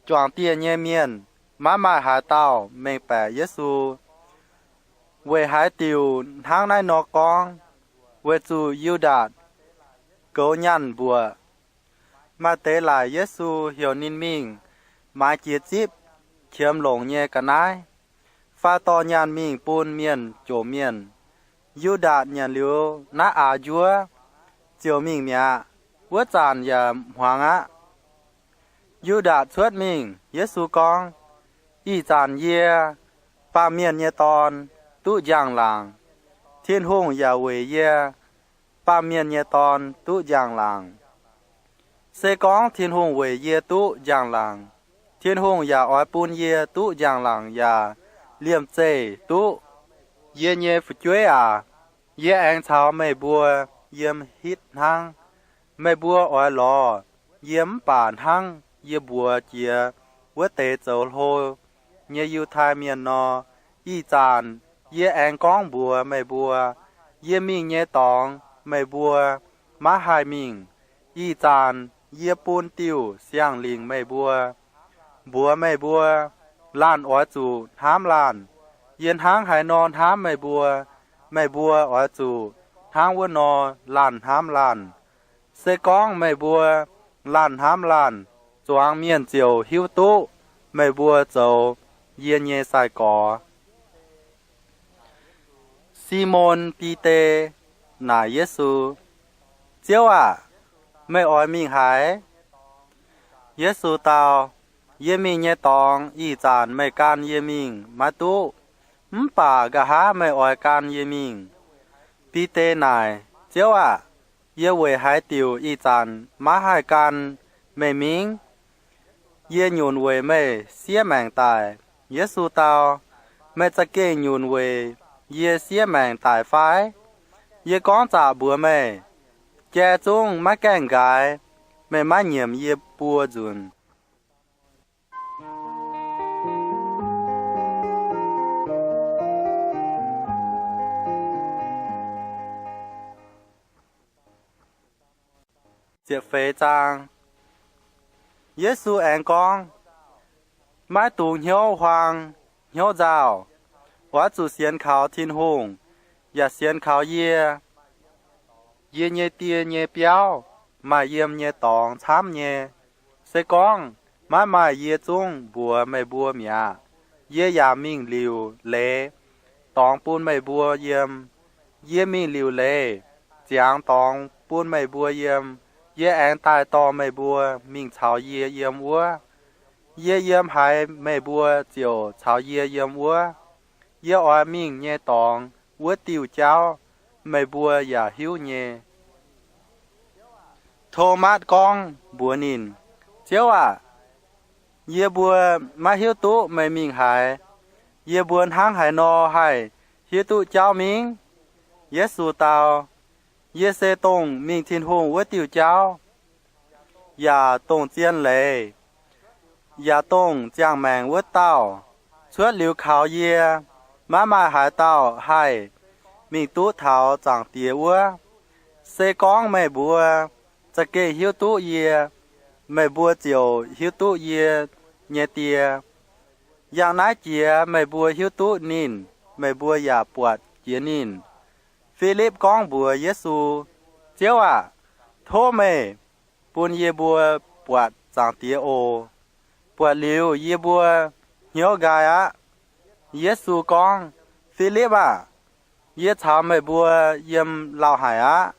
Juangc dieh nyei mienh maiv maaih haaix dauh mengh baeqc Yesu. Weic haaix diuc hnangv naaiv nor gorngv? Weic zuqc Yu^ndaatc goux nyaanh mbuoqc. Maaih deix laaic Yesu heuc ninh mingh maaiz jiex zipv qiemx longc nyei ga'naaiv, fai dorh nyaanh mingh bun mienh jomc mienh. Yu^ndaatc nyanc liuz naaiv aaux njuov, ziouc mingh mi'aqv. Wuov zanc yaac hmuangx aqv. Yu^ndaatc cuotv mingh. Yesu gorngv, Ih zanc yie, Baamh Mienh nyei Dorn, duqv njang-laangc. Tin-Hungh yaac weic yie, Baamh Mienh nyei Dorn, duqv njang-laangc. Se gorngv Tin-Hungh weic yie duqv njang-laangc, Tin-Hungh yaac oix bun yie duqv njang-laangc yaac liemh zeih duqv. Yie nyei fu'jueiv aac, yie aengx caux meih mbuo yiem hitv hnangv. Meih mbuo oix lorz yie mv baac hnangv yie mbuox jiex wuov deix zoux hlo nyei Yiutai Mienh nor. Ih zanc yie aengx gorngv mbuox meih mbuo, yie mingh nyei dorngx meih mbuo maiv haih mingh. Ih zanc yie bun diuh siang-lingc meih mbuo, mbuox meih mbuo, laanh oix zuqc hnamv laanh. Yie hnangv haaix nor hnamv meih mbuo, meih mbuo oix zuqc hnangv wuov nor laanh hnamv laanh. Se gorngv meih mbuo laanh hnamv laanh, zuangx mienh ziouc hiuv duqv meih mbuo zoux yie nyei sai-gorx. Simon Bide naaic Yesu, Ziouv aah! Meih oix mingh haaix? Yesu dau, Yie mingh nyei dorngx ih zanc meih gan yie mingh maiv duqv, mv baac nqa'haav meih oix gan yie mingh. Bide naaic, Ziouv aah! Yie weic haaix diuc ih zanc maiv haih gan meih mingh? Yie nyunc weic meih siev maengc daic. Yesu dau, Meih za'gengh nyunc weic yie siev maengc daic fai? Yie gorngv zaqc mbuox meih, jai zungv maiv gaengh nqaaix, meih maiv nyiemc yie buo nzunc. Yesu aengx gorngv, Maiv dungx hnyouv huaang hnyouv nzauh. Oix zuqc sienx kaux Tin-Hungh yaac sienx kaux yie. Yie nyei Die nyei biauv maaih yiem nyei dorngx camv nyei. Se gorngv maiv maaih, yie zungv mbuox meih mbuo mi'aqv. Yie yaac mingh liuc leiz dorngx bun meih mbuo yiem. Yie mingh liuc leiz ziangx dorngx bun meih mbuo yiem. Yie aengx daaih dorh meih mbuo mingh caux yie yiem wuov. Yie yiem haaix, meih mbuo ziouc caux yie yiem wuov. Yie oix mingh nyei dorngx wuov diuh jauv meih mbuo yaac hiuv nyei. Tomatv gorngv mbuox ninh, Ziouv aah! Yie mbuo maiv hiuv duqv meih mingh haaix. Yie mbuo hnangv haaix nor haih hiuv duqv jauv mingh? Yesu dau, Yie se dongh mingh Tin-Hungh wuov diuh jauv, yaac dongh zien leiz, yaac dongh ziangh maengc wuov dauh. Cuotv liuz kaux yie, maiv maaih haaix dauh haih mingh duqv taux Zaangc Diex wuov. Se gorngv meih mbuo za'gengh hiuv duqv yie, meih mbuo ziouc hiuv duqv yie nyei Die. Yangh naaiv jiex meih mbuo hiuv duqv ninh, meih mbuo yaac buatc jiex ninh. Filipv gorngv mbuox Yesu, Ziouv aah! Tov meih bun yie mbuo buatc Zaangc Diex oc. Buatc liuz yie mbuo hnyouv nqaai aqv. Yesu gorngv, Filipv aah! Yie caux meih mbuo yiem lauh haic aqv.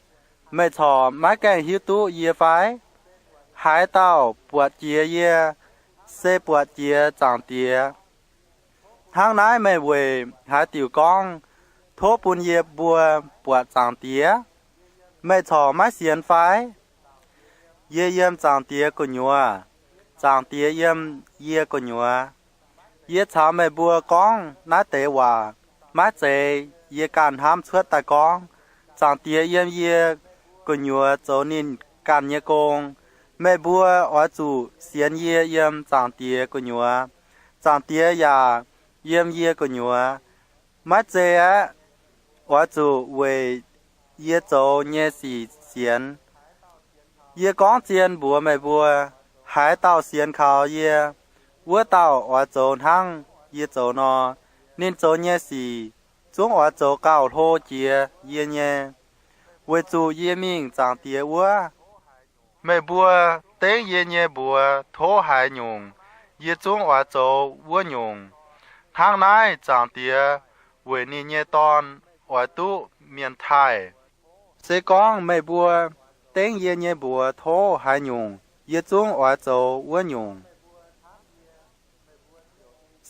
Meih corc maiv gaengh hiuv duqv yie fai? Haaix dauh buatc jiex yie, se buatc jiex Zaangc Diex. Hnangv naaiv meih weic haaix diuc gorngv, Tov bun yie mbuo buatc Zaangc Diex? Meih corc maiv sienx fai? Yie yiem Zaangc Diex gu'nyuoz, Zaangc Diex yiem yie gu'nyuoz. Yie caux meih mbuo gorngv naaiv deix waac maiv zeiz yie ganh hnamv cuotv daaih gorngv. Zaangc Diex yiem yie gu'nyuoz zoux ninh ganh nyei gong. Meih mbuo oix zuqc sienx yie yiem Zaangc Diex gu'nyuoz, Zaangc Diex yaac yiem yie gu'nyuoz. Maiv zei aeqv, oix zuqc weic yie zoux nyei sic sienx. Yie gorngv zien mbuox meih mbuo, Haaix dauh sienx kaux yie, wuov dauh oix zoux hnangv yie zoux nor. Ninh zoux nyei sic zungv oix zoux gauh hlo jiex yie nyei, weic zuqc yie mingh Zaangc Diex wuov. Meih mbuo dengv yie nyei mbuox tov haaix nyungc, yie zungv oix zoux wuov nyungc. Hnangv naaiv Zaangc Diex weic ninh nyei Dorn oix duqv mienh taaih. Se gorngv meih mbuo dengv yie nyei mbuox tov haaix nyungc, yie zungv oix zoux wuov nyungc.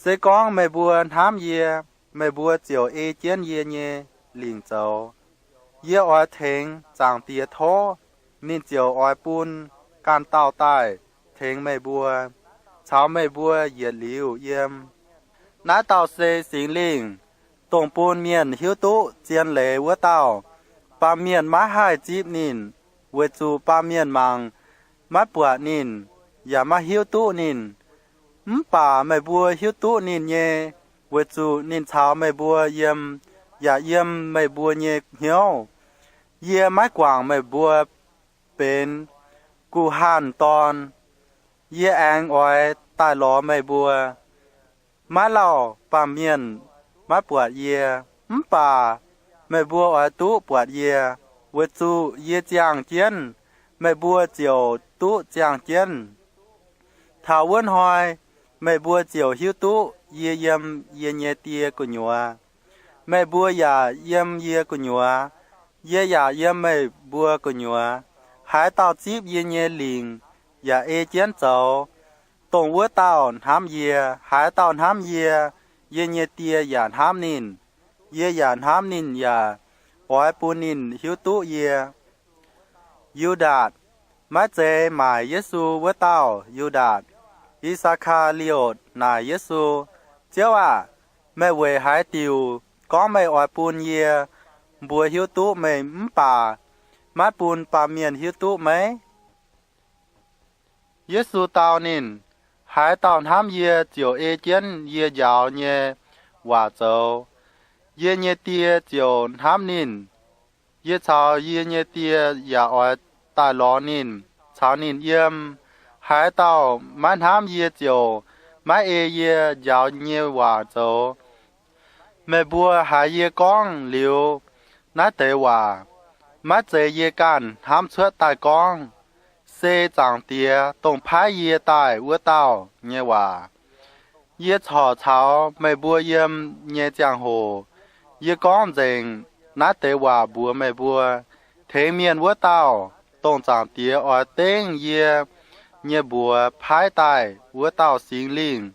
Se gorngv meih mbuo hnamv yie, meih mbuo ziouc ei jienv yie nyei lingc zoux. Yie oix tengx Zaangc Diex tov, ninh ziouc oix bun ganh dauh daaih tengx meih mbuo, caux meih mbuo yietc liuz yiem. Naaiv dauh se Singx Lingh, dongh bun mienh hiuv duqv zien leiz wuov dauh. Baamh mienh maiv haih zipv ninh, weic zuqc baamh mienh mangc maiv buatc ninh, yaac maiv hiuv duqv ninh. Mv baac meih mbuo hiuv duqv ninh nyei, weic zuqc ninh caux meih mbuo yiem, yaac yiem meih mbuo nyei hnyouv. Yie maiv guangc meih mbuo benx guh hanh dorn. Yie aengx oix daaih lorz meih mbuo. Maiv lauh baamh mienh maiv buatc yie, mv baac meih mbuo oix duqv buatc yie. Weic zuqc yie ziangh jienv, meih mbuo ziouc duqv ziangh jienv. Taux wuov hnoi meih mbuo ziouc hiuv duqv yie yiem yie nyei Die gu'nyuoz, meih mbuo yaac yiem yie gu'nyuoz, yie yaac yiem meih mbuo gu'nyuoz. Haaix dauh zipv yie nyei lingc yaac ei jienv zoux, dongh wuov dauh hnamv yie. Haaix dauh hnamv yie, yie nyei Die yaac hnamv ninh. Yie yaac hnamv ninh yaac oix bun ninh hiuv duqv yie. Yu^ndaatc, maiv zeiz maaic Yesu wuov dauh Yu^ndaatc, I^saa^kaa^li^otc, naaic Yesu, Ziouv aah! Meih weic haaix diuc gorngv meih oix bun yie mbuo hiuv duqv meih mv baac maiv bun baamh mienh hiuv duqv meih? Yesu dau ninh, Haaix dauh hnamv yie ziouc ei jienv yie njaaux nyei waac zoux. Yie nyei Die ziouc hnamv ninh. Yie caux yie nyei Die yaac oix daaih lorz ninh, caux ninh yiem. Haaix dauh maiv hnamv yie ziouc maiv ei yie njaaux nyei waac zoux. Meih mbuo haiz yie gorngv liuz naaiv deix waac, maiv zeiz yie ganh hnamv cuotv daaih gorngv, se Zaangc Diex, dongh paaiv yie daaih wuov dauh nyei waac. Yie corc caux meih mbuo yiem nyei ziangh hoc, yie gorngv nzengc naaiv deix waac mbuox meih mbuo. Tengx mienh wuov dauh, dongh Zaangc Diex oix dengv yie nyei mbuox paaiv daaih wuov dauh Singx Lingh,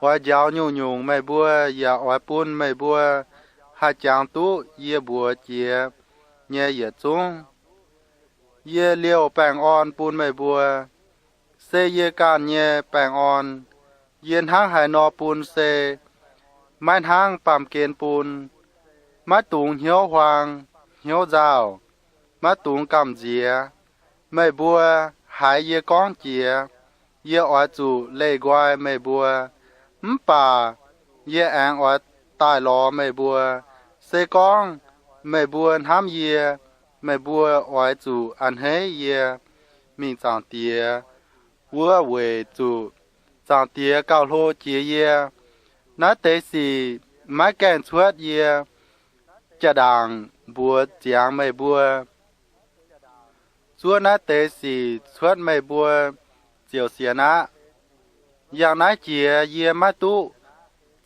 oix njaaux nyungc-nyungc meih mbuo, yaac oix bun meih mbuo haih jangx duqv yie mbuox jiex nyei yietc zungv. Yie liouh baengh orn bun meih mbuo, se yie ganh nyei baengh orn. Yie hnangv haaix nor bun se maiv hnangv baamh gen bun. Maiv dungx hnyouv huaang, hnyouv nzauh, maiv dungx gamh nziex. Meih mbuo haiz yie gorngv jiex, yie oix zuqc leih nqoi meih mbuo. Mv baac yie aengx oix daaih lorz meih mbuo. Se gorngv meih mbuo hnamv yie, meih mbuo oix zuqc a'hneiv yie mingh Zaangc Diex wuov, weic zuqc Zaangc Diex gauh hlo jiex yie. Naaiv deix sic maiv gaengh cuotv yie jaa-ndaangc mbuox ziangx meih mbuo. Zuov naaiv deix sic cuotv meih mbuo ziouc sienx aqv. Yangh naaiv jiex yie maiv duqv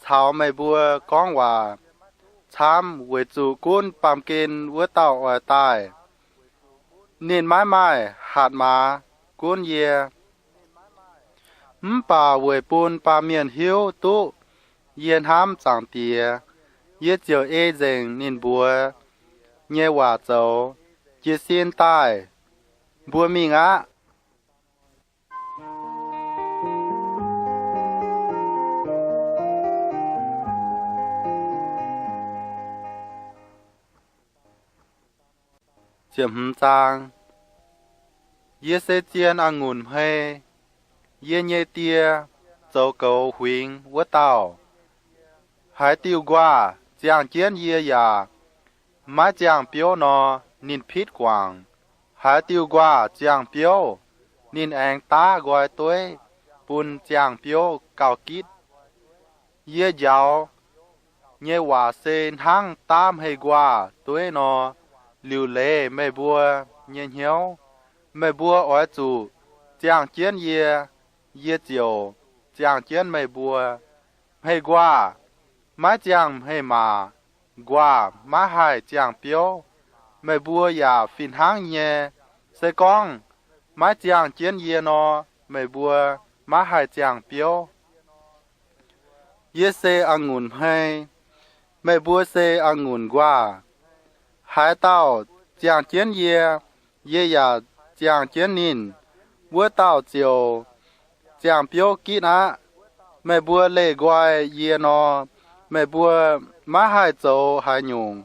caux meih mbuo gorngv waac camv, weic zuqc gunv baamh gen wuov dauh oix daaih. Ninh maiv maaih hatc maaz gunv yie. Mv baac weic bun baamh mienh hiuv duqv yie hnamv Zaangc Diex, yie ziouc ei nzengc ninh mbuox nyei waac zoux. Jiez sin daaih, mbuo mingh aqv. Yie se zien a'ngunc hmei, yie nyei Die zoux goux huingx wuov dauh. Haaix diuh nquaah ziangh jienv yie yaac maiv ziangh biouv nor, ninh pitv guangc. Haaix diuh nquaah ziangh biouv, ninh aengx daav nqoi dueiv bun ziangh biouv gauh gitv. Yie njaaux nyei waac se hnangv daav hmei-nquaah dueiv nor, liuc leiz meih mbuo nyei hnyouv. Meih mbuo oix zuqc ziangh jienv yie, yie ziouc ziangh jienv meih mbuo. Hmei-nquaah maiv ziangh hmei-maac, nquaah maiv haih ziangh biouv. Meih mbuo yaac fih hnangv nyei. Se gorngv maiv ziangh jienv yie nor, meih mbuo maiv haih ziangh biouv. Yie se a'ngunc hmei, meih mbuo se a'ngunc nquaah. Haaix dauh ziangh jienv yie, yie yaac ziangh jienv ninh, wuov dauh ziouc ziangh biouv gitv aqv. Meih mbuo leih nqoi yie nor, meih mbuo maiv haih zoux haaix nyungc.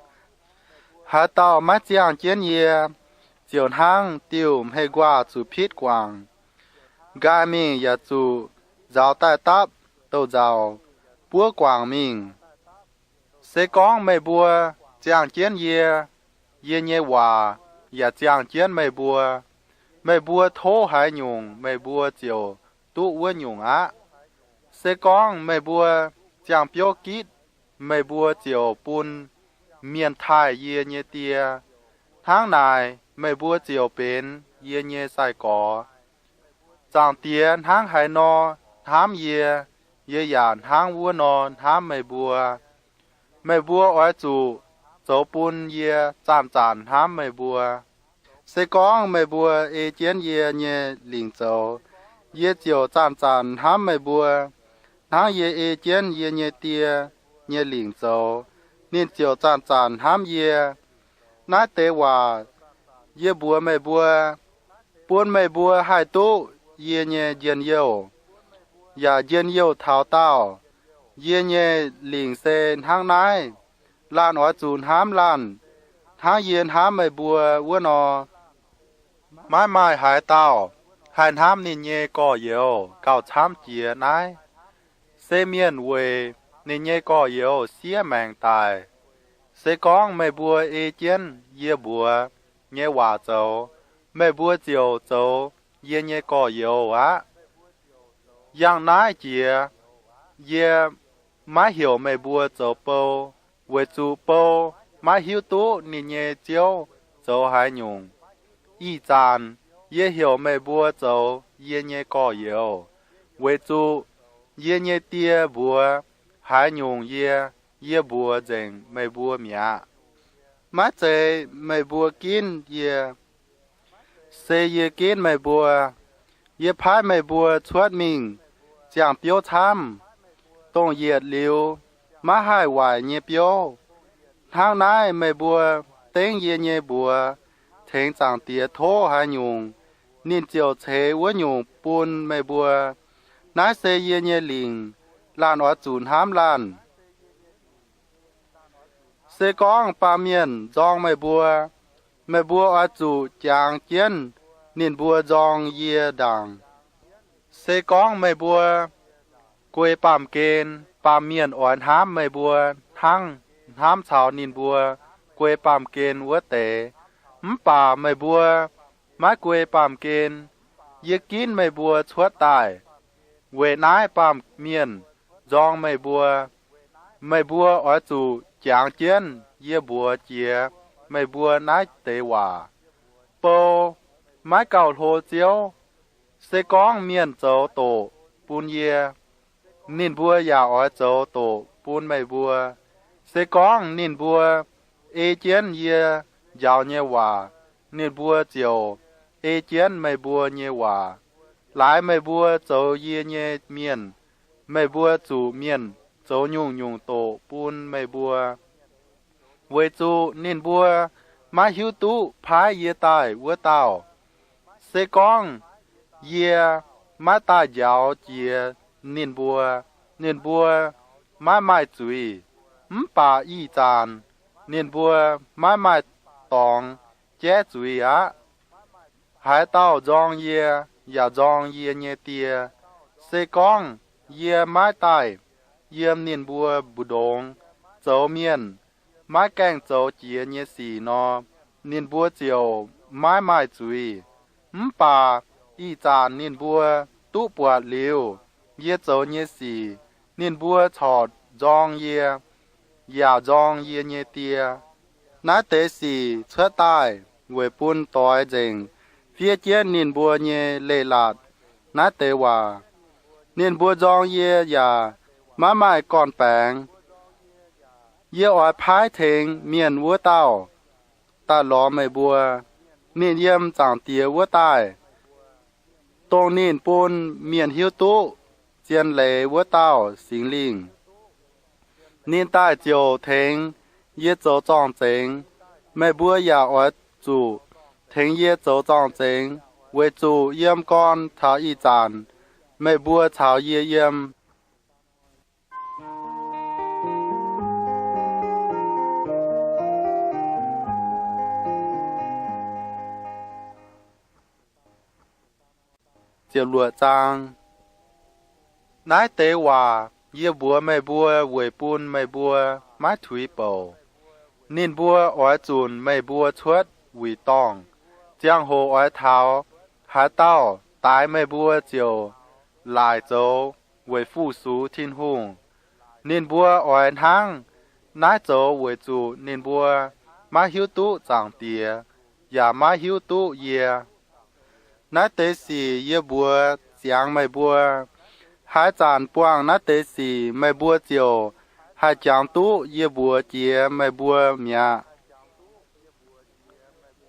Haaix dauh maiv ziangh jienv yie, ziouc hnangv diuh hmei-nquaah zuqc pitv guangc, nqaai mingh yaac zuqc nzauz daaih dapv douz-nzauc buov guangc mingh. Se gorngv meih mbuo ziangh jienv yie, yie nyei waac yaac ziangh jienv meih mbuo. Meih mbuo tov haaix nyungc, meih mbuo ziouc duqv wuov nyungc aqv. Se gorngv meih mbuo ziangh biouv gitv, meih mbuo ziouc bun mienh taaih yie nyei Die. Hnangv naaic meih mbuo ziouc benx yie nyei sai-gorx. Zaangc Diex hnangv haaix nor hnamv yie, yie yaac hnangv wuov nor hnamv meih mbuo. Meih mbuo oix zuqc zoux bun yie zanc-zanc hnamv meih mbuo. Se gorngv meih mbuo ei jienv yie nyei lingc zoux, yie ziouc zanc-zanc hnamv meih mbuo, hnangv yie ei jienv yie nyei Die nyei lingc zoux, ninh ziouc zanc-zanc hnamv yie. Naaiv deix waac yie mbuox meih mbuo, bun meih mbuo haih duqv yie nyei njien-youh, yaac njien-youh taux daauh. Yie nyei lingc se hnangv naaiv. Laanh oix zuqc hnamv laanh, hnangv yie hnamv meih mbuo wuov nor. Maiv maaih haaix dauh haih hnamv ninh nyei gorx-youz gauh camv jiex naaiv. Se mienh weic ninh nyei gorx-youz siev maengc daic. Se gorngv meih mbuo ei jienv yie mbuox nyei waac zoux, meih mbuo ziouc zoux yie nyei gorx-youz aqv. Yangh naaiv jiex, yie maiv heuc meih mbuo zoux bou, weic zuqc bou maiv hiuv duqv ninh nyei ziouv zoux haaix nyungc. Ih zanc yie heuc meih mbuo zoux yie nyei gorx-youz, weic zuqc yie nyei Die mbuox haaix nyungc yie, yie mbuox nzengc meih mbuo mi'aqv. Maiv zeiz meih mbuo ginv yie, se yie ginv meih mbuo. Yie paaiv meih mbuo cuotv mingh ziangh biouv camv, dongh yietc liuz maiv haih waaic nyei biouv. Hnangv naaiv meih mbuo dengv yie nyei mbuox tengx Zaangc Diex tov haaix nyungc, ninh ziouc ceix wuov nyungc bun meih mbuo. Naaiv se yie nyei lingc. Laanh oix zuqc hnamv laanh. Se gorngv baamh mienh nzorng meih mbuo, meih mbuo oix zuqc jangx jienv ninh mbuo nzorng yie ndaangc. Se gorngv meih mbuo guei baamh gen, baamh mienh oix hnamv meih mbuo hnangv hnamv caux ninh mbuo guei baamh gen wuov deix. Mv baac meih mbuo maiv guei baamh gen. Yie ginv meih mbuo cuotv daaih, weic naaiv baamh mienh nzorng meih mbuo. Meih mbuo oix zuqc jangx jienv yie mbuox jiex meih mbuo naaiv deix waac. Bou maiv gauh hlo ziouv. Se gorngv mienh zoux doqc bun yie, ninh mbuo yaac oix zoux doqc bun meih mbuo. Se gorngv ninh mbuo ei jienv yie njaaux nyei waac, ninh mbuo ziouc ei jienv meih mbuo nyei waac. Laaix meih mbuo zoux yie nyei mienh, meih mbuo zuqc mienh zoux nyungc-nyungc doqc bun meih mbuo, weic zuqc ninh mbuo maiv hiuv duqv paaiv yie daaih wuov dauh. Se gorngv yie maiv daaih njaaux jiex ninh mbuo, ninh mbuo maiv maaih zuiz. Mv baac ih zanc ninh mbuo maiv maaih dorngx jaiv zuiz aqv. Haaix dauh nzorng yie yaac nzorng yie nyei Die. Se gorngv yie maiv daaih yiem ninh mbuo mbu'ndongx zoux mienh, maiv gaengh zoux jiex nyei sic nor, ninh mbuo ziouc maiv maaih zuiz. Mv baac Ih zanc ninh mbuo duqv buatc liuz yie zoux nyei sic, ninh mbuo corc nzorng yie, yaac nzorng yie nyei Die. Naaiv deix sic cuotv daaih weic bun doix nzengc fiev jienv ninh mbuo nyei leiz-latc naaiv deix waac. Ninh mbuo nzorng yie yaac maiv maaih gorn-baengx. Yie oix paaiv tengx mienh wuov dauh daaih lorz meih mbuo. Ninh yiem Zaangc Diex wuov daaih, dongh ninh bun mienh hiuv duqv zien leiz wuov dauh Singx Lingh. Ninh daaih ziouc tengx yie zoux zorng-zengx. Meih mbuo yaac oix zuqc tengx yie zoux zorng-zengx, weic zuqc yiem gorn taux ih zanc meih mbuo caux yie yiem. Ziepc luoqc zaang. Naaiv deix waac yie mbuox meih mbuo weic bun meih mbuo maiv tuix bouc. Ninh mbuo oix zunc meih mbuo cuotv wuic dorngh. Ziangh hoc oix taux, haaix dauh daix meih mbuo ziouc laaic zoux weic fu-sux Tin-Hungh. Ninh mbuo oix hnangv naaiv zoux weic zuqc ninh mbuo maiv hiuv duqv Zaangc Diex, yaac maiv hiuv duqv yie. Naaiv deix sic yie mbuox ziangx meih mbuo. Haaix zanc buangh naaiv deix sic meih mbuo ziouc haih jangx duqv yie mbuox jiex meih mbuo mi'aqv.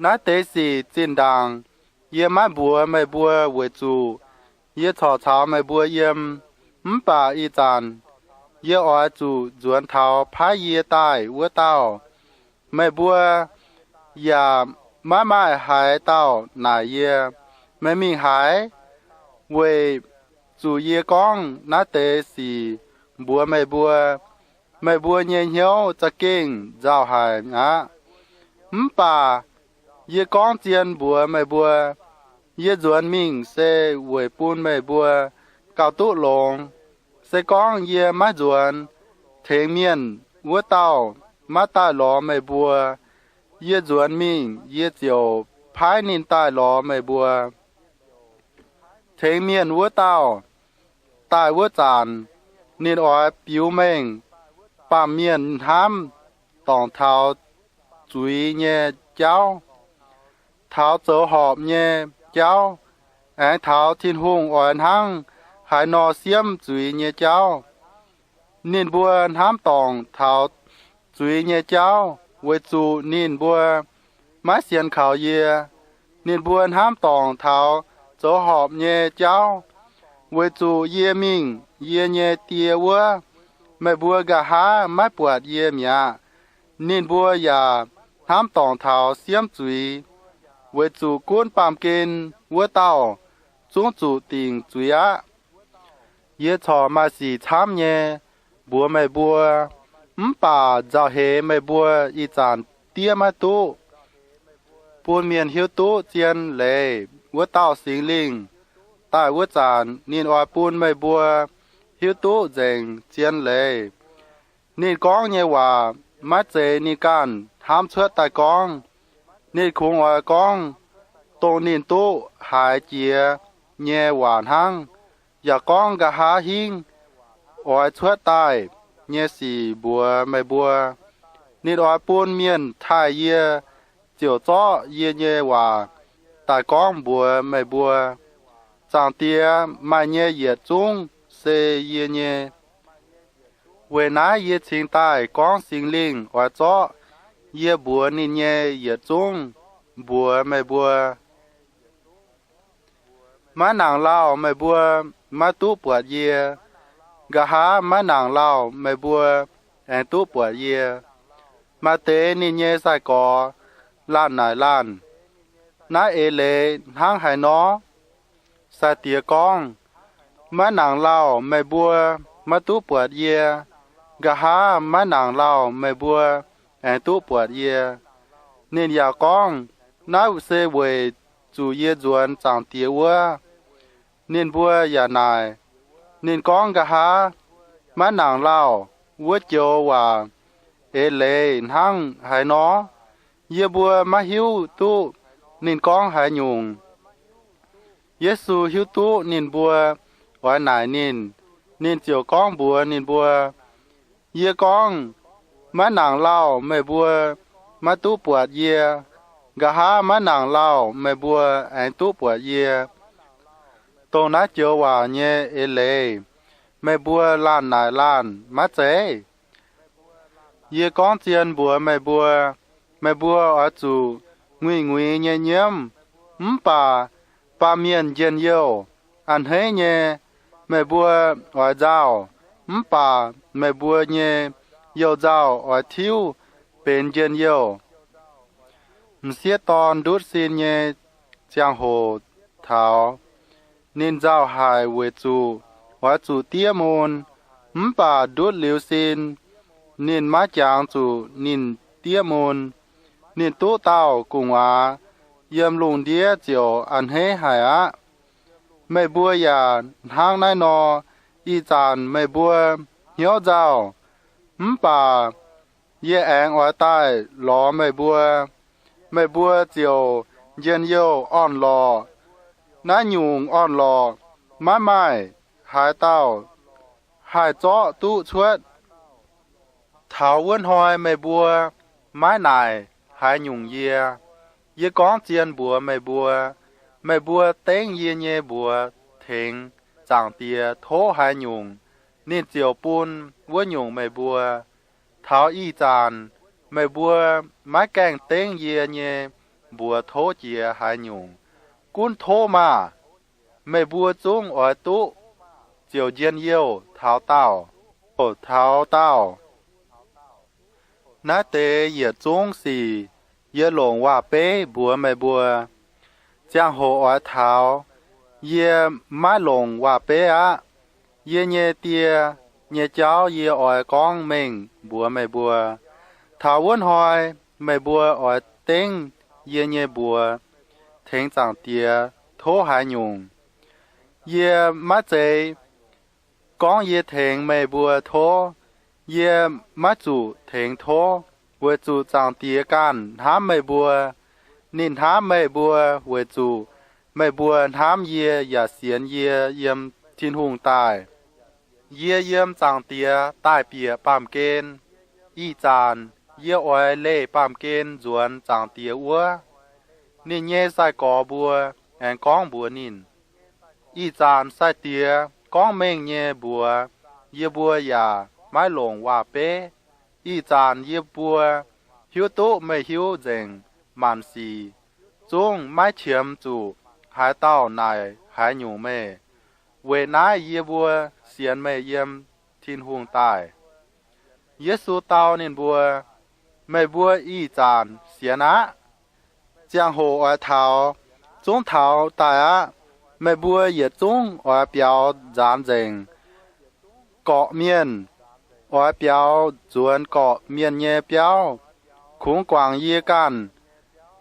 Naaiv deix sic zinh ndaangc yie maiv mbuox meih mbuo weic zuqc yie corc caux meih mbuo yiem. Mv baac ih zanc yie oix zuqc nzuonx taux paaiv yie daaih wuov dauh. Meih mbuo yaac maiv maaih haaix dauh naaic yie, Meih mingh haaix? Weic zuqc yie gorngv naaiv deix sic mbuox meih mbuo, meih mbuo nyei hnyouv za'gengh nzauh haic aqv. Mv baac yie gorngv zien mbuox meih mbuo, yie nzuonx mingh se weic bun meih mbuo gauh duqv longx. Se gorngv yie maiv nzuonx, tengx mienh wuov dauh maiv daaih lorz meih mbuo. Yie nzuonx mingh, yie ziouc paaiv ninh daaih lorz meih mbuo. Tengx mienh wuov dauh daaih wuov zanc, ninh oix biux mengh baamh mienh hnamv dorngc taux zuiz nyei jauv, taux zoux horpc nyei jauv, aengx taux Tin-Hungh oix hnangv haaix nor siemv zuiz nyei jauv. Ninh mbuo hnamv dorngc taux zuiz nyei jauv weic zuqc ninh mbuo maiv sienx kaux yie. Ninh mbuo hnamv dorngc taux zoux horpc nyei jauv weic zuqc yie mingh yie nyei Die wuov. Meih mbuo nqa'haav maiv buatc yie mi'aqv. Ninh mbuo yaac hnamv dorngc taux siemv zuiz, weic zuqc gunv baamh gen wuov dauh zungv zuqc dingc zuiz aqv. Yie corc maaih sic camv nyei mbuox meih mbuo, mv baac nzauh heix meih mbuo ih zanc diev maiv duqv bun mienh hiuv duqv zien leiz wuov dauh Singx Lingh. Daaih wuov zanc ninh oix bun meih mbuo hiuv duqv nzengc zien leiz. Ninh gorngv nyei waac maiv zeiz ninh ganh hnamv cuotv daaih gorngv. Ninh kungx oix gorngv dongh ninh duqv haiz jiex nyei waac hnangv, yaac gorngv nqa'haav hingv oix cuotv daaih nyei sic mbuox meih mbuo. Ninh oix bun mienh taaih yie ziouc zorqv yie nyei waac daaih gorngv mbuox meih mbuo. Zaangc Diex maaih nyei yietc zungv se yie nyei. Weic naaiv yie cingx daaih gorngv Singx Lingh oix zorqv yie mbuox ninh nyei yietc zungv mbuox meih mbuo. Maiv nangc lauh meih mbuo maiv duqv buatc yie. Nqa'haav maiv nangc lauh meih mbuo aengx duqv buatc yie. Maaih deix ninh nyei sai-gorx laanh naaic laanh, Naaiv eix leiz hnangv haaix nor? Sai-diex gorngv, Maiv nangc lauh meih mbuo maiv duqv buatc yie. Nqa'haav maiv nangc lauh meih mbuo aengx duqv buatc yie. Ninh yaac gorngv, Naaiv se weic zuqc yie nzuonx Zaangc Diex wuov. Ninh mbuo yaac naaic, Ninh gorngv nqa'haav maiv nangc lauh wuov joux waac eix leiz hnangv haaix nor? Yie mbuo maiv hiuv duqv ninh gorngv haaix nyungc. Yesu hiuv duqv ninh mbuo oix naaic ninh, ninh ziouc gorngv mbuox ninh mbuo, Yie gorngv, maiv nangc lauh meih mbuo maiv duqv buatc yie. Nqa'haav maiv nangc lauh meih mbuo aengx duqv buatc yie. Dongh naaiv joux waac nyei eix leiz, meih mbuo laanh naaic laanh maiv zeiz? Yie gorngv zien mbuox meih mbuo, meih mbuo oix zuqc nguiz-nguiz nyei nyiemv. Mv baac baamh mienh njien-youh. A'hneiv nyei, meih mbuo oix nzauh, mv baac meih mbuo nyei you-nzauh oix tiuv benx njien-youh. M'sieqv dorn ndutv sin nyei ziangh hoc taux, ninh nzauh haic weic zuqc oix zuqc diev mun. Mv baac ndutv liuz sin, ninh maiv jangx zuqc ninh diev mun. Ninh duqv dauh gu'nguaaz yiem lungh ndiev ziouc a'hneiv haic aqv. Meih mbuo yaac hnangv naaiv nor. Ih zanc meih mbuo hnyouv nzauh, mv baac yie aengx oix daaih lorz meih mbuo. Meih mbuo ziouc njien-youh orn-lorqc. Naaiv nyungc orn-lorqc maiv maaih haaix dauh haih zorqv duqv cuotv. Taux wuov hnoi meih mbuo maiv naaic haaix nyungc yie. Yie gorngv zien mbuox meih mbuo, meih mbuo dengv yie nyei mbuox tengx Zaangc Diex tov haaix nyungc, ninh ziouc bun wuov nyungc meih mbuo. Taux ih zanc meih mbuo maiv gaengh dengv yie nyei mbuox tov jiex haaix nyungc. Gunv tov maah! Meih mbuo zungv oix duqv ziouc njien-youh taux daauh, taux daauh. Naaiv deix yietc zungv sic yie longc waac-beiv mbuox meih mbuo. Ziangh hoc oix taux, yie maiv longc waac-beiv aqv. Yie nyei Die nyei jauv yie oix gorngv mengh mbuox meih mbuo. Taux wuov hnoi meih mbuo oix dengv yie nyei mbuox tengx Zaangc Diex tov haaix nyungc. Yie maiv zeiz gorngv yie tengx meih mbuo tov. Yie maiv zuqc tengx tov, weic zuqc Zaangc Diex ganh hnamv meih mbuo. Ninh hnamv meih mbuo weic zuqc meih mbuo hnamv yie yaac sienx yie yiem Tin-Hungh daaih. Yie yiem Zaangc Diex daaih bieqc baamh gen. Ih zanc yie oix leih baamh gen nzuonx Zaangc Diex wuov. Ninh nyei sai-gorx mbuo aengx gorngv mbuox ninh, Ih zanc sai-diex gorngv mengh nyei mbuox yie mbuo yaac maiv longc waac-beiv. Ih zanc yie mbuo hiuv duqv meih hiuv nzengc maanc sic, zungv maiv qiemx zuqc haaix dauh naaic haaix nyungc meih. Weic naaiv yie mbuo sienx meih yiem Tin-Hungh daaih. Yesu dau ninh mbuo, Meih mbuo ih zanc sienx aqv. Ziangh hoc oix taux, zungv taux daaih aqv. Meih mbuo yietc zungv oix biaux nzaanx nzengc. Gorqv mienh oix biaux nzuonx gorqv mienh nyei biauv. Kungx guangc yie ganh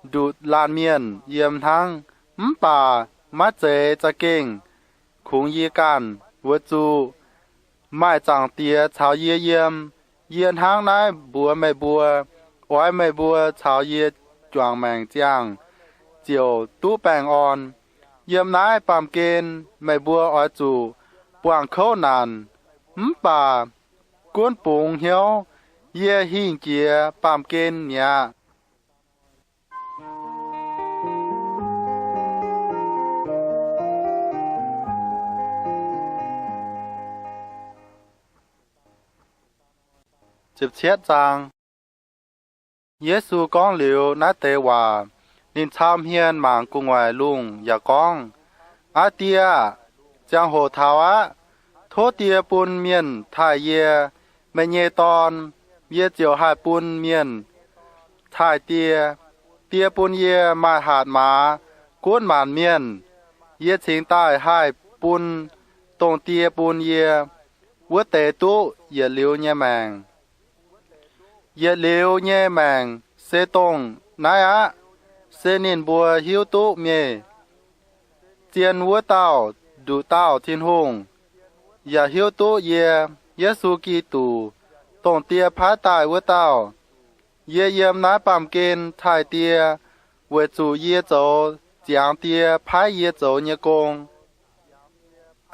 nduqc laanh mienh yiem hnangv, mv baac maiv zeiz za'gengh kungx yie ganh, weic zuqc maaih Zaangc Diex caux yie yiem. Yie hnangv naaiv mbuox meih mbuo, oix meih mbuo caux yie juangc maengc ziangh ziouc duqv baengh orn. Yiem naaiv baamh gen meih mbuo oix zuqc buangh kouv naanc, mv baac gunv bungx hnyouv. Yie hingh jiex baamh gen mi'aqv. Yesu gorngv liuz naaiv deix waac, ninh cau hmien mangc gu'nguaaic lungh yaac gorngv, Aa Die aah! Ziangh hoc taux aqv. Tov Die bun mienh taaih yie, meih nyei Dorn, yie ziouc haih bun mienh taaih Die. Die bun yie maaih hatc maaz gunv maanc mienh. Yie cingx daaih haih bun dongh Die bun yie wuov deix duqv yietc liuz nyei maengc. Yietc liuz nyei maengc se dongh naaiv aqv, se ninh mbuo hiuv duqv meih, zien wuov dauh, nduqc dauh Tin-Hungh, yaac hiuv duqv yie, Yesu Giduc, dongh Die paaiv daaih wuov dauh. Yie yiem naaiv baamh gen taaih Die, weic zuqc yie zoux ziangx Die paaiv yie zoux nyei gong.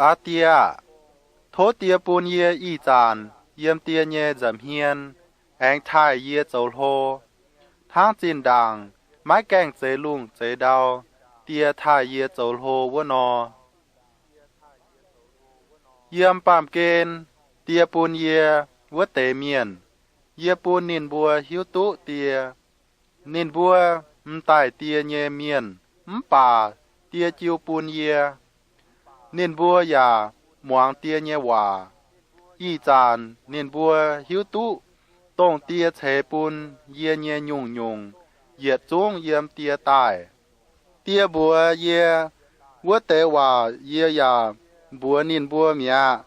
Aa Die aah! Tov Die bun yie ih zanc yiem Die nyei nza'hmien aengx taaih yie zoux hlo, hnangv zinh ndaangc maiv gaengh zeix lungh zeix ndau Die taaih yie zoux hlo wuov nor. Yiem baamh gen Die bun yie wuov deix mienh, yie bun ninh mbuo hiuv duqv Die. Ninh mbuo m'daaih Die nyei mienh mv baac Die jiu bun yie. Ninh mbuo yaac muangx Die nyei waac. Ih zanc ninh mbuo hiuv duqv dongh Die ceix bun yie nyei nyungc-nyungc yietc zungv yiem Die daaih. Die mbuox yie wuov deix waac yie yaac mbuox ninh mbuo mi'aqv.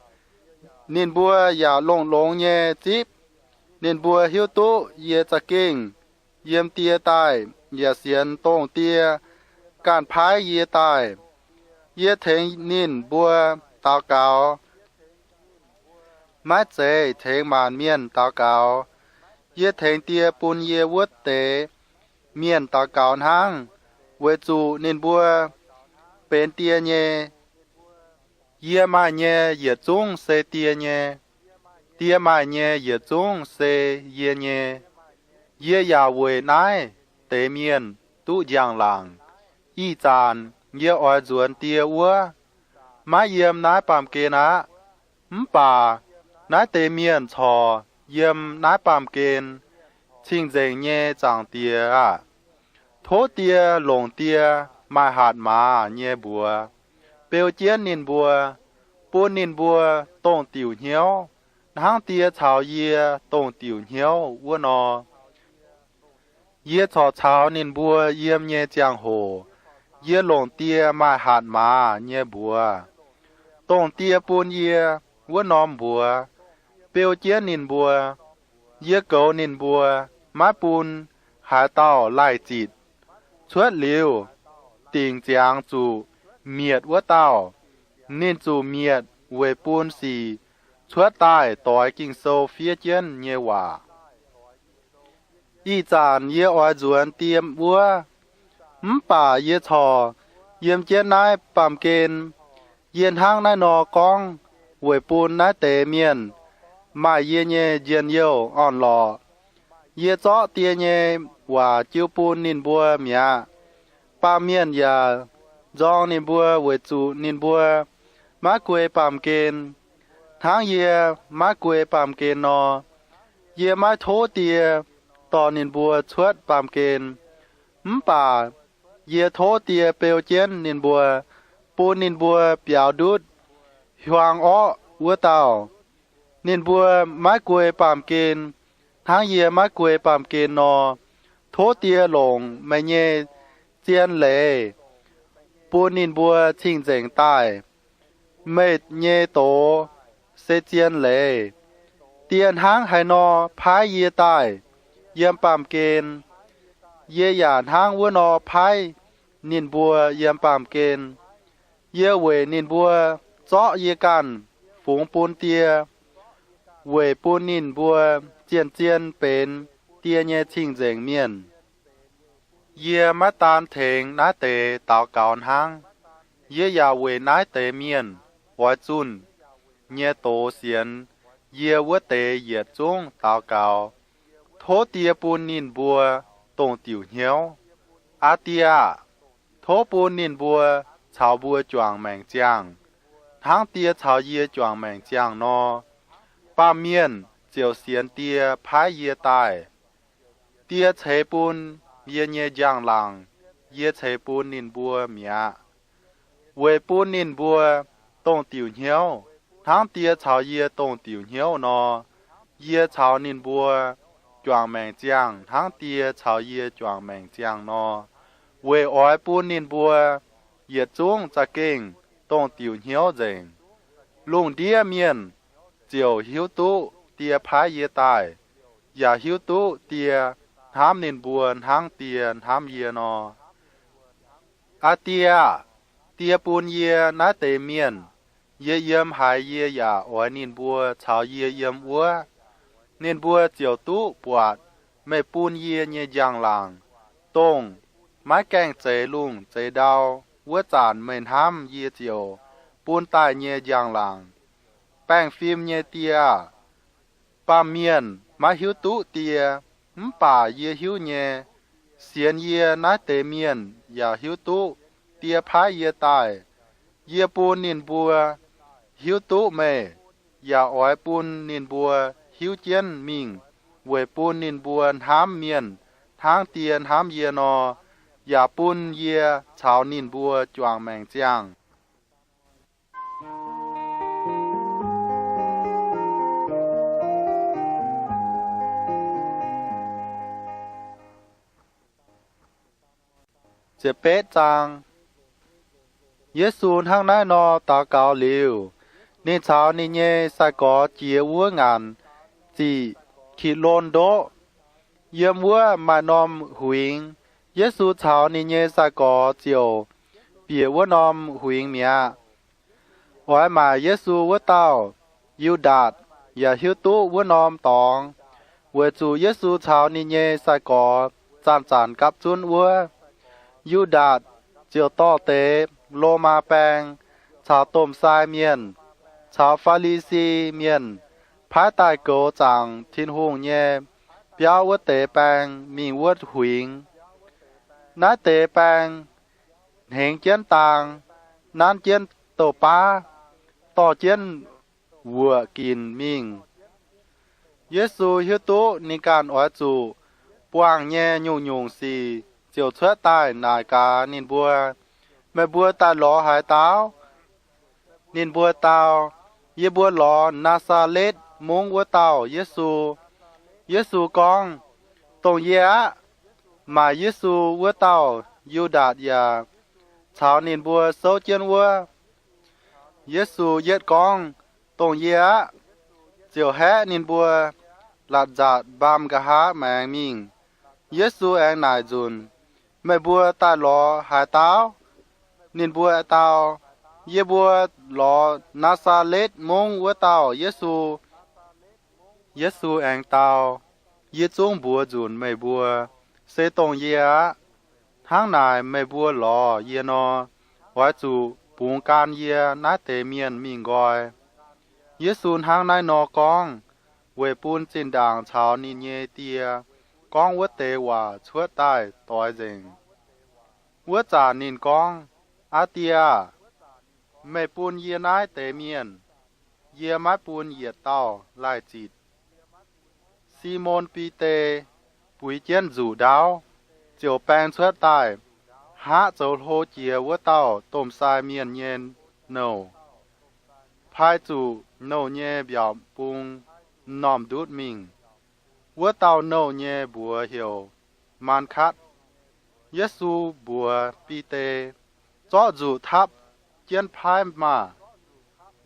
Ninh mbuo yaac longx-longx nyei zipv. Ninh mbuo hiuv duqv yie za'gengh yiem Die daaih yaac sienx dongh Die ganh paaiv yie daaih. Yie tengx ninh mbuo daux gaux, maiv zeiz tengx maanc mienh daux gaux. Yie tengx Die bun yie wuov deix mienh daux gaux hnangv, weic zuqc ninh mbuo benx Die nyei. Yie maaih nyei yietc zungv se Die nyei. Die maaih nyei yietc zungv se yie nyei. Yie yaac weic naaiv deix mienh duqv njang-laangc. Ih zanc yie oix nzuonx Die wuov, maiv yiem naaiv baamh gen aqv. Mv baac naaiv deix mienh corc yiem naaiv baamh gen. Cing-nzengc nyei Zaangc Diex aah! Tov Die longc Die maaih hatc maaz nyei mbuox beu jienv ninh mbuo, bun ninh mbuo dongh diuc hnyouv hnangv Die caux yie dongh diuc hnyouv wuov nor. Yie corc caux ninh mbuo yiem nyei ziangh hoc yie longc Die maaih hatc maaz nyei mbuox, dongh Die bun yie wuov norm mbuox, beu jienv ninh mbuo. Yie goux ninh mbuo, maiv bun haaix dauh laih zitc. Cuotv liuz, dingc ziangx zuqc mietc wuov dauh, ninh zuqc mietc weic bun sic cuotv daaih doix Ging-Sou fiev jienv nyei waac. Ih zanc yie oix nzuonx Die wuov, mv baac yie corc yiem jienv naaiv baamh gen. Yie hnangv naaiv nor gorngv weic bun naaiv deix mienh maaih yie nyei njien-youh orn-lorqc. Yie zorqv Die nyei waac jiu bun ninh mbuo mi'aqv. Baamh mienh yaac nzorng ninh mbuo weic zuqc ninh mbuo maiv guei baamh gen, hnangv yie maiv guei baamh gen nor. Yie maiv tov Die dorh ninh mbuo cuotv baamh gen, mv baac yie tov Die beu jienv ninh mbuo, bun ninh mbuo biaux ndutv hiuang orqv wuov dauh. Ninh mbuo maiv guei baamh gen, hnangv yie maiv guei baamh gen nor. Tov Die longc meih nyei zien leiz bun ninh mbuo cing-nzengc daaih. Meih nyei doz se zien leiz. Die hnangv haaix nor paaiv yie daaih yiem baamh gen, yie yaac hnangv wuov nor paaiv ninh mbuo yiem baamh gen. Yie weic ninh mbuo zorqv yie ganh fungx bun Die, weic bun ninh mbuo zien-zien benx Die nyei cing-nzengc mienh. Yie maiv daan tengx naaiv deix daux gaux hnangv. Yie yaac weic naaiv deix mienh oix zunh nyei doz sienx yie wuov deix yietc zungv daux gaux. Tov Die bun ninh mbuo dongh diuc hnyouv. Aa Die aah! Tov bun ninh mbuo caux mbuo juangc maengc ziangh, hnangv Die caux yie juangc maengc ziangh nor. Baamh mienh ziouc sienx Die paaiv yie daaih. Die ceix bun yie nyei njang-laangc yie ceix bun ninh mbuo mi'aqv, weic bun ninh mbuo dongh diuc hnyouv, hnangv Die caux yie dongh diuc hnyouv nor. Yie caux ninh mbuo juangc maengc ziangh hnangv Die caux yie juangc maengc ziangh nor, weic oix bun ninh mbuo yietc zungv za'gengh dongh diuc hnyouv nzengc. Lungh ndiev mienh ziouc hiuv duqv Die paaiv yie daaih, yaac hiuv duqv Die hnamv ninh mbuo hnangv Die hnamv yie nor. Aa Die aah! Die bun yie naaiv deix mienh. Yie yiem haaix yie yaac oix ninh mbuo caux yie yiem wuov. Ninh mbuo ziouc duqv buatc meih bun yie nyei njang-laangc, dongh maiv gaengh zeix lungh zeix ndau. Wuov zanc meih hnamv yie ziouc bun daaih nyei njang-laangc. Baengh fim nyei die aah! Baamh mienh maiv hiuv duqv die, mv baac yie hiuv nyei. Sienx yie naaiv deix mienh yaac hiuv duqv die paaiv yie daaih. Yie bun ninh mbuo hiuv duqv meih, yaac oix bun ninh mbuo hiuv jienv mingh, weic bun ninh mbuo hnamv mienh hnangv die hnamv yie nor, yaac bun yie caux ninh mbuo juangc maengc ziangh. Yesu hnangv naaiv nor daux gaux liuz, ninh caux ninh nyei sai-gorx jiex wuov ngaanc ziqc Kitc^lon Ndoqv. Yiem wuov maaih norm huingx. Yesu caux ninh nyei sai-gorx ziouc bieqc wuov norm huingx mi'aqv. Oix maaic Yesu wuov dauh, Yu^ndaatc, yaac hiuv duqv wuov norm dorngx, weic zuqc Yesu caux ninh nyei sai-gorx zanc-zanc gapv zunv wuov. Yu^ndaatc ziouc dorh deix Lomaa baeng caux domh sai mienh caux Faa^li^si Mienh paaiv daaih goux zaangc Tin-Hungh nyei biauv wuov deix baeng mingh wuov huingx. Naaiv deix baeng hnengx jienv daang, nanv jienv douz-baav, dorh jienv wuoqc ginc mingh. Yesu hiuv duqv ninh ganh oix zuqc buangh nyei nyungc-nyungc sic ziouc cuotv daaih naaic gaax ninh mbuo, Meih mbuo daaih lorz haaix dauh? Ninh mbuo dau, Yie mbuo lorz Naa^saa^letv Mungv wuov dauh Yesu. Yesu gorngv, Dongh yie aqv. Maaic Yesu wuov dauh Yu^ndaatc yaac caux ninh mbuo souv jienv wuov. Yesu yietv gorngv, Dongh yie aqv, ziouc haeqv ninh mbuo latc nzaatc mbaam nqa'haav maengx mingh. Yesu aengx naaic nzunc, Meih mbuo daaih lorz haaix dauh? Ninh mbuo dau, Yie mbuo lorz Naa^saa^letv Mungv wuov dauh Yesu. Yesu aengx dau, Yie zungv mbuox nzunc meih mbuo, se dongh yie aqv. Hnangv naaic meih mbuo lorz yie nor, oix zuqc bungx gan yie naaiv deix mienh mingh nqoi. Yesu hnangv naaiv nor gorngv weic bun zinh ndaangc caux ninh nyei Die gorngv wuov deix waac cuotv daaih doix nzengc. Wuov zanc ninh gorngv, Aa Die aah! Meih bun yie naaiv deix mienh, yie maiv bun yietc dauh laih zitc. Simon Bide buix jienv nzuqc ndaauv, ziouc baeng cuotv daaih, hngaqv zoux hlo jiex wuov dauh domh sai mienh nyei nouh, pai zuqc nouh nyei mbiaauc bung m'normh ndutv mingh. Wuov dauh nouh nyei mbuox heuc Maanv^katv. Yesu mbuox Bide, Zorqv nzuqc tapv jienv paaiv maah!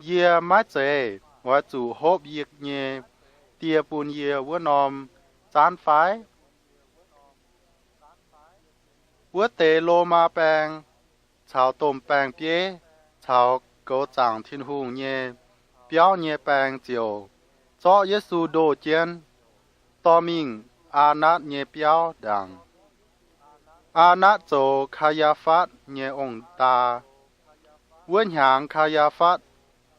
Yie maiv zeiz oix zuqc hopv yie nyei Die bun yie wuov norm zaanv fai? Wuov deix Lomaa baeng caux domh baeng-bieiv caux goux zaangc Tin-Hungh nyei biauv nyei baeng ziouc zorqv Yesu ndoh jienv, dorh mingh Aa^natv nyei biauv ndaangc. Aa^natv zoux Kaa^yaa^fatv nyei ong-daa. Wuov hnyangx Kaa^yaa^fatv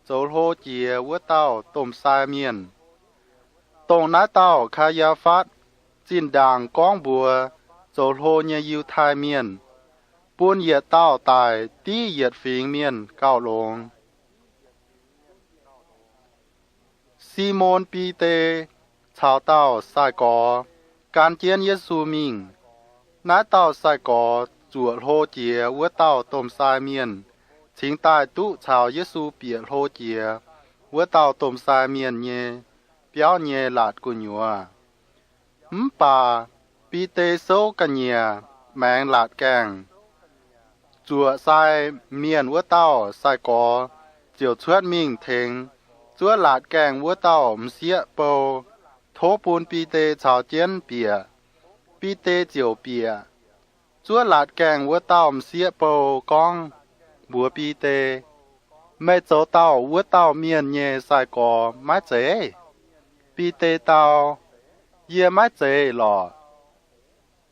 zoux hlo jiex wuov dauh domh sai mienh. Dongh naaiv dauh Kaa^yaa^fatv zinh ndaangc gorngv mbuox zoux hlo nyei Yiutai Mienh, bun yietc dauh daic div yietc fingx mienh gauh longx. Simon Bide caux dauh sai-gorx gan jienv Yesu mingh. Naaiv dauh sai-gorx zuoqc hlo jiex wuov dauh domh sai mienh, cingx daaih duqv caux Yesu bieqc hlo jiex wuov dauh domh sai mienh nyei biauv nyei laatc gu'nyuoz. Mv baac Bide souv ga'nyiec maengx laatc gaengh. Zuoqc sai mienh wuov dauh sai-gorx ziouc cuotv mingh tengx zuov laatc gaengh wuov dauh m'sieqv bou, tov bun Bide caux jienv bieqc. Bide ziouc bieqc. Zuov laatc gaengh wuov dauh m'sieqv bou gorngv mbuox Bide, Meih zoux dauh wuov dauh mienh nyei sai-gorx maiv zeiz? Bide dau, Yie maiv zeiz lorqc.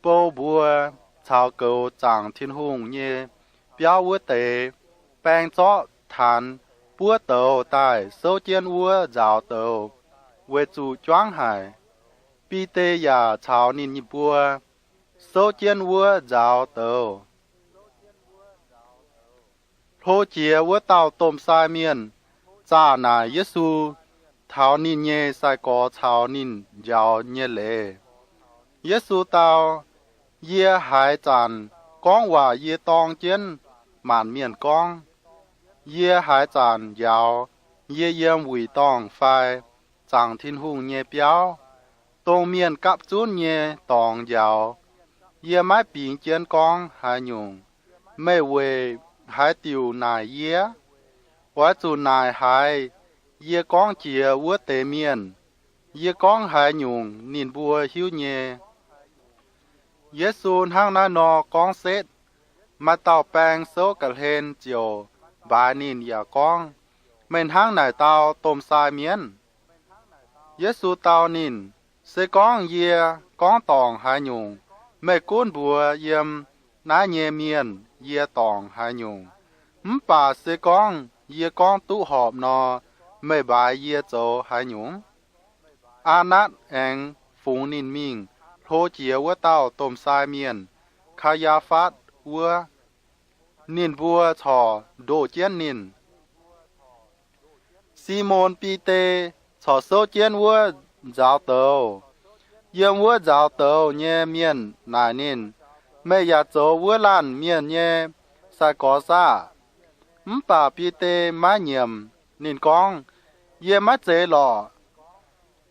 Bou mbuo caux goux zaangc Tin-Hungh nyei biauv wuov deix, baeng zorqv taanx buov douz daaih souv jienv wuov nzaaux douz, weic zuqc juangv haic. Bide yaac caux ninh mbuo souv jienv wuov nzaaux douz. Hlo jiex wuov dauh domh sai mienh zaah naaic Yesu taux ninh nyei sai-gorx caux ninh njaaux nyei leiz. Yesu dau, Yie haaix zanc gorngv waac yie dorng jienv maanc mienh gorngv? Yie haaix zanc njaaux yie yiem wuic dorngh fai zaangc Tin-Hungh nyei biauv, dongh mienh gapv zunv nyei dorngx njaaux? Yie maiv bingx jienv gorngv haaix nyungc. Meih weic haaix diuc naaic yie? Oix zuqc naaic haiz yie gorngv jiex wuov deix mienh. Yie gorngv haaix nyungc ninh mbuo hiuv nyei. Yesu hnangv naaiv nor gorngv setv, maaih dauh baeng souv ga'hlen ziouc mbaaix ninh yaac gorngv, Meih hnangv naaic dau domh sai mienh? Yesu dau ninh, Se gorngv yie gorngv dorngc haaix nyungc, meih gunv mbuox yiem naaiv nyei mienh yie dorngc haaix nyungc. Mv baac se gorngv yie gorngv duqv horpc nor, meih mbaaix yie zoux haaix nyungc? Aa^natv aengx fungx ninh mingh hlo jiex wuov dauh domh sai mienh, Kaa^yaa^fatv wuov. Ninh mbuo corc ndoh jienv ninh. Simon Bide corc souv jienv wuov nzaaux douz. Yiem wuov nzaaux douz nyei mienh naaic ninh, Meih yaac zoux wuov laanh mienh nyei sai-gorx saah? Mv baac Bide maiv nyiemc. Ninh gorngv, Yie maiv zeiz lorqc.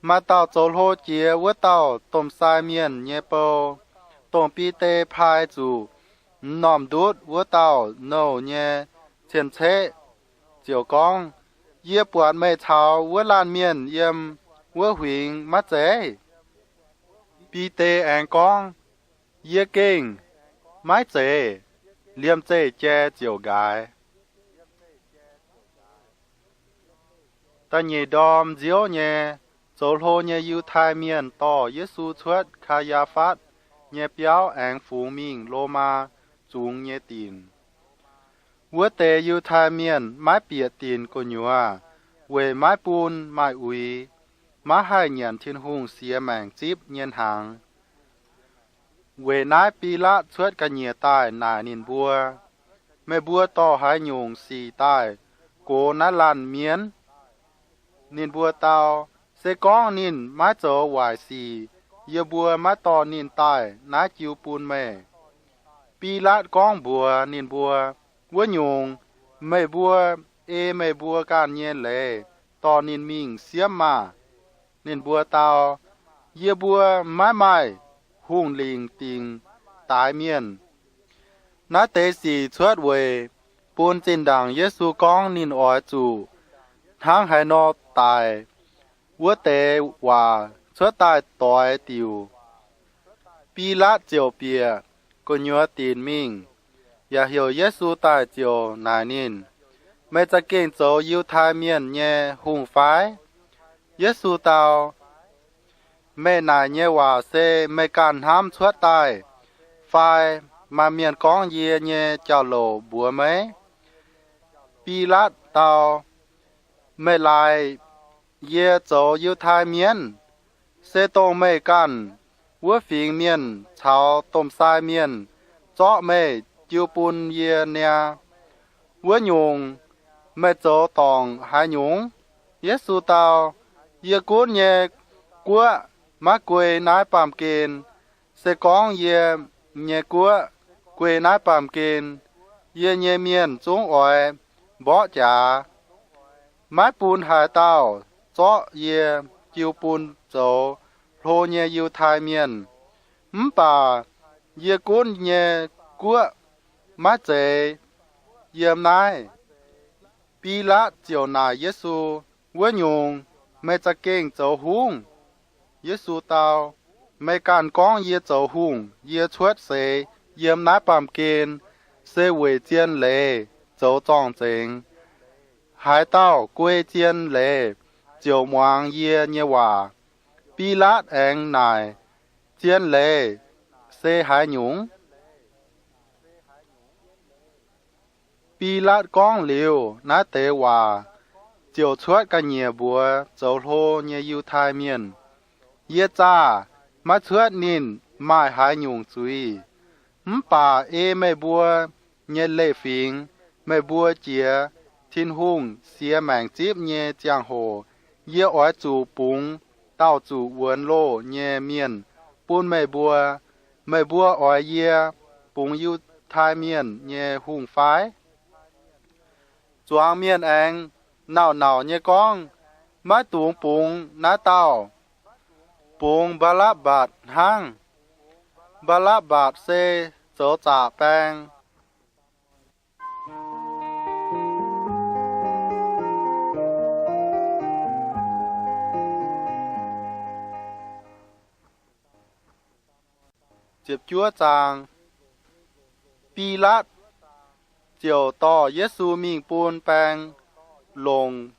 Maaih dauh zoux hlo jiex wuov dauh domh sai mienh nyei bou, dongh Bide pai zuqc m'normh ndutv wuov dauh nouh nyei cien-ceqv, ziouc gorngv, Yie buatc meih caux wuov laanh mienh yiem wuov huingx, maiv zeiz? Bide aengx gorngv, Yie gengh maiv zeiz. Liemh zeih jai ziouc nqaaix. Da'nyeic ndorm nziouv nyei, zoux hlo nyei Yiutai Mienh dorh Yesu cuotv Kaa^yaa^fatv nyei biauv aengx fungx mingh Lomaa zungx nyei dinc. Wuov deix Yiutai Mienh maiv bieqc dinc gu'nyuoz weic maiv bun maaih uix, maiv haih nyanc Tin-Hungh siex maengc zipv nyei hnaangx. Weic naaiv Bilaatv cuotv ga'nyiec daaih naaic ninh mbuo, Meih mbuo dorh haaix nyungc sic daaih gox naaiv laanh mienh? Ninh mbuo dau, Se gorngv ninh maiv zoux waaic sic, yie mbuo maiv dorh ninh daaih naaiv jiu bun meih. Bilaatv gorngv mbuox ninh mbuo, Wuov nyungc, meih mbuo ei meih mbuo ganh nyei leiz dorh ninh mingh siemv maah! Ninh mbuo dau, Yie mbuo maiv maaih hungh lingc dingc daix mienh. Naaiv deix sic cuotv weic bun zinh ndaangc Yesu gorngv ninh oix zuqc hnangv haaix nor daic wuov deix waac cuotv daaih doix diuc. Bilaatv ziouc bieqc gu'nyuoz dinc mingh, yaac heuc Yesu daaih ziouc naaic ninh, Meih za'gengh zoux Yiutai Mienh nyei hungh fai? Yesu dau, Meih naaic nyei waac se meih ganh hnamv cuotv daaih, fai maaih mienh gorngv yie nyei jauv-louc mbuox meih? Bilaatv dau, Meih laaix yie zoux Yiutai Mienh? Se dongh meih ganh wuov fingx mienh caux domh sai mienh zorqv meih jiu bun yie niaa. Wuov nyungc, meih zoux dorngc haaix nyungc? Yesu dau, Yie gunv nyei guoqv maiv guei naaiv baamh gen. Se gorngv yie nyei guoqv guei naaiv baamh gen, yie nyei mienh zungv oix mborqv jaax, maiv bun haaix dauh zorqv yie jiu bun zoux hlo nyei Yiutai Mienh. Mv baac yie gunv nyei guoqv maiv zeiz yiem naaiv. Bilaatv ziouc naaic Yesu, Wuov nyungc, meih za'gengh zoux hungh? Yesu dau, Meih ganh gorngv yie zoux hungh. Yie cuotv seix yiem naaiv baamh gen se weic zien leiz zoux zorng-zengx. Haaix dauh guei zien leiz ziouc muangx yie nyei waac. Bilaatv aengx naaic, Zien leiz se haaix nyungc? Bilaatv gorngv liuz naaiv deix waac, ziouc cuotv ga'nyiec mbuox zoux hlo nyei Yiutai Mienh, Yie zaah maiv cuotv ninh maaih haaix nyungc zuiz. Mv baac ei meih mbuo nyei leiz-fingx, meih mbuo jiex Tin-Hungh siex maengc zipv nyei ziangh hoc, yie oix zuqc bungx dauh zuqc wuonx loh nyei mienh bun meih mbuo. Meih mbuo oix yie bungx Yiutai Mienh nyei hungh fai? Zuangx mienh aengx nauc-nauc nyei gorngv, Maiv dungx bungx naaiv dauh. Bungx Mbaa^lapv^mbatc hnangv. Mbaa^lapv^mbatc se zoux zaqc baeng. Bilaatv ziouc dorh Yesu mingh bun baeng longc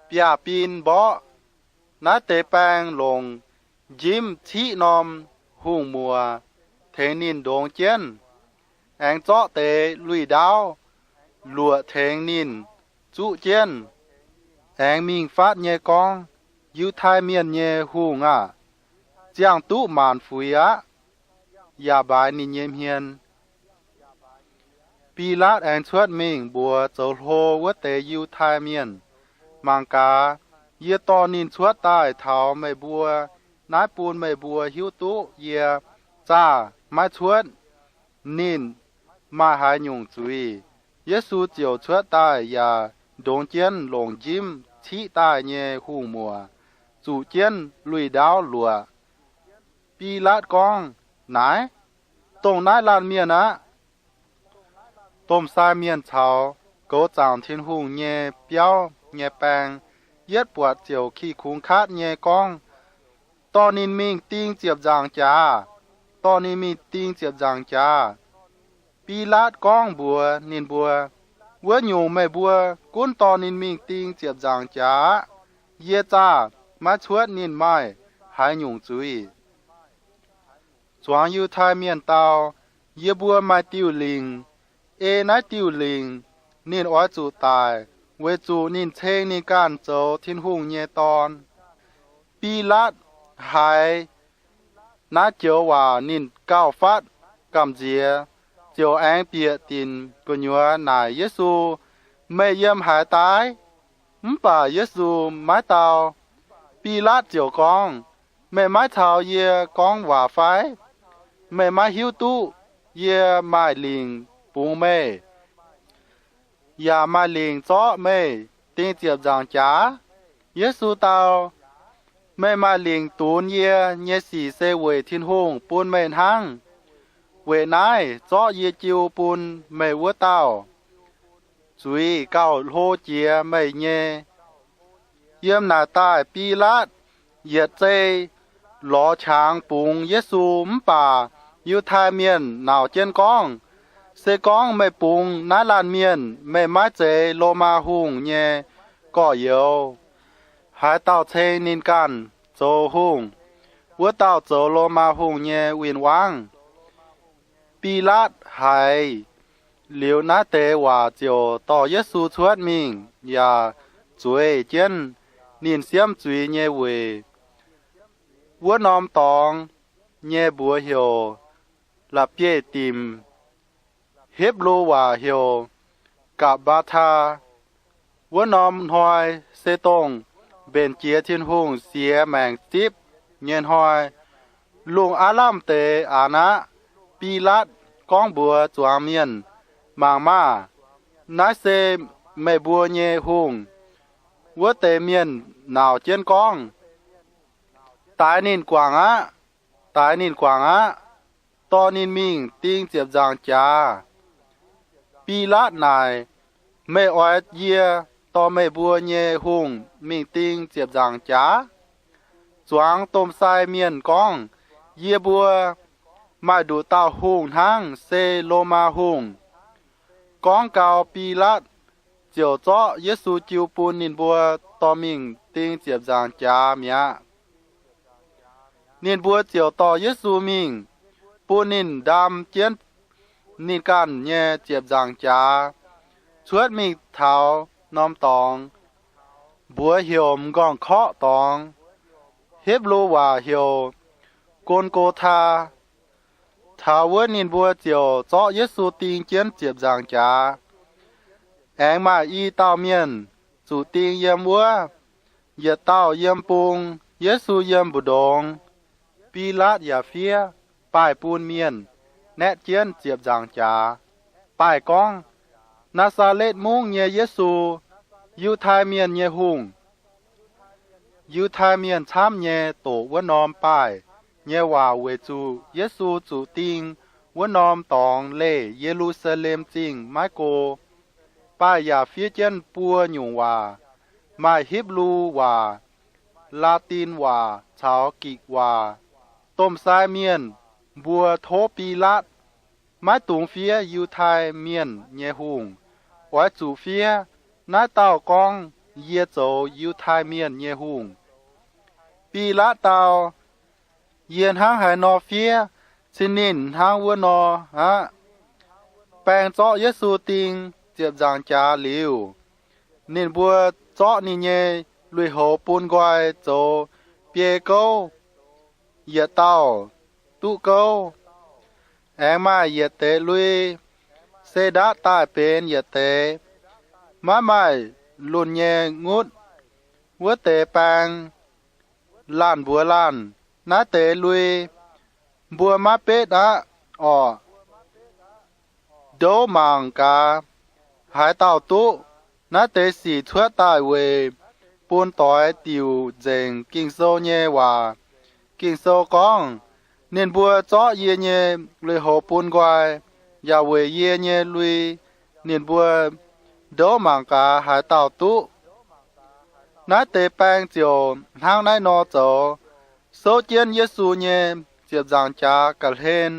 biaav-bin mborqv. Naaiv deix baeng longc njimv ciqv norm hungh muoc tengx ninh ndongx jienv, aengx zorqv deix lui-ndaauv luoqc tengx ninh zuqv jienv, aengx mingh fatv nyei gorngv, Yiutai Mienh nyei Hungh aah! Ziangh duqv maanc fuix aqv, yaac mbaix ninh nyei hmien. Bilaatv aengx cuotv mingh mbuox zoux hlo wuov deix Yiutai Mienh, Mangc gaax, yie dorh ninh cuotv daaih taux meih mbuo naaiv bun meih mbuo hiuv duqv yie zaah maiv cuotv ninh maaih haaix nyungc zuiz. Yesu ziouc cuotv daaih yaac ndongx jienv longc njimv ciqv daaih nyei hungh muoc zuqc jienv lui-ndaauv luoqc. Bilaatv gorngv, Naaiv, dongh naaiv laanh mienh aqv. Domh sai mienh caux goux zaangc Tin-Hungh nyei biauv nyei baeng yietv buatc ziouc kih kungx katv nyei gorngv, Dorh ninh mingh ding ziepc nzaangc jaax! Dorh ninh mingh ding ziepc nzaangc jaax! Bilaatv gorngv mbuox ninh mbuo, Wuov nyungc meih mbuo gunv dorh ninh mingh ding ziepc nzaangc jaax aqv. Yie zaah maiv cuotv ninh maaih haaix nyungc zuiz. Zuangx Yiutai Mienh dau, Yie mbuo maaih diuh lingc. Ei naaiv diuh lingc ninh oix zuqc daic, weic zuqc ninh ceng ninh ganh zoux Tin-Hungh nyei Dorn. Bilaatv haiz naaiv joux waac ninh gauh fatv gamh nziex, ziouc aengx bieqc dinc gu'nyuoz naaic Yesu, Meih yiem haaix daaih? Mv baac Yesu maiv dau. Bilaatv ziouc gorngv, Meih maiv caux yie gorngv waac fai? Meih maiv hiuv duqv yie maaih lingc bungx meih, yaac maaih lingc zorqv meih ding ziepc nzaangc jaax? Yesu dau, Meih maaih lingc dunx yie nyei sic se weic Tin-Hungh bun meih hnangv. Weic naaiv zorqv yie jiu bun meih wuov dauh, zuiz gauh hlo jiex meih nyei. Yiem naaic daaih Bilaatv yietc zei lorz qangx bungx Yesu. Mv baac Yiutai Mienh nauc jienv gorngv, Se gorngv meih bungx naaiv laanh mienh, meih maiv zeiz Lomaa hungh nyei gorx-youz. Haaix dauh ceng ninh ganh zoux hungh, wuov dauh zoux Lomaa hungh nyei win-wangv. Bilaatv haiz liuz naaiv deix waac ziouc dorh Yesu cuotv mingh yaac zueiz jienv ninh siemv zuiz nyei weic. Wuov norm dorngx nyei mbuox heuc La'bieiv-Dimc, Hipv^lu waac heuc Ga'mbaa^taa. Wuov norm hnoi se dongh Mbenc Jiex Tin-Hungh siex maengc zipv nyei hnoi, lungh aav lamh deix aqc aqv. Bilaatv gorngv mbuox zuangx mienh, Mangc maah! Naaiv se meih mbuo nyei hungh. Wuov deix mienh nauc jienv gorngv, Daix ninh guangc aqv! Daix ninh guangc aqv! Dorh ninh mingh ding ziepc nzaangc jaax! Bilaatv naaic, Meih oix yie dorh meih mbuo nyei hungh mingh ding ziepc nzaangc jaax? Zuangx domh sai mienh gorngv, Yie mbuo maaih nduqc dauh hungh hnangv, se Lomaa hungh. Gorngv gau, Bilaatv ziouc zorqv Yesu jiu bun ninh mbuo dorh mingh ding ziepc nzaangc jaax mi'aqv. Ninh mbuo ziouc dorh Yesu mingh, bun ninh ndaam jienv ninh ganh nyei ziepc nzaangc jaax. cuotv mingh taux norm dorngx, mbuox heuc M'nqorngv-Korqv Dorngx, Hipv^lu waac heuc Go^n^go^taa, taux wuov ninh mbuo ziouc zorqv Yesu ding jienv ziepc nzaangc jaax. Aengx maaih i dauh mienh zuqc ding yiem wuov, yietc dauh yiem bung, Yesu yiem mbu'ndongx. Bilaatv yaac fiev baaih bun mienh naetv jienv ziepc nzaangc jaax, baaih gorngv, Naa^saa^letv Mungv nyei Yesu, Yiutai Mienh nyei Hungh. Yiutai Mienh camv nyei doqc wuov norm baaih nyei waac weic zuqc Yesu zuqc ding wuov norm dorngx leih Ye^lu^saa^lem Zingh maiv go. Baaih yaac fiev jienv buo nyungc waac, maaih Hipv^lu waac, Laa^din waac caux Gikc waac. Domh sai mienh mbuo tov Bilaatv, Maiv dungx fiev Yiutai Mienh nyei Hungh. Oix zuqc fiev, Naaiv dauh gorngv, Yie zoux Yiutai Mienh nyei Hungh. Bilaatv dau, Yie hnangv haaix nor fiev, cin ninh hnangv wuov nor aqv. Baeng zorqv Yesu ding ziepc nzaangc jaax liuz, ninh mbuo zorqv ninh nyei lui-houx bun nqoi zoux biei gouv, yietc dauh duqv gouv. Aengx maaih yietc deix lui se ndaatv daaih benx yietc deix, maiv maaih lunh nyei ngutv. Wuov deix baeng laanh mbuox laanh, Naaiv deix lui mbuo maiv betv aqv orqc? Ndouv mangc gaax, haaix dauh duqv. Naaiv deix sic cuotv daaih weic bun doix diuc nzengc Ging-Sou nyei waac. Ging-Sou gorngv, Ninh mbuo zorqv yie nyei lui-houx bun nqoi, yaac weic yie nyei lui ninh mbuo ndouv mangc gaax haaix dauh duqv. Naaiv deix baeng ziouc hnangv naaiv nor zoux. Souv jienv Yesu nyei ziepc nzaangc jaax ga'hlen,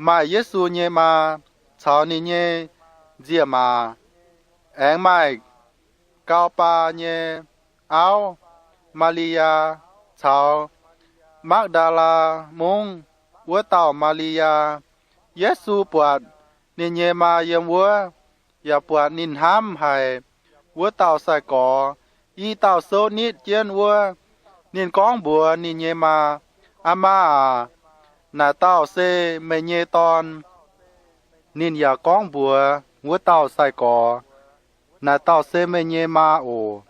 maaih Yesu nyei maa caux ninh nyei nziec-maac, aengx maaih gau baa nyei auv, Maa^li^yaa, caux Makv^ndaa^laa Mungv wuov dauh Maa^li^yaa. Yesu buatc ninh nyei maa yiem wuov, yaac buatc ninh hnamv haic wuov dauh sai-gorx. I dauh souv nitv jienv wuov. Ninh gorngv mbuox ninh nyei maa, Aa maa aac, naaic dauh se meih nyei dorn. Ninh yaac gorngv mbuox wuov dauh sai-gorx, Naaic dauh se meih nyei maa oc.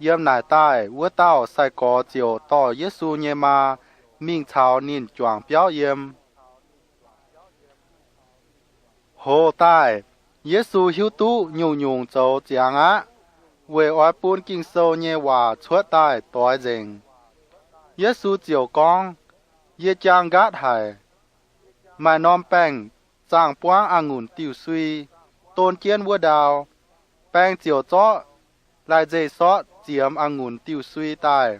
Yiem naaic daaih wuov dauh sai-gorx ziouc dorh Yesu nyei maa mingh caux ninh juangc biauv yiem. Hoc daaih, Yesu hiuv duqv nyungc-nyungc zoux ziangx aqv, weic oix bun Ging-Sou nyei waac cuotv daaih doix nzengc. Yesu ziouc gorngv, Yie jaang nqaatv haic. Maaih norm baeng zaangh buangv a'ngunc diuh sui don jienv wuov ndau. Baeng ziouc zorqv lai-nzeic-sortv ziemx a'ngunc diuh sui daaih,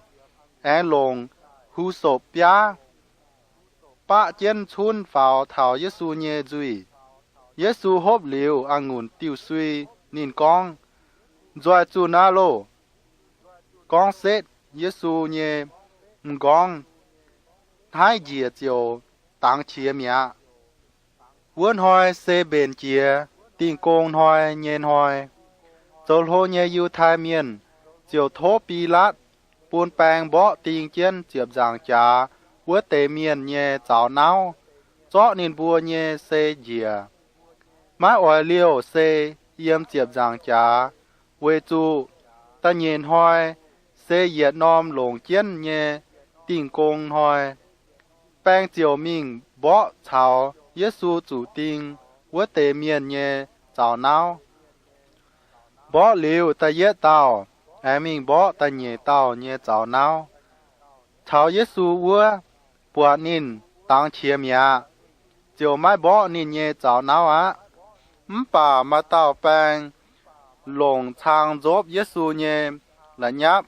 aengx longc hu-sopc biaav baqv jienv cunv faaux taux Yesu nyei nzuih. Yesu hopv liuz a'ngunc diuh sui, ninh gorngv, Nzoih zunh aqv loh! Gorngv setv Yesu nyei m'nqorngv, hnaiv njiec ziouc dangx qiex mi'aqv. Wuov hnoi se mbenc jiex Dingh Gong Hnoi nyei hnoi. Zoux hlo nyei Yiutai Mienh ziouc tov Bilaatv bun baeng mborqv ding jienv ziepc nzaangc jaax wuov deix mienh nyei zaux nauv, zorqv ninh mbuo nyei sei njiec. Maiv oix liouh sei yiem ziepc nzaangc jaax, weic zuqc da'nyeic hnoi se yietc norm longc jienv nyei Dingh Gong Hnoi. Baeng ziouc mingh mborqv caux Yesu zuqc ding wuov deix mienh nyei zaux nauv. Mborqv liuz da'yietv dauh, aengx mingh mborqv da'nyeic dauh nyei zaux nauv. Taux Yesu wuov, buatc ninh dangx qiex mi'aqv, ziouc maiv mborqv ninh nyei zaux nauv aqv. Mv baac maaih dauh baeng longc cang nzopv Yesu nyei la'nyapv.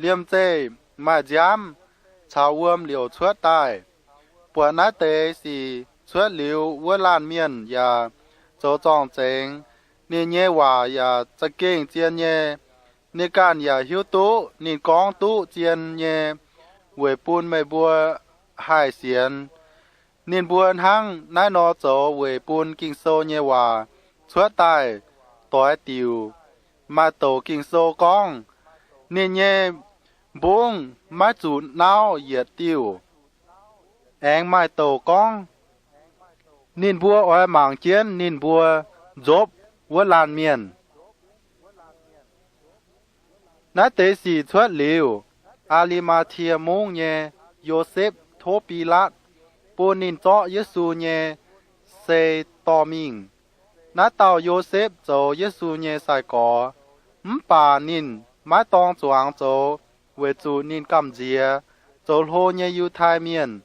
Liemh zeih maaih nziaamv caux wuom liouc cuotv daaih. Buatc naaiv deix sic cuotv liuz wuov laanh mienh yaac zoux zorng-zengx. Ninh nyei waac yaac za'gengh zien nyei. Ninh ganh yaac hiuv duqv ninh gorngv duqv zien nyei weic bun meih mbuo haih sienx. Ninh mbuo hnangv naaiv nor zoux weic bun Ging-Sou nyei waac cuotv daaih doix diuc. Maaih douc Ging-Sou gorngv, ninh nyei mbungv maiv zuqc nauv yietc diuh. Aengx maaih douc gorngv, ninh mbuo oix mangc jienv ninh mbuo nzopv wuov laanh mienh. Naaiv deix sic cuotv liuz, Aa^li^maa^tie Mungv nyei Yosepv tov Bilaatv bun ninh zorqv Yesu nyei sei dorh mingh. Naaiv dauh Yosepv zoux Yesu nyei sai-gorx, mv baac ninh maiv dorng zuangx zoux, weic zuqc ninh gamh nziex zoux hlo nyei Yiutai Mienh.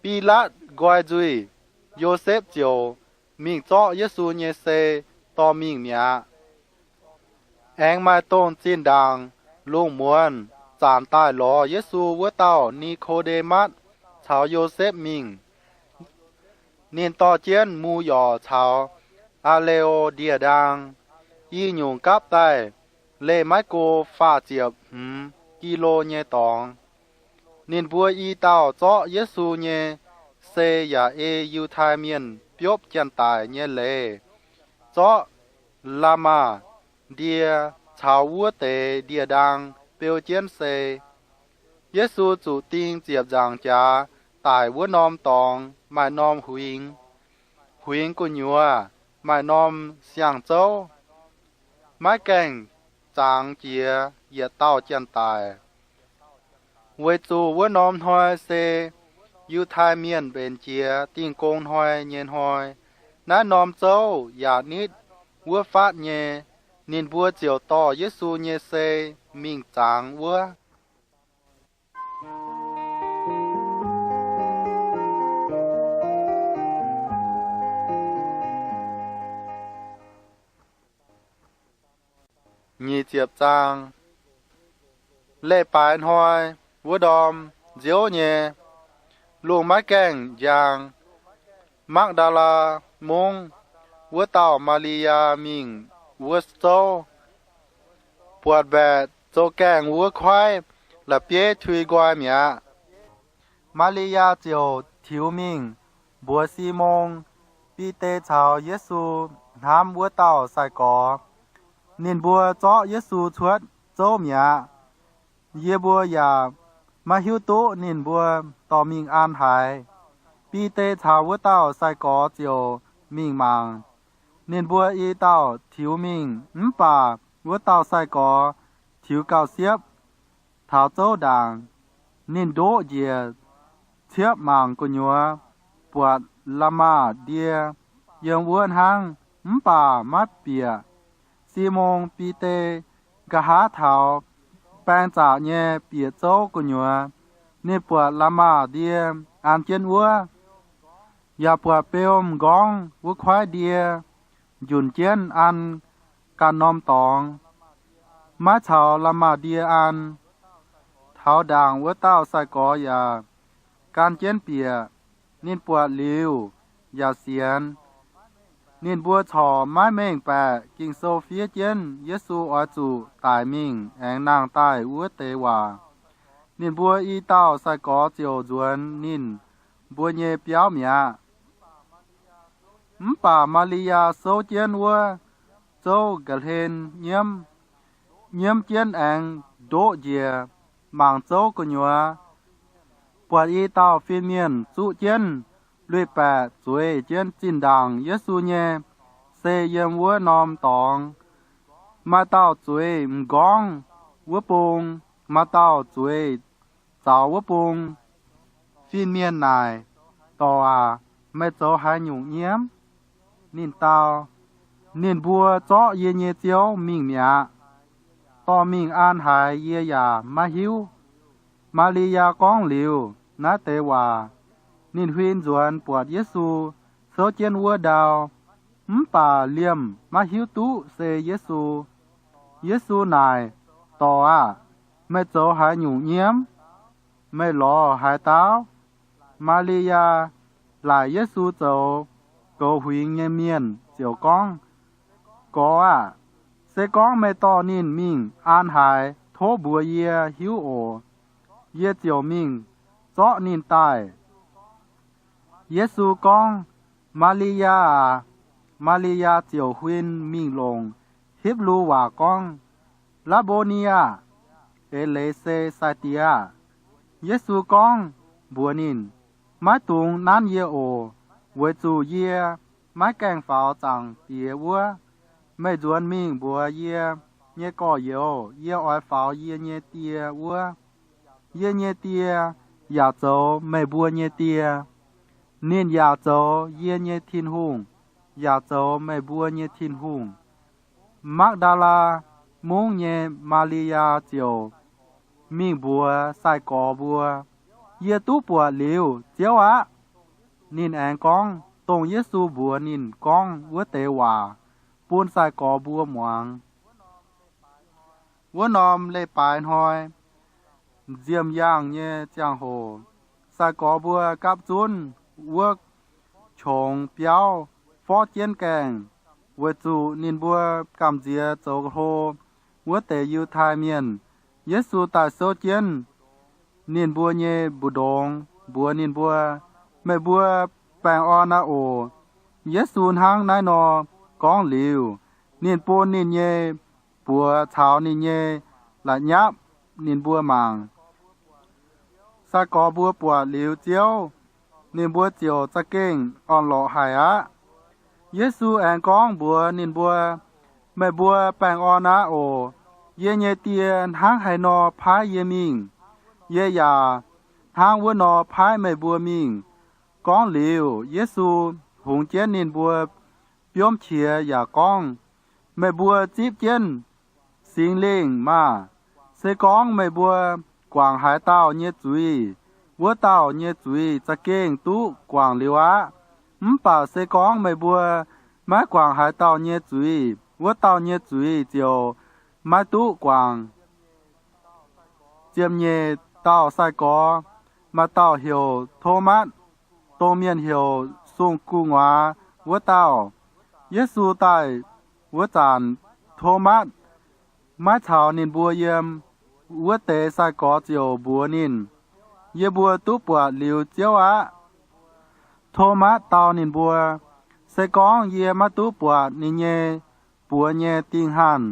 Bilaatv nqoi nzuih, Yosepv ziouc mingh zorqv Yesu nyei sei dorh mingh mi'aqv. Aengx maaih dongh zinh ndaangc lungh muonz zanc daaih lorz Yesu wuov dauh Ni^ko^nde^matv caux Yosepv mingh. Ninh dorh jienv mu yorc caux aa^le^o^ndie ndaang, i nyungc gapv daaih leih maiv go faah ziepc hmz gi^lo nyei dorngx. Ninh mbuo i dauh zorqv Yesu nyei sei yaac ei Yiutai Mienh biopv janx-daic nyei leiz, zorqv la'maah ndie caux wuov deix ndie ndaang beu jienv sei. Yesu zuqc ding ziepc nzaangc jaax daic wuov norm dorngx maaih norm huingx, huingx gu'nyuoz maaih norm siang-zouv, maiv gaengh zangx jiex yietc dauh janx-daic. Weic zuqc wuov norm hnoi se Yiutai Mienh mbenc jiex Dingh Gong Hnoi nyei hnoi, naaiv norm zouv yaac nitv wuov fatv nyei. Ninh mbuo ziouc dorh Yesu nyei sei mingh zangx wuov. Nyic ziepc zaang. Leiz-baaix hnoi wuov ndorm nziouv nyei, lungh maiv gaengh njang, Makv^ndaa^laa Mungv wuov dauh Maa^li^yaa mingh wuov zouv, buatc mbaeqc zoux gaengh wuov kuaaiv la'bieiv tui nqoi mi'aqv. Maa^li^yaa ziouc tiux mingh mbuox Simon, Bide caux Yesu hnamv wuov dauh sai-gorx. Ninh mbuo zorqv Yesu cuotv zouv mi'aqv. Yie mbuo yaac maiv hiuv duqv ninh mbuo dorh mingh an haaix. Bide caux wuov dauh sai-gorx ziouc mingh mangc. Ninh mbuo i dauh tiux mingh, mv baac wuov dauh sai-gorx tiux gauh siepv taux zouv ndaangc. Ninh ndoqv njiec ciepv mangc gu'nyuoz, buatc la'maah ndie yiem wuov hnangv, mv baac maiv bieqc. Simon Bide nqa'haav taux baeng zaqc nyei bieqc zouv gu'nyuoz, ninh buatc la'maah ndie an jienv wuov, yaac buatc beu m'nqorngv wuov kuaaiv ndie njunc jienv an ganh norm dorngx, maiv caux la'maah ndie an. Taux ndaangc wuov dauh sai-gorx yaac gan jienv bieqc. Ninh buatc liuz yaac sienx. Ninh mbuo corc maiv mengh baeqc Ging-Sou fiev jienv Yesu oix zuqc daic mingh aengx nangh daaih wuov deix waac. Ninh mbuo i dauh sai-gorx ziouc nzuonx ninh mbuo nyei biauv mi'aqv. Mv baac Maa^li^yaa souv jienv wuov zouv ga'hlen nyiemv, nyiemv jienv aengx ndoqv njiec mangc zouv gu'nyuoz, buatc i dauh fin-mienh zuqv jienv lui-baeqc zueiz jienv zinh ndaangc Yesu nyei sei yiem wuov norm dorngx. Maaih dauh zueiz m'nqorngv wuov bung, maaih dauh zueiz zaux wuov bung. Fin-mienh naaic, Dorc aac, meih zoux haaix nyungc nyiemv? Ninh dau, Ninh mbuo zorqv yie nyei Ziouv mingh mi'aqv. Dorh mingh an haaix yie yaac maiv hiuv. Maa^li^yaa gorngv liuz naaiv deix waac, ninh huin nzuonx buatc Yesu souv jienv wuov ndau, mv baac liemh maiv hiuv duqv se Yesu. Yesu naaic, Dorc aah! Meih zoux haaix nyungc nyiemv? Meih lorz haaix dauh? Maa^li^yaa laaic Yesu zoux goux huingx nyei mienh ziouc gorngv, Gorx aah! Se gorngv meih dorh ninh mingh an haaix, tov mbuox yie hiuv oc. Yie ziouc mingh zorqv ninh daaih. Yesu gorngv, Maa^li^yaa aah! Maa^li^yaa ziouc huin mingh longc Hipv^lu waac gorngv, Laa^mbo^ni aah! Eix leiz se Sai^die aah! Yesu gorngv mbuox ninh, Maiv dungx nanv yie oc, weic zuqc yie maiv gaengh faaux Zaangc Diex wuov. Meih nzuonx mingh mbuox yie nyei gorx-youz, yie oix faaux yie nyei Die wuov. Yie nyei Die yaac zoux meih mbuo nyei Die. Ninh yaac zoux yie nyei Tin-Hungh, yaac zoux meih mbuo nyei Tin-Hungh. Makv^ndaa^laa Mungv nyei Maa^li^yaa ziouc mingh mbuox sai-gorx mbuo, Yie duqv buatc liuz Ziouv aqv. Ninh aengx gorngv dongh Yesu mbuox ninh gorngv wuov deix waac bun sai-gorx mbuo muangx. Wuov norm leiz-baaix hnoi, nziemh yaangh nyei ziangh hoc, sai-gorx mbuo gapv zunv wuov qongx biauv forv jienv gaengh, weic zuqc ninh mbuo gamh nziex zoux hlo wuov deix Yiutai Mienh. Yesu daaih souv jienv ninh mbuo nyei mbu'ndongx mbuox ninh mbuo, Meih mbuo baengh orn aqv oc. Yesu hnangv naaiv nor gorngv liuz, ninh bun ninh nyei buoz caux ninh nyei la'nyapv ninh mbuo mangc. Sai-gorx mbuo buatc liuz Ziouv, ninh mbuo ziouc za'gengh orn-lorqc haic aqv. Yesu aengx gorngv mbuox ninh mbuo, Meih mbuo baengh orn aqv oc. Yie nyei Die hnangv haaix nor paaiv yie mingh, yie yaac hnangv wuov nor paaiv meih mbuo mingh. Gorngv liuz, Yesu hungx jienv ninh mbuo biomv qiex yaac gorngv, Meih mbuo zipv jienv Singx Lingh maah! Se gorngv meih mbuo guangc haaix dauh nyei zuiz, wuov dauh nyei zuiz za'gengh duqv guangc liuz aqv. Mv baac se gorngv meih mbuo maiv guangc haaix dauh nyei zuiz, wuov dauh nyei zuiz ziouc maiv duqv guangc. Ziepc nyeic dauh sai-gorx, maaih dauh heuc Tomatv, dongh mienh heuc Sung-Gu'nguaaz wuov dauh. Yesu daaih wuov zanc, Tomatv maiv caux ninh mbuo yiem. Wuov deix sai-gorx ziouc mbuox ninh, Yie mbuo duqv buatc liuz Ziouv aqv. Tomatv dau ninh mbuo, Se gorngv yie maiv duqv buatc ninh nyei buoz nyei dingh hanh,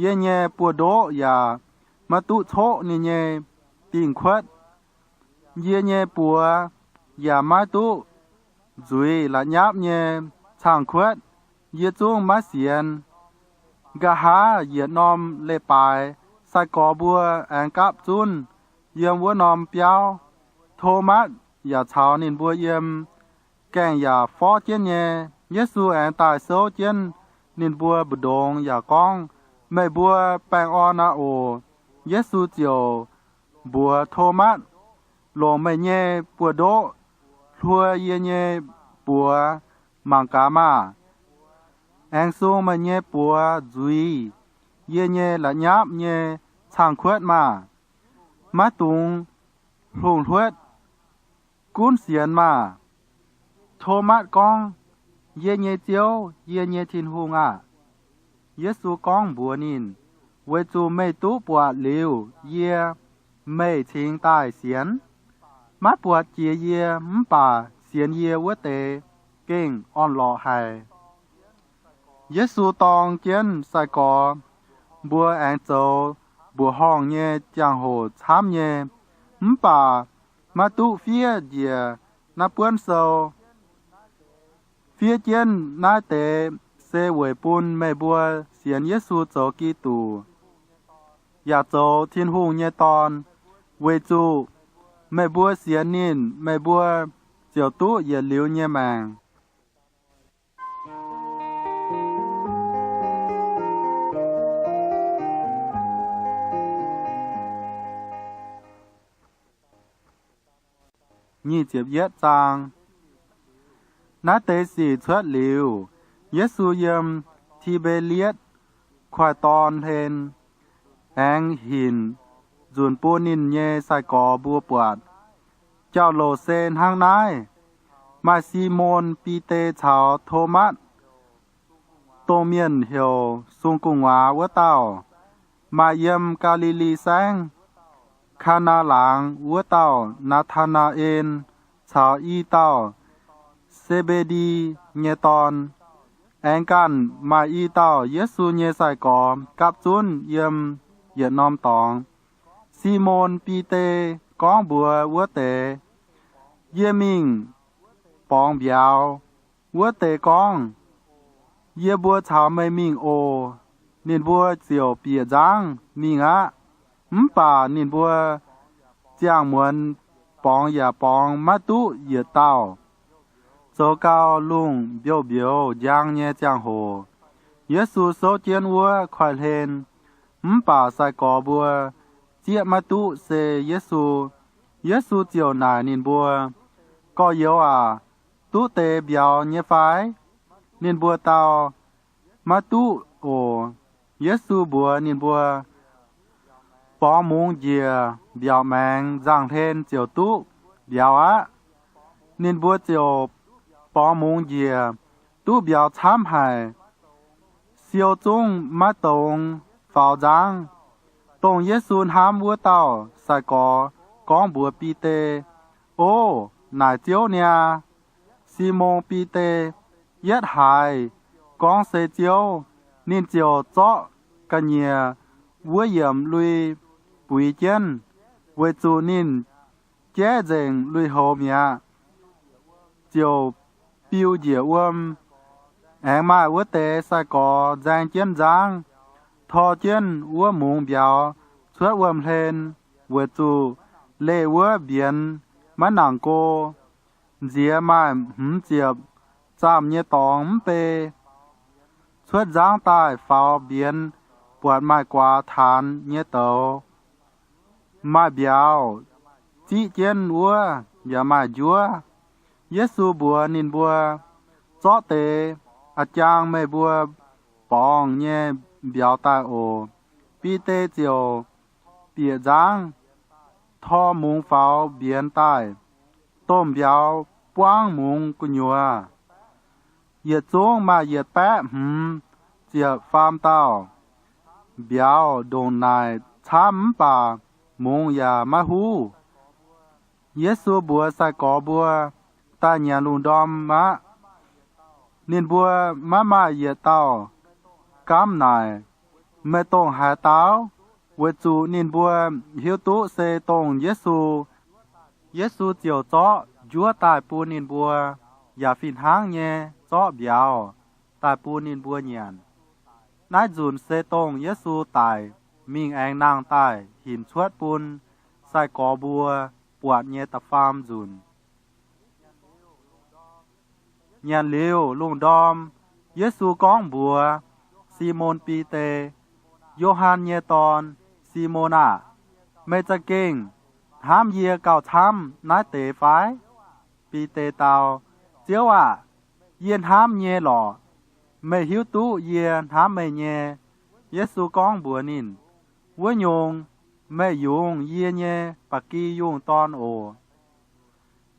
yie nyei buoz-ndoqv yaac maiv duqv coqv ninh nyei dingh kuotv, yie nyei buoz yaac maiv duqv nzuiz la'nyapv nyei cang-kuotv, yie zungv maiv sienx. Nqa'haav yietc norm leiz-baaix sai-gorx mbuo aengx gapv zunv yiem wuov norm biauv. Tomatv yaac caux ninh mbuo yiem. Gaengh yaac forv jienv nyei. Yesu aengx daaih souv jienv ninh mbuo mbu'ndongx yaac gorngv, Meih mbuo baengh orn aqv oc. Yesu ziouc mbuox Tomatv, Longc meih nyei buoz-ndoqv hluo yie nyei buoz mangc gaax maah! Aengx sung meih nyei buoz nzuiz yie nyei la'nyapv nyei cang-kuotv maah! Maiv dungx hlungh hluotv, gunv sienx maah! Tomatv gorngv, Yie nyei Ziouv, yie nyei Tin-Hungh aah! Yesu gorngv mbuox ninh, Weic zuqc meih duqv buatc liuz yie, meih cingx daaih sienx? Maiv buatc jiex yie mv baac sienx yie wuov deix gengh orn-lorqc haic. Yesu dorng jienv sai-gorx mbuo aengx zoux mbuoqc horngh nyei ziangh hoc camv nyei, mv baac maiv duqv fiev njiec naaiv buonv sou. Fiev jienv naaiv deix se weic bun meih mbuo sienx Yesu zoux Giduc, yaac zoux Tin-Hungh nyei Dorn. Weic zuqc meih mbuo sienx ninh, meih mbuo ziouc duqv yietc liuz nyei maengc. Nyic ziepc yietv zaang. Naaiv deix sic cuotv liuz, Yesu yiem Ti^mbe^lietv Koiv-Dorn hlen, aengx hinc nzunc bun ninh nyei sai-gorx mbuo buatc. Jauv-louc se hnangv naaiv. Maaih Simon Bide caux Tomatv, dongh mienh heuc Sung Gu'nguaaz wuov dauh, maaih yiem Gaa^li^li Saengv, Kaa^naa Laangz wuov dauh Naa^taa^naa^en, caux i dauh Se^mbe^ndi nyei dorn, Aengx ganh maaih i dauh Yesu nyei sai-gorx gapv zunv yiem yietc norm dorngx. Simon Bide gorngv mbuox wuov deix, Yie mingh borngz mbiauz. Wuov deix gorngv, Yie mbuo caux meih mingh oc. Ninh mbuo ziouc bieqc nzangv mingh aqv. Mv baac ninh mbuo ziangh muonz borngz yaac borngz maiv duqv yietc dauh. Zoux gau, lungh mbiouh mbiouz njang nyei ziangh hoc, Yesu souv jienv wuov koiv-hlen, mv baac sai-gorx mbuo zieqv maiv duqv se Yesu. Yesu ziouc naaic ninh mbuo, Gorx-youz aac, duqv deix mbiauz nyei fai? Ninh mbuo dau, Maiv duqv oc. Yesu mbuox ninh mbuo, Borngz mungz njiec mbiauz maengx, nzangc-hlen ziouc duqv mbiauz aqv. Ninh mbuo ziouc borngz mungz njiec, duqv mbiauz camv haic, siou zungv maiv dongz faaux nzangv. Dongh Yesu hnamv wuov dauh sai-gorx gorngv mbuox Bide, O, naaic Ziouv niaa. Simon Bide yietv haiz gorngv se Ziouv, ninh ziouc zorqv ga'nyiec wuov yiemc lui buix jienv, weic zuqc ninh jaiv nzengc lui-houx mi'aqv, ziouc biu njiec wuom. Aengx maaih wuov deix sai-gorx nzaeng jienv nzangv, tor jienv wuov mungz mbiauz cuotv wuom-hlen, weic zuqc leih wuov mbienx maiv nangc go. Nziex maaih hmz ziepc zaamh nyei dorngx mv bei. Cuotv nzangv daaih faaux mbienx buatc maaih guaax taanx nyei douz, maaih mbiauz ziqv jienv wuov, yaac maaih njuov. Yesu mbuox ninh mbuo, Zorqv deix a'jang meih mbuo borngz nyei mbiauz daaih oc. Bide ziouc bieqc nzangv, tor mungz faaux mbienx daaih, domh mbiauz buangv mungz gu'nyuoz. Yietc zungv maaih yietc baeqv hmz ziepc faam dauh. Mbiauz ndongc naaic camv mv baac mungz yaac maiv huv. Yesu mbuox sai-gorx mbuo, Daaih nyanc lungh ndorm aqv. Ninh mbuo maiv maaih yietc dauh gamv naaic, Meih dongh haaix dauh? Weic zuqc ninh mbuo hiuv duqv se dongh Yesu. Yesu ziouc zorqv njuov daaih bun ninh mbuo, yaac fih hnangv nyei zorqv mbiauz daaih bun ninh mbuo nyanc. Naaiv nzunc se dongh Yesu daic mingh aengx nangh daaih hinc cuotv bun sai-gorx mbuo buatc nyei da'faam nzunc. Nyanc liuz lungh ndorm, Yesu gorngv mbuox Simon Bide, Yo^han nyei dorn, Simon aah! Meih za'gengh hnamv yie gauh camv naaiv deix fai? Bide dau, Ziouv aah! Yie hnamv nyei lorqc. Meih hiuv duqv yie hnamv meih nyei. Yesu gorngv mbuox ninh, Wuov nyungc, meih yungz yie nyei ba'gi yungh dorn oc.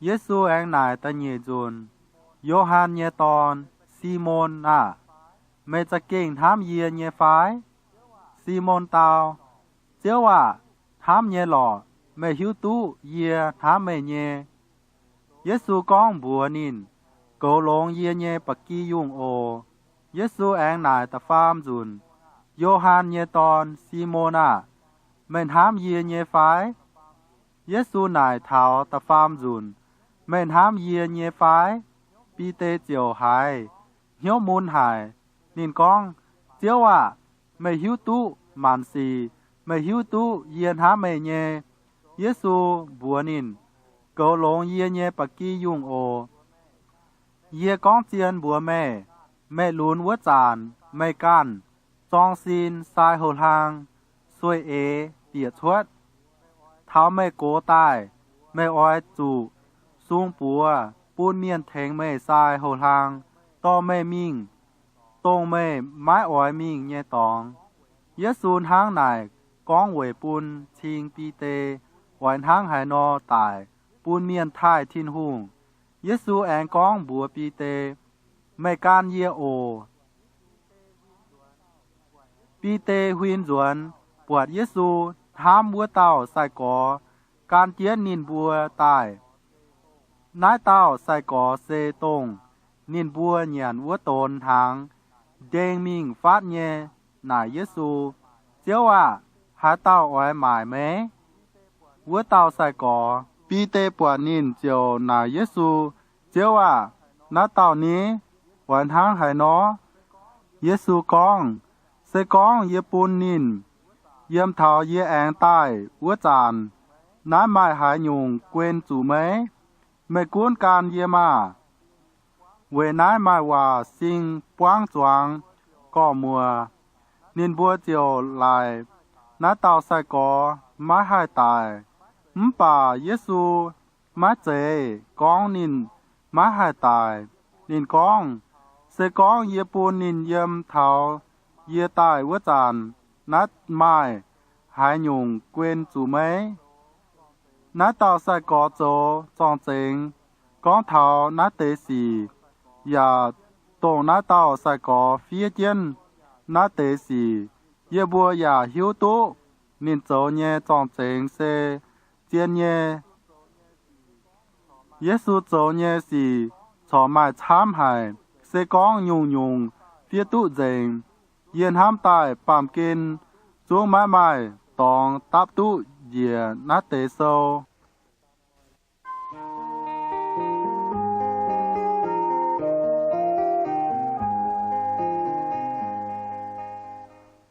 Yesu aengx naaic da'nyeic nzunc, Yo^han nyei dorn, Simon aah! Meih za'gengh hnamv yie nyei fai? Simon dau, Ziouv aah! Hnamv nyei lorqc. Meih hiuv duqv yie hnamv meih nyei. Yesu gorngv mbuox ninh, Goux longx yie nyei ba'gi yungh oc. Yesu aengx naaic da'faam nzunc, Yo^han nyei dorn, Simon aah! Meih hnamv yie nyei fai? Yesu naaic taux da'faam nzunc, Meih hnamv yie nyei fai? Bide ziouc haiz hnyouv mun haic. Ninh gorngv, Ziouv aah! Meih hiuv duqv maanc sic. Meih hiuv duqv yie hnamv meih nyei. Yesu mbuox ninh, Goux longx yie nyei ba'gi yungh oc. Yie gorngv zien mbuox meih, meih lunx wuov zanc meih ganh zorng sin sai houx-hlaang, sueih eix bieqc cuotv. Taux meih gox daaih, meih oix zuqc sung buoz bun mienh tengx meih sai houx-hlaang dorh meih mingh dongh meih maiv oix mingh nyei dorngx. Yesu hnangv naaic gorngv weic bun cing Bide oix hnangv haaix nor daic bun mienh taaih Tin-Hungh. Yesu aengx gorngv mbuox Bide, Meih gan yie oc. Bide huin nzuonx buatc Yesu hnamv wuov dauh sai-gorx gan jienv ninh mbuo daaih. Naaiv dauh sai-gorx se dongh Ninh mbuo nyanc wuov donx hnaangx, ndeng mingh fatv nyei naaic Yesu, Ziouv aah! Haaix dauh oix maaic meih? Wuov dauh sai-gorx, Bide, buatc ninh ziouc naaic Yesu, Ziouv aah! Naaiv dauh ni? Oix hnangv haaix nor? Yesu gorngv, Se gorngv yie bun ninh yiem taux yie aengx daaih wuov zanc, naaiv maaih haaix nyungc guen zuqc meih? Meih gunv gan yie maah! Weic naaiv maaih waac sing buangv zuangx gorx-muoz. Ninh mbuo ziouc laaic naaiv dauh sai-gorx maiv haih daic. Mv baac Yesu maiv zeiz gorngv ninh maiv haih daic. Ninh gorngv, Se gorngv yie bun ninh yiem taux yie daaih wuov zanc, naaiv maaih haaix nyungc guen zuqc meih? Naaiv dauh sai-gorx zoux zorng-zengx gorngv taux naaiv deix sic, yaac dongh naaiv dauh sai-gorx fiev jienv naaiv deix sic. Yie mbuo yaac hiuv duqv ninh zoux nyei zorng-zengx se zien nyei. Yesu zoux nyei sic corc maaih camv haic. Se gorngv nyungc-nyungc fiev duqv nzengc, yie hnamv daaih baamh gen zungv maiv maaih dorngx dapv duqv njiec naaiv deix sou.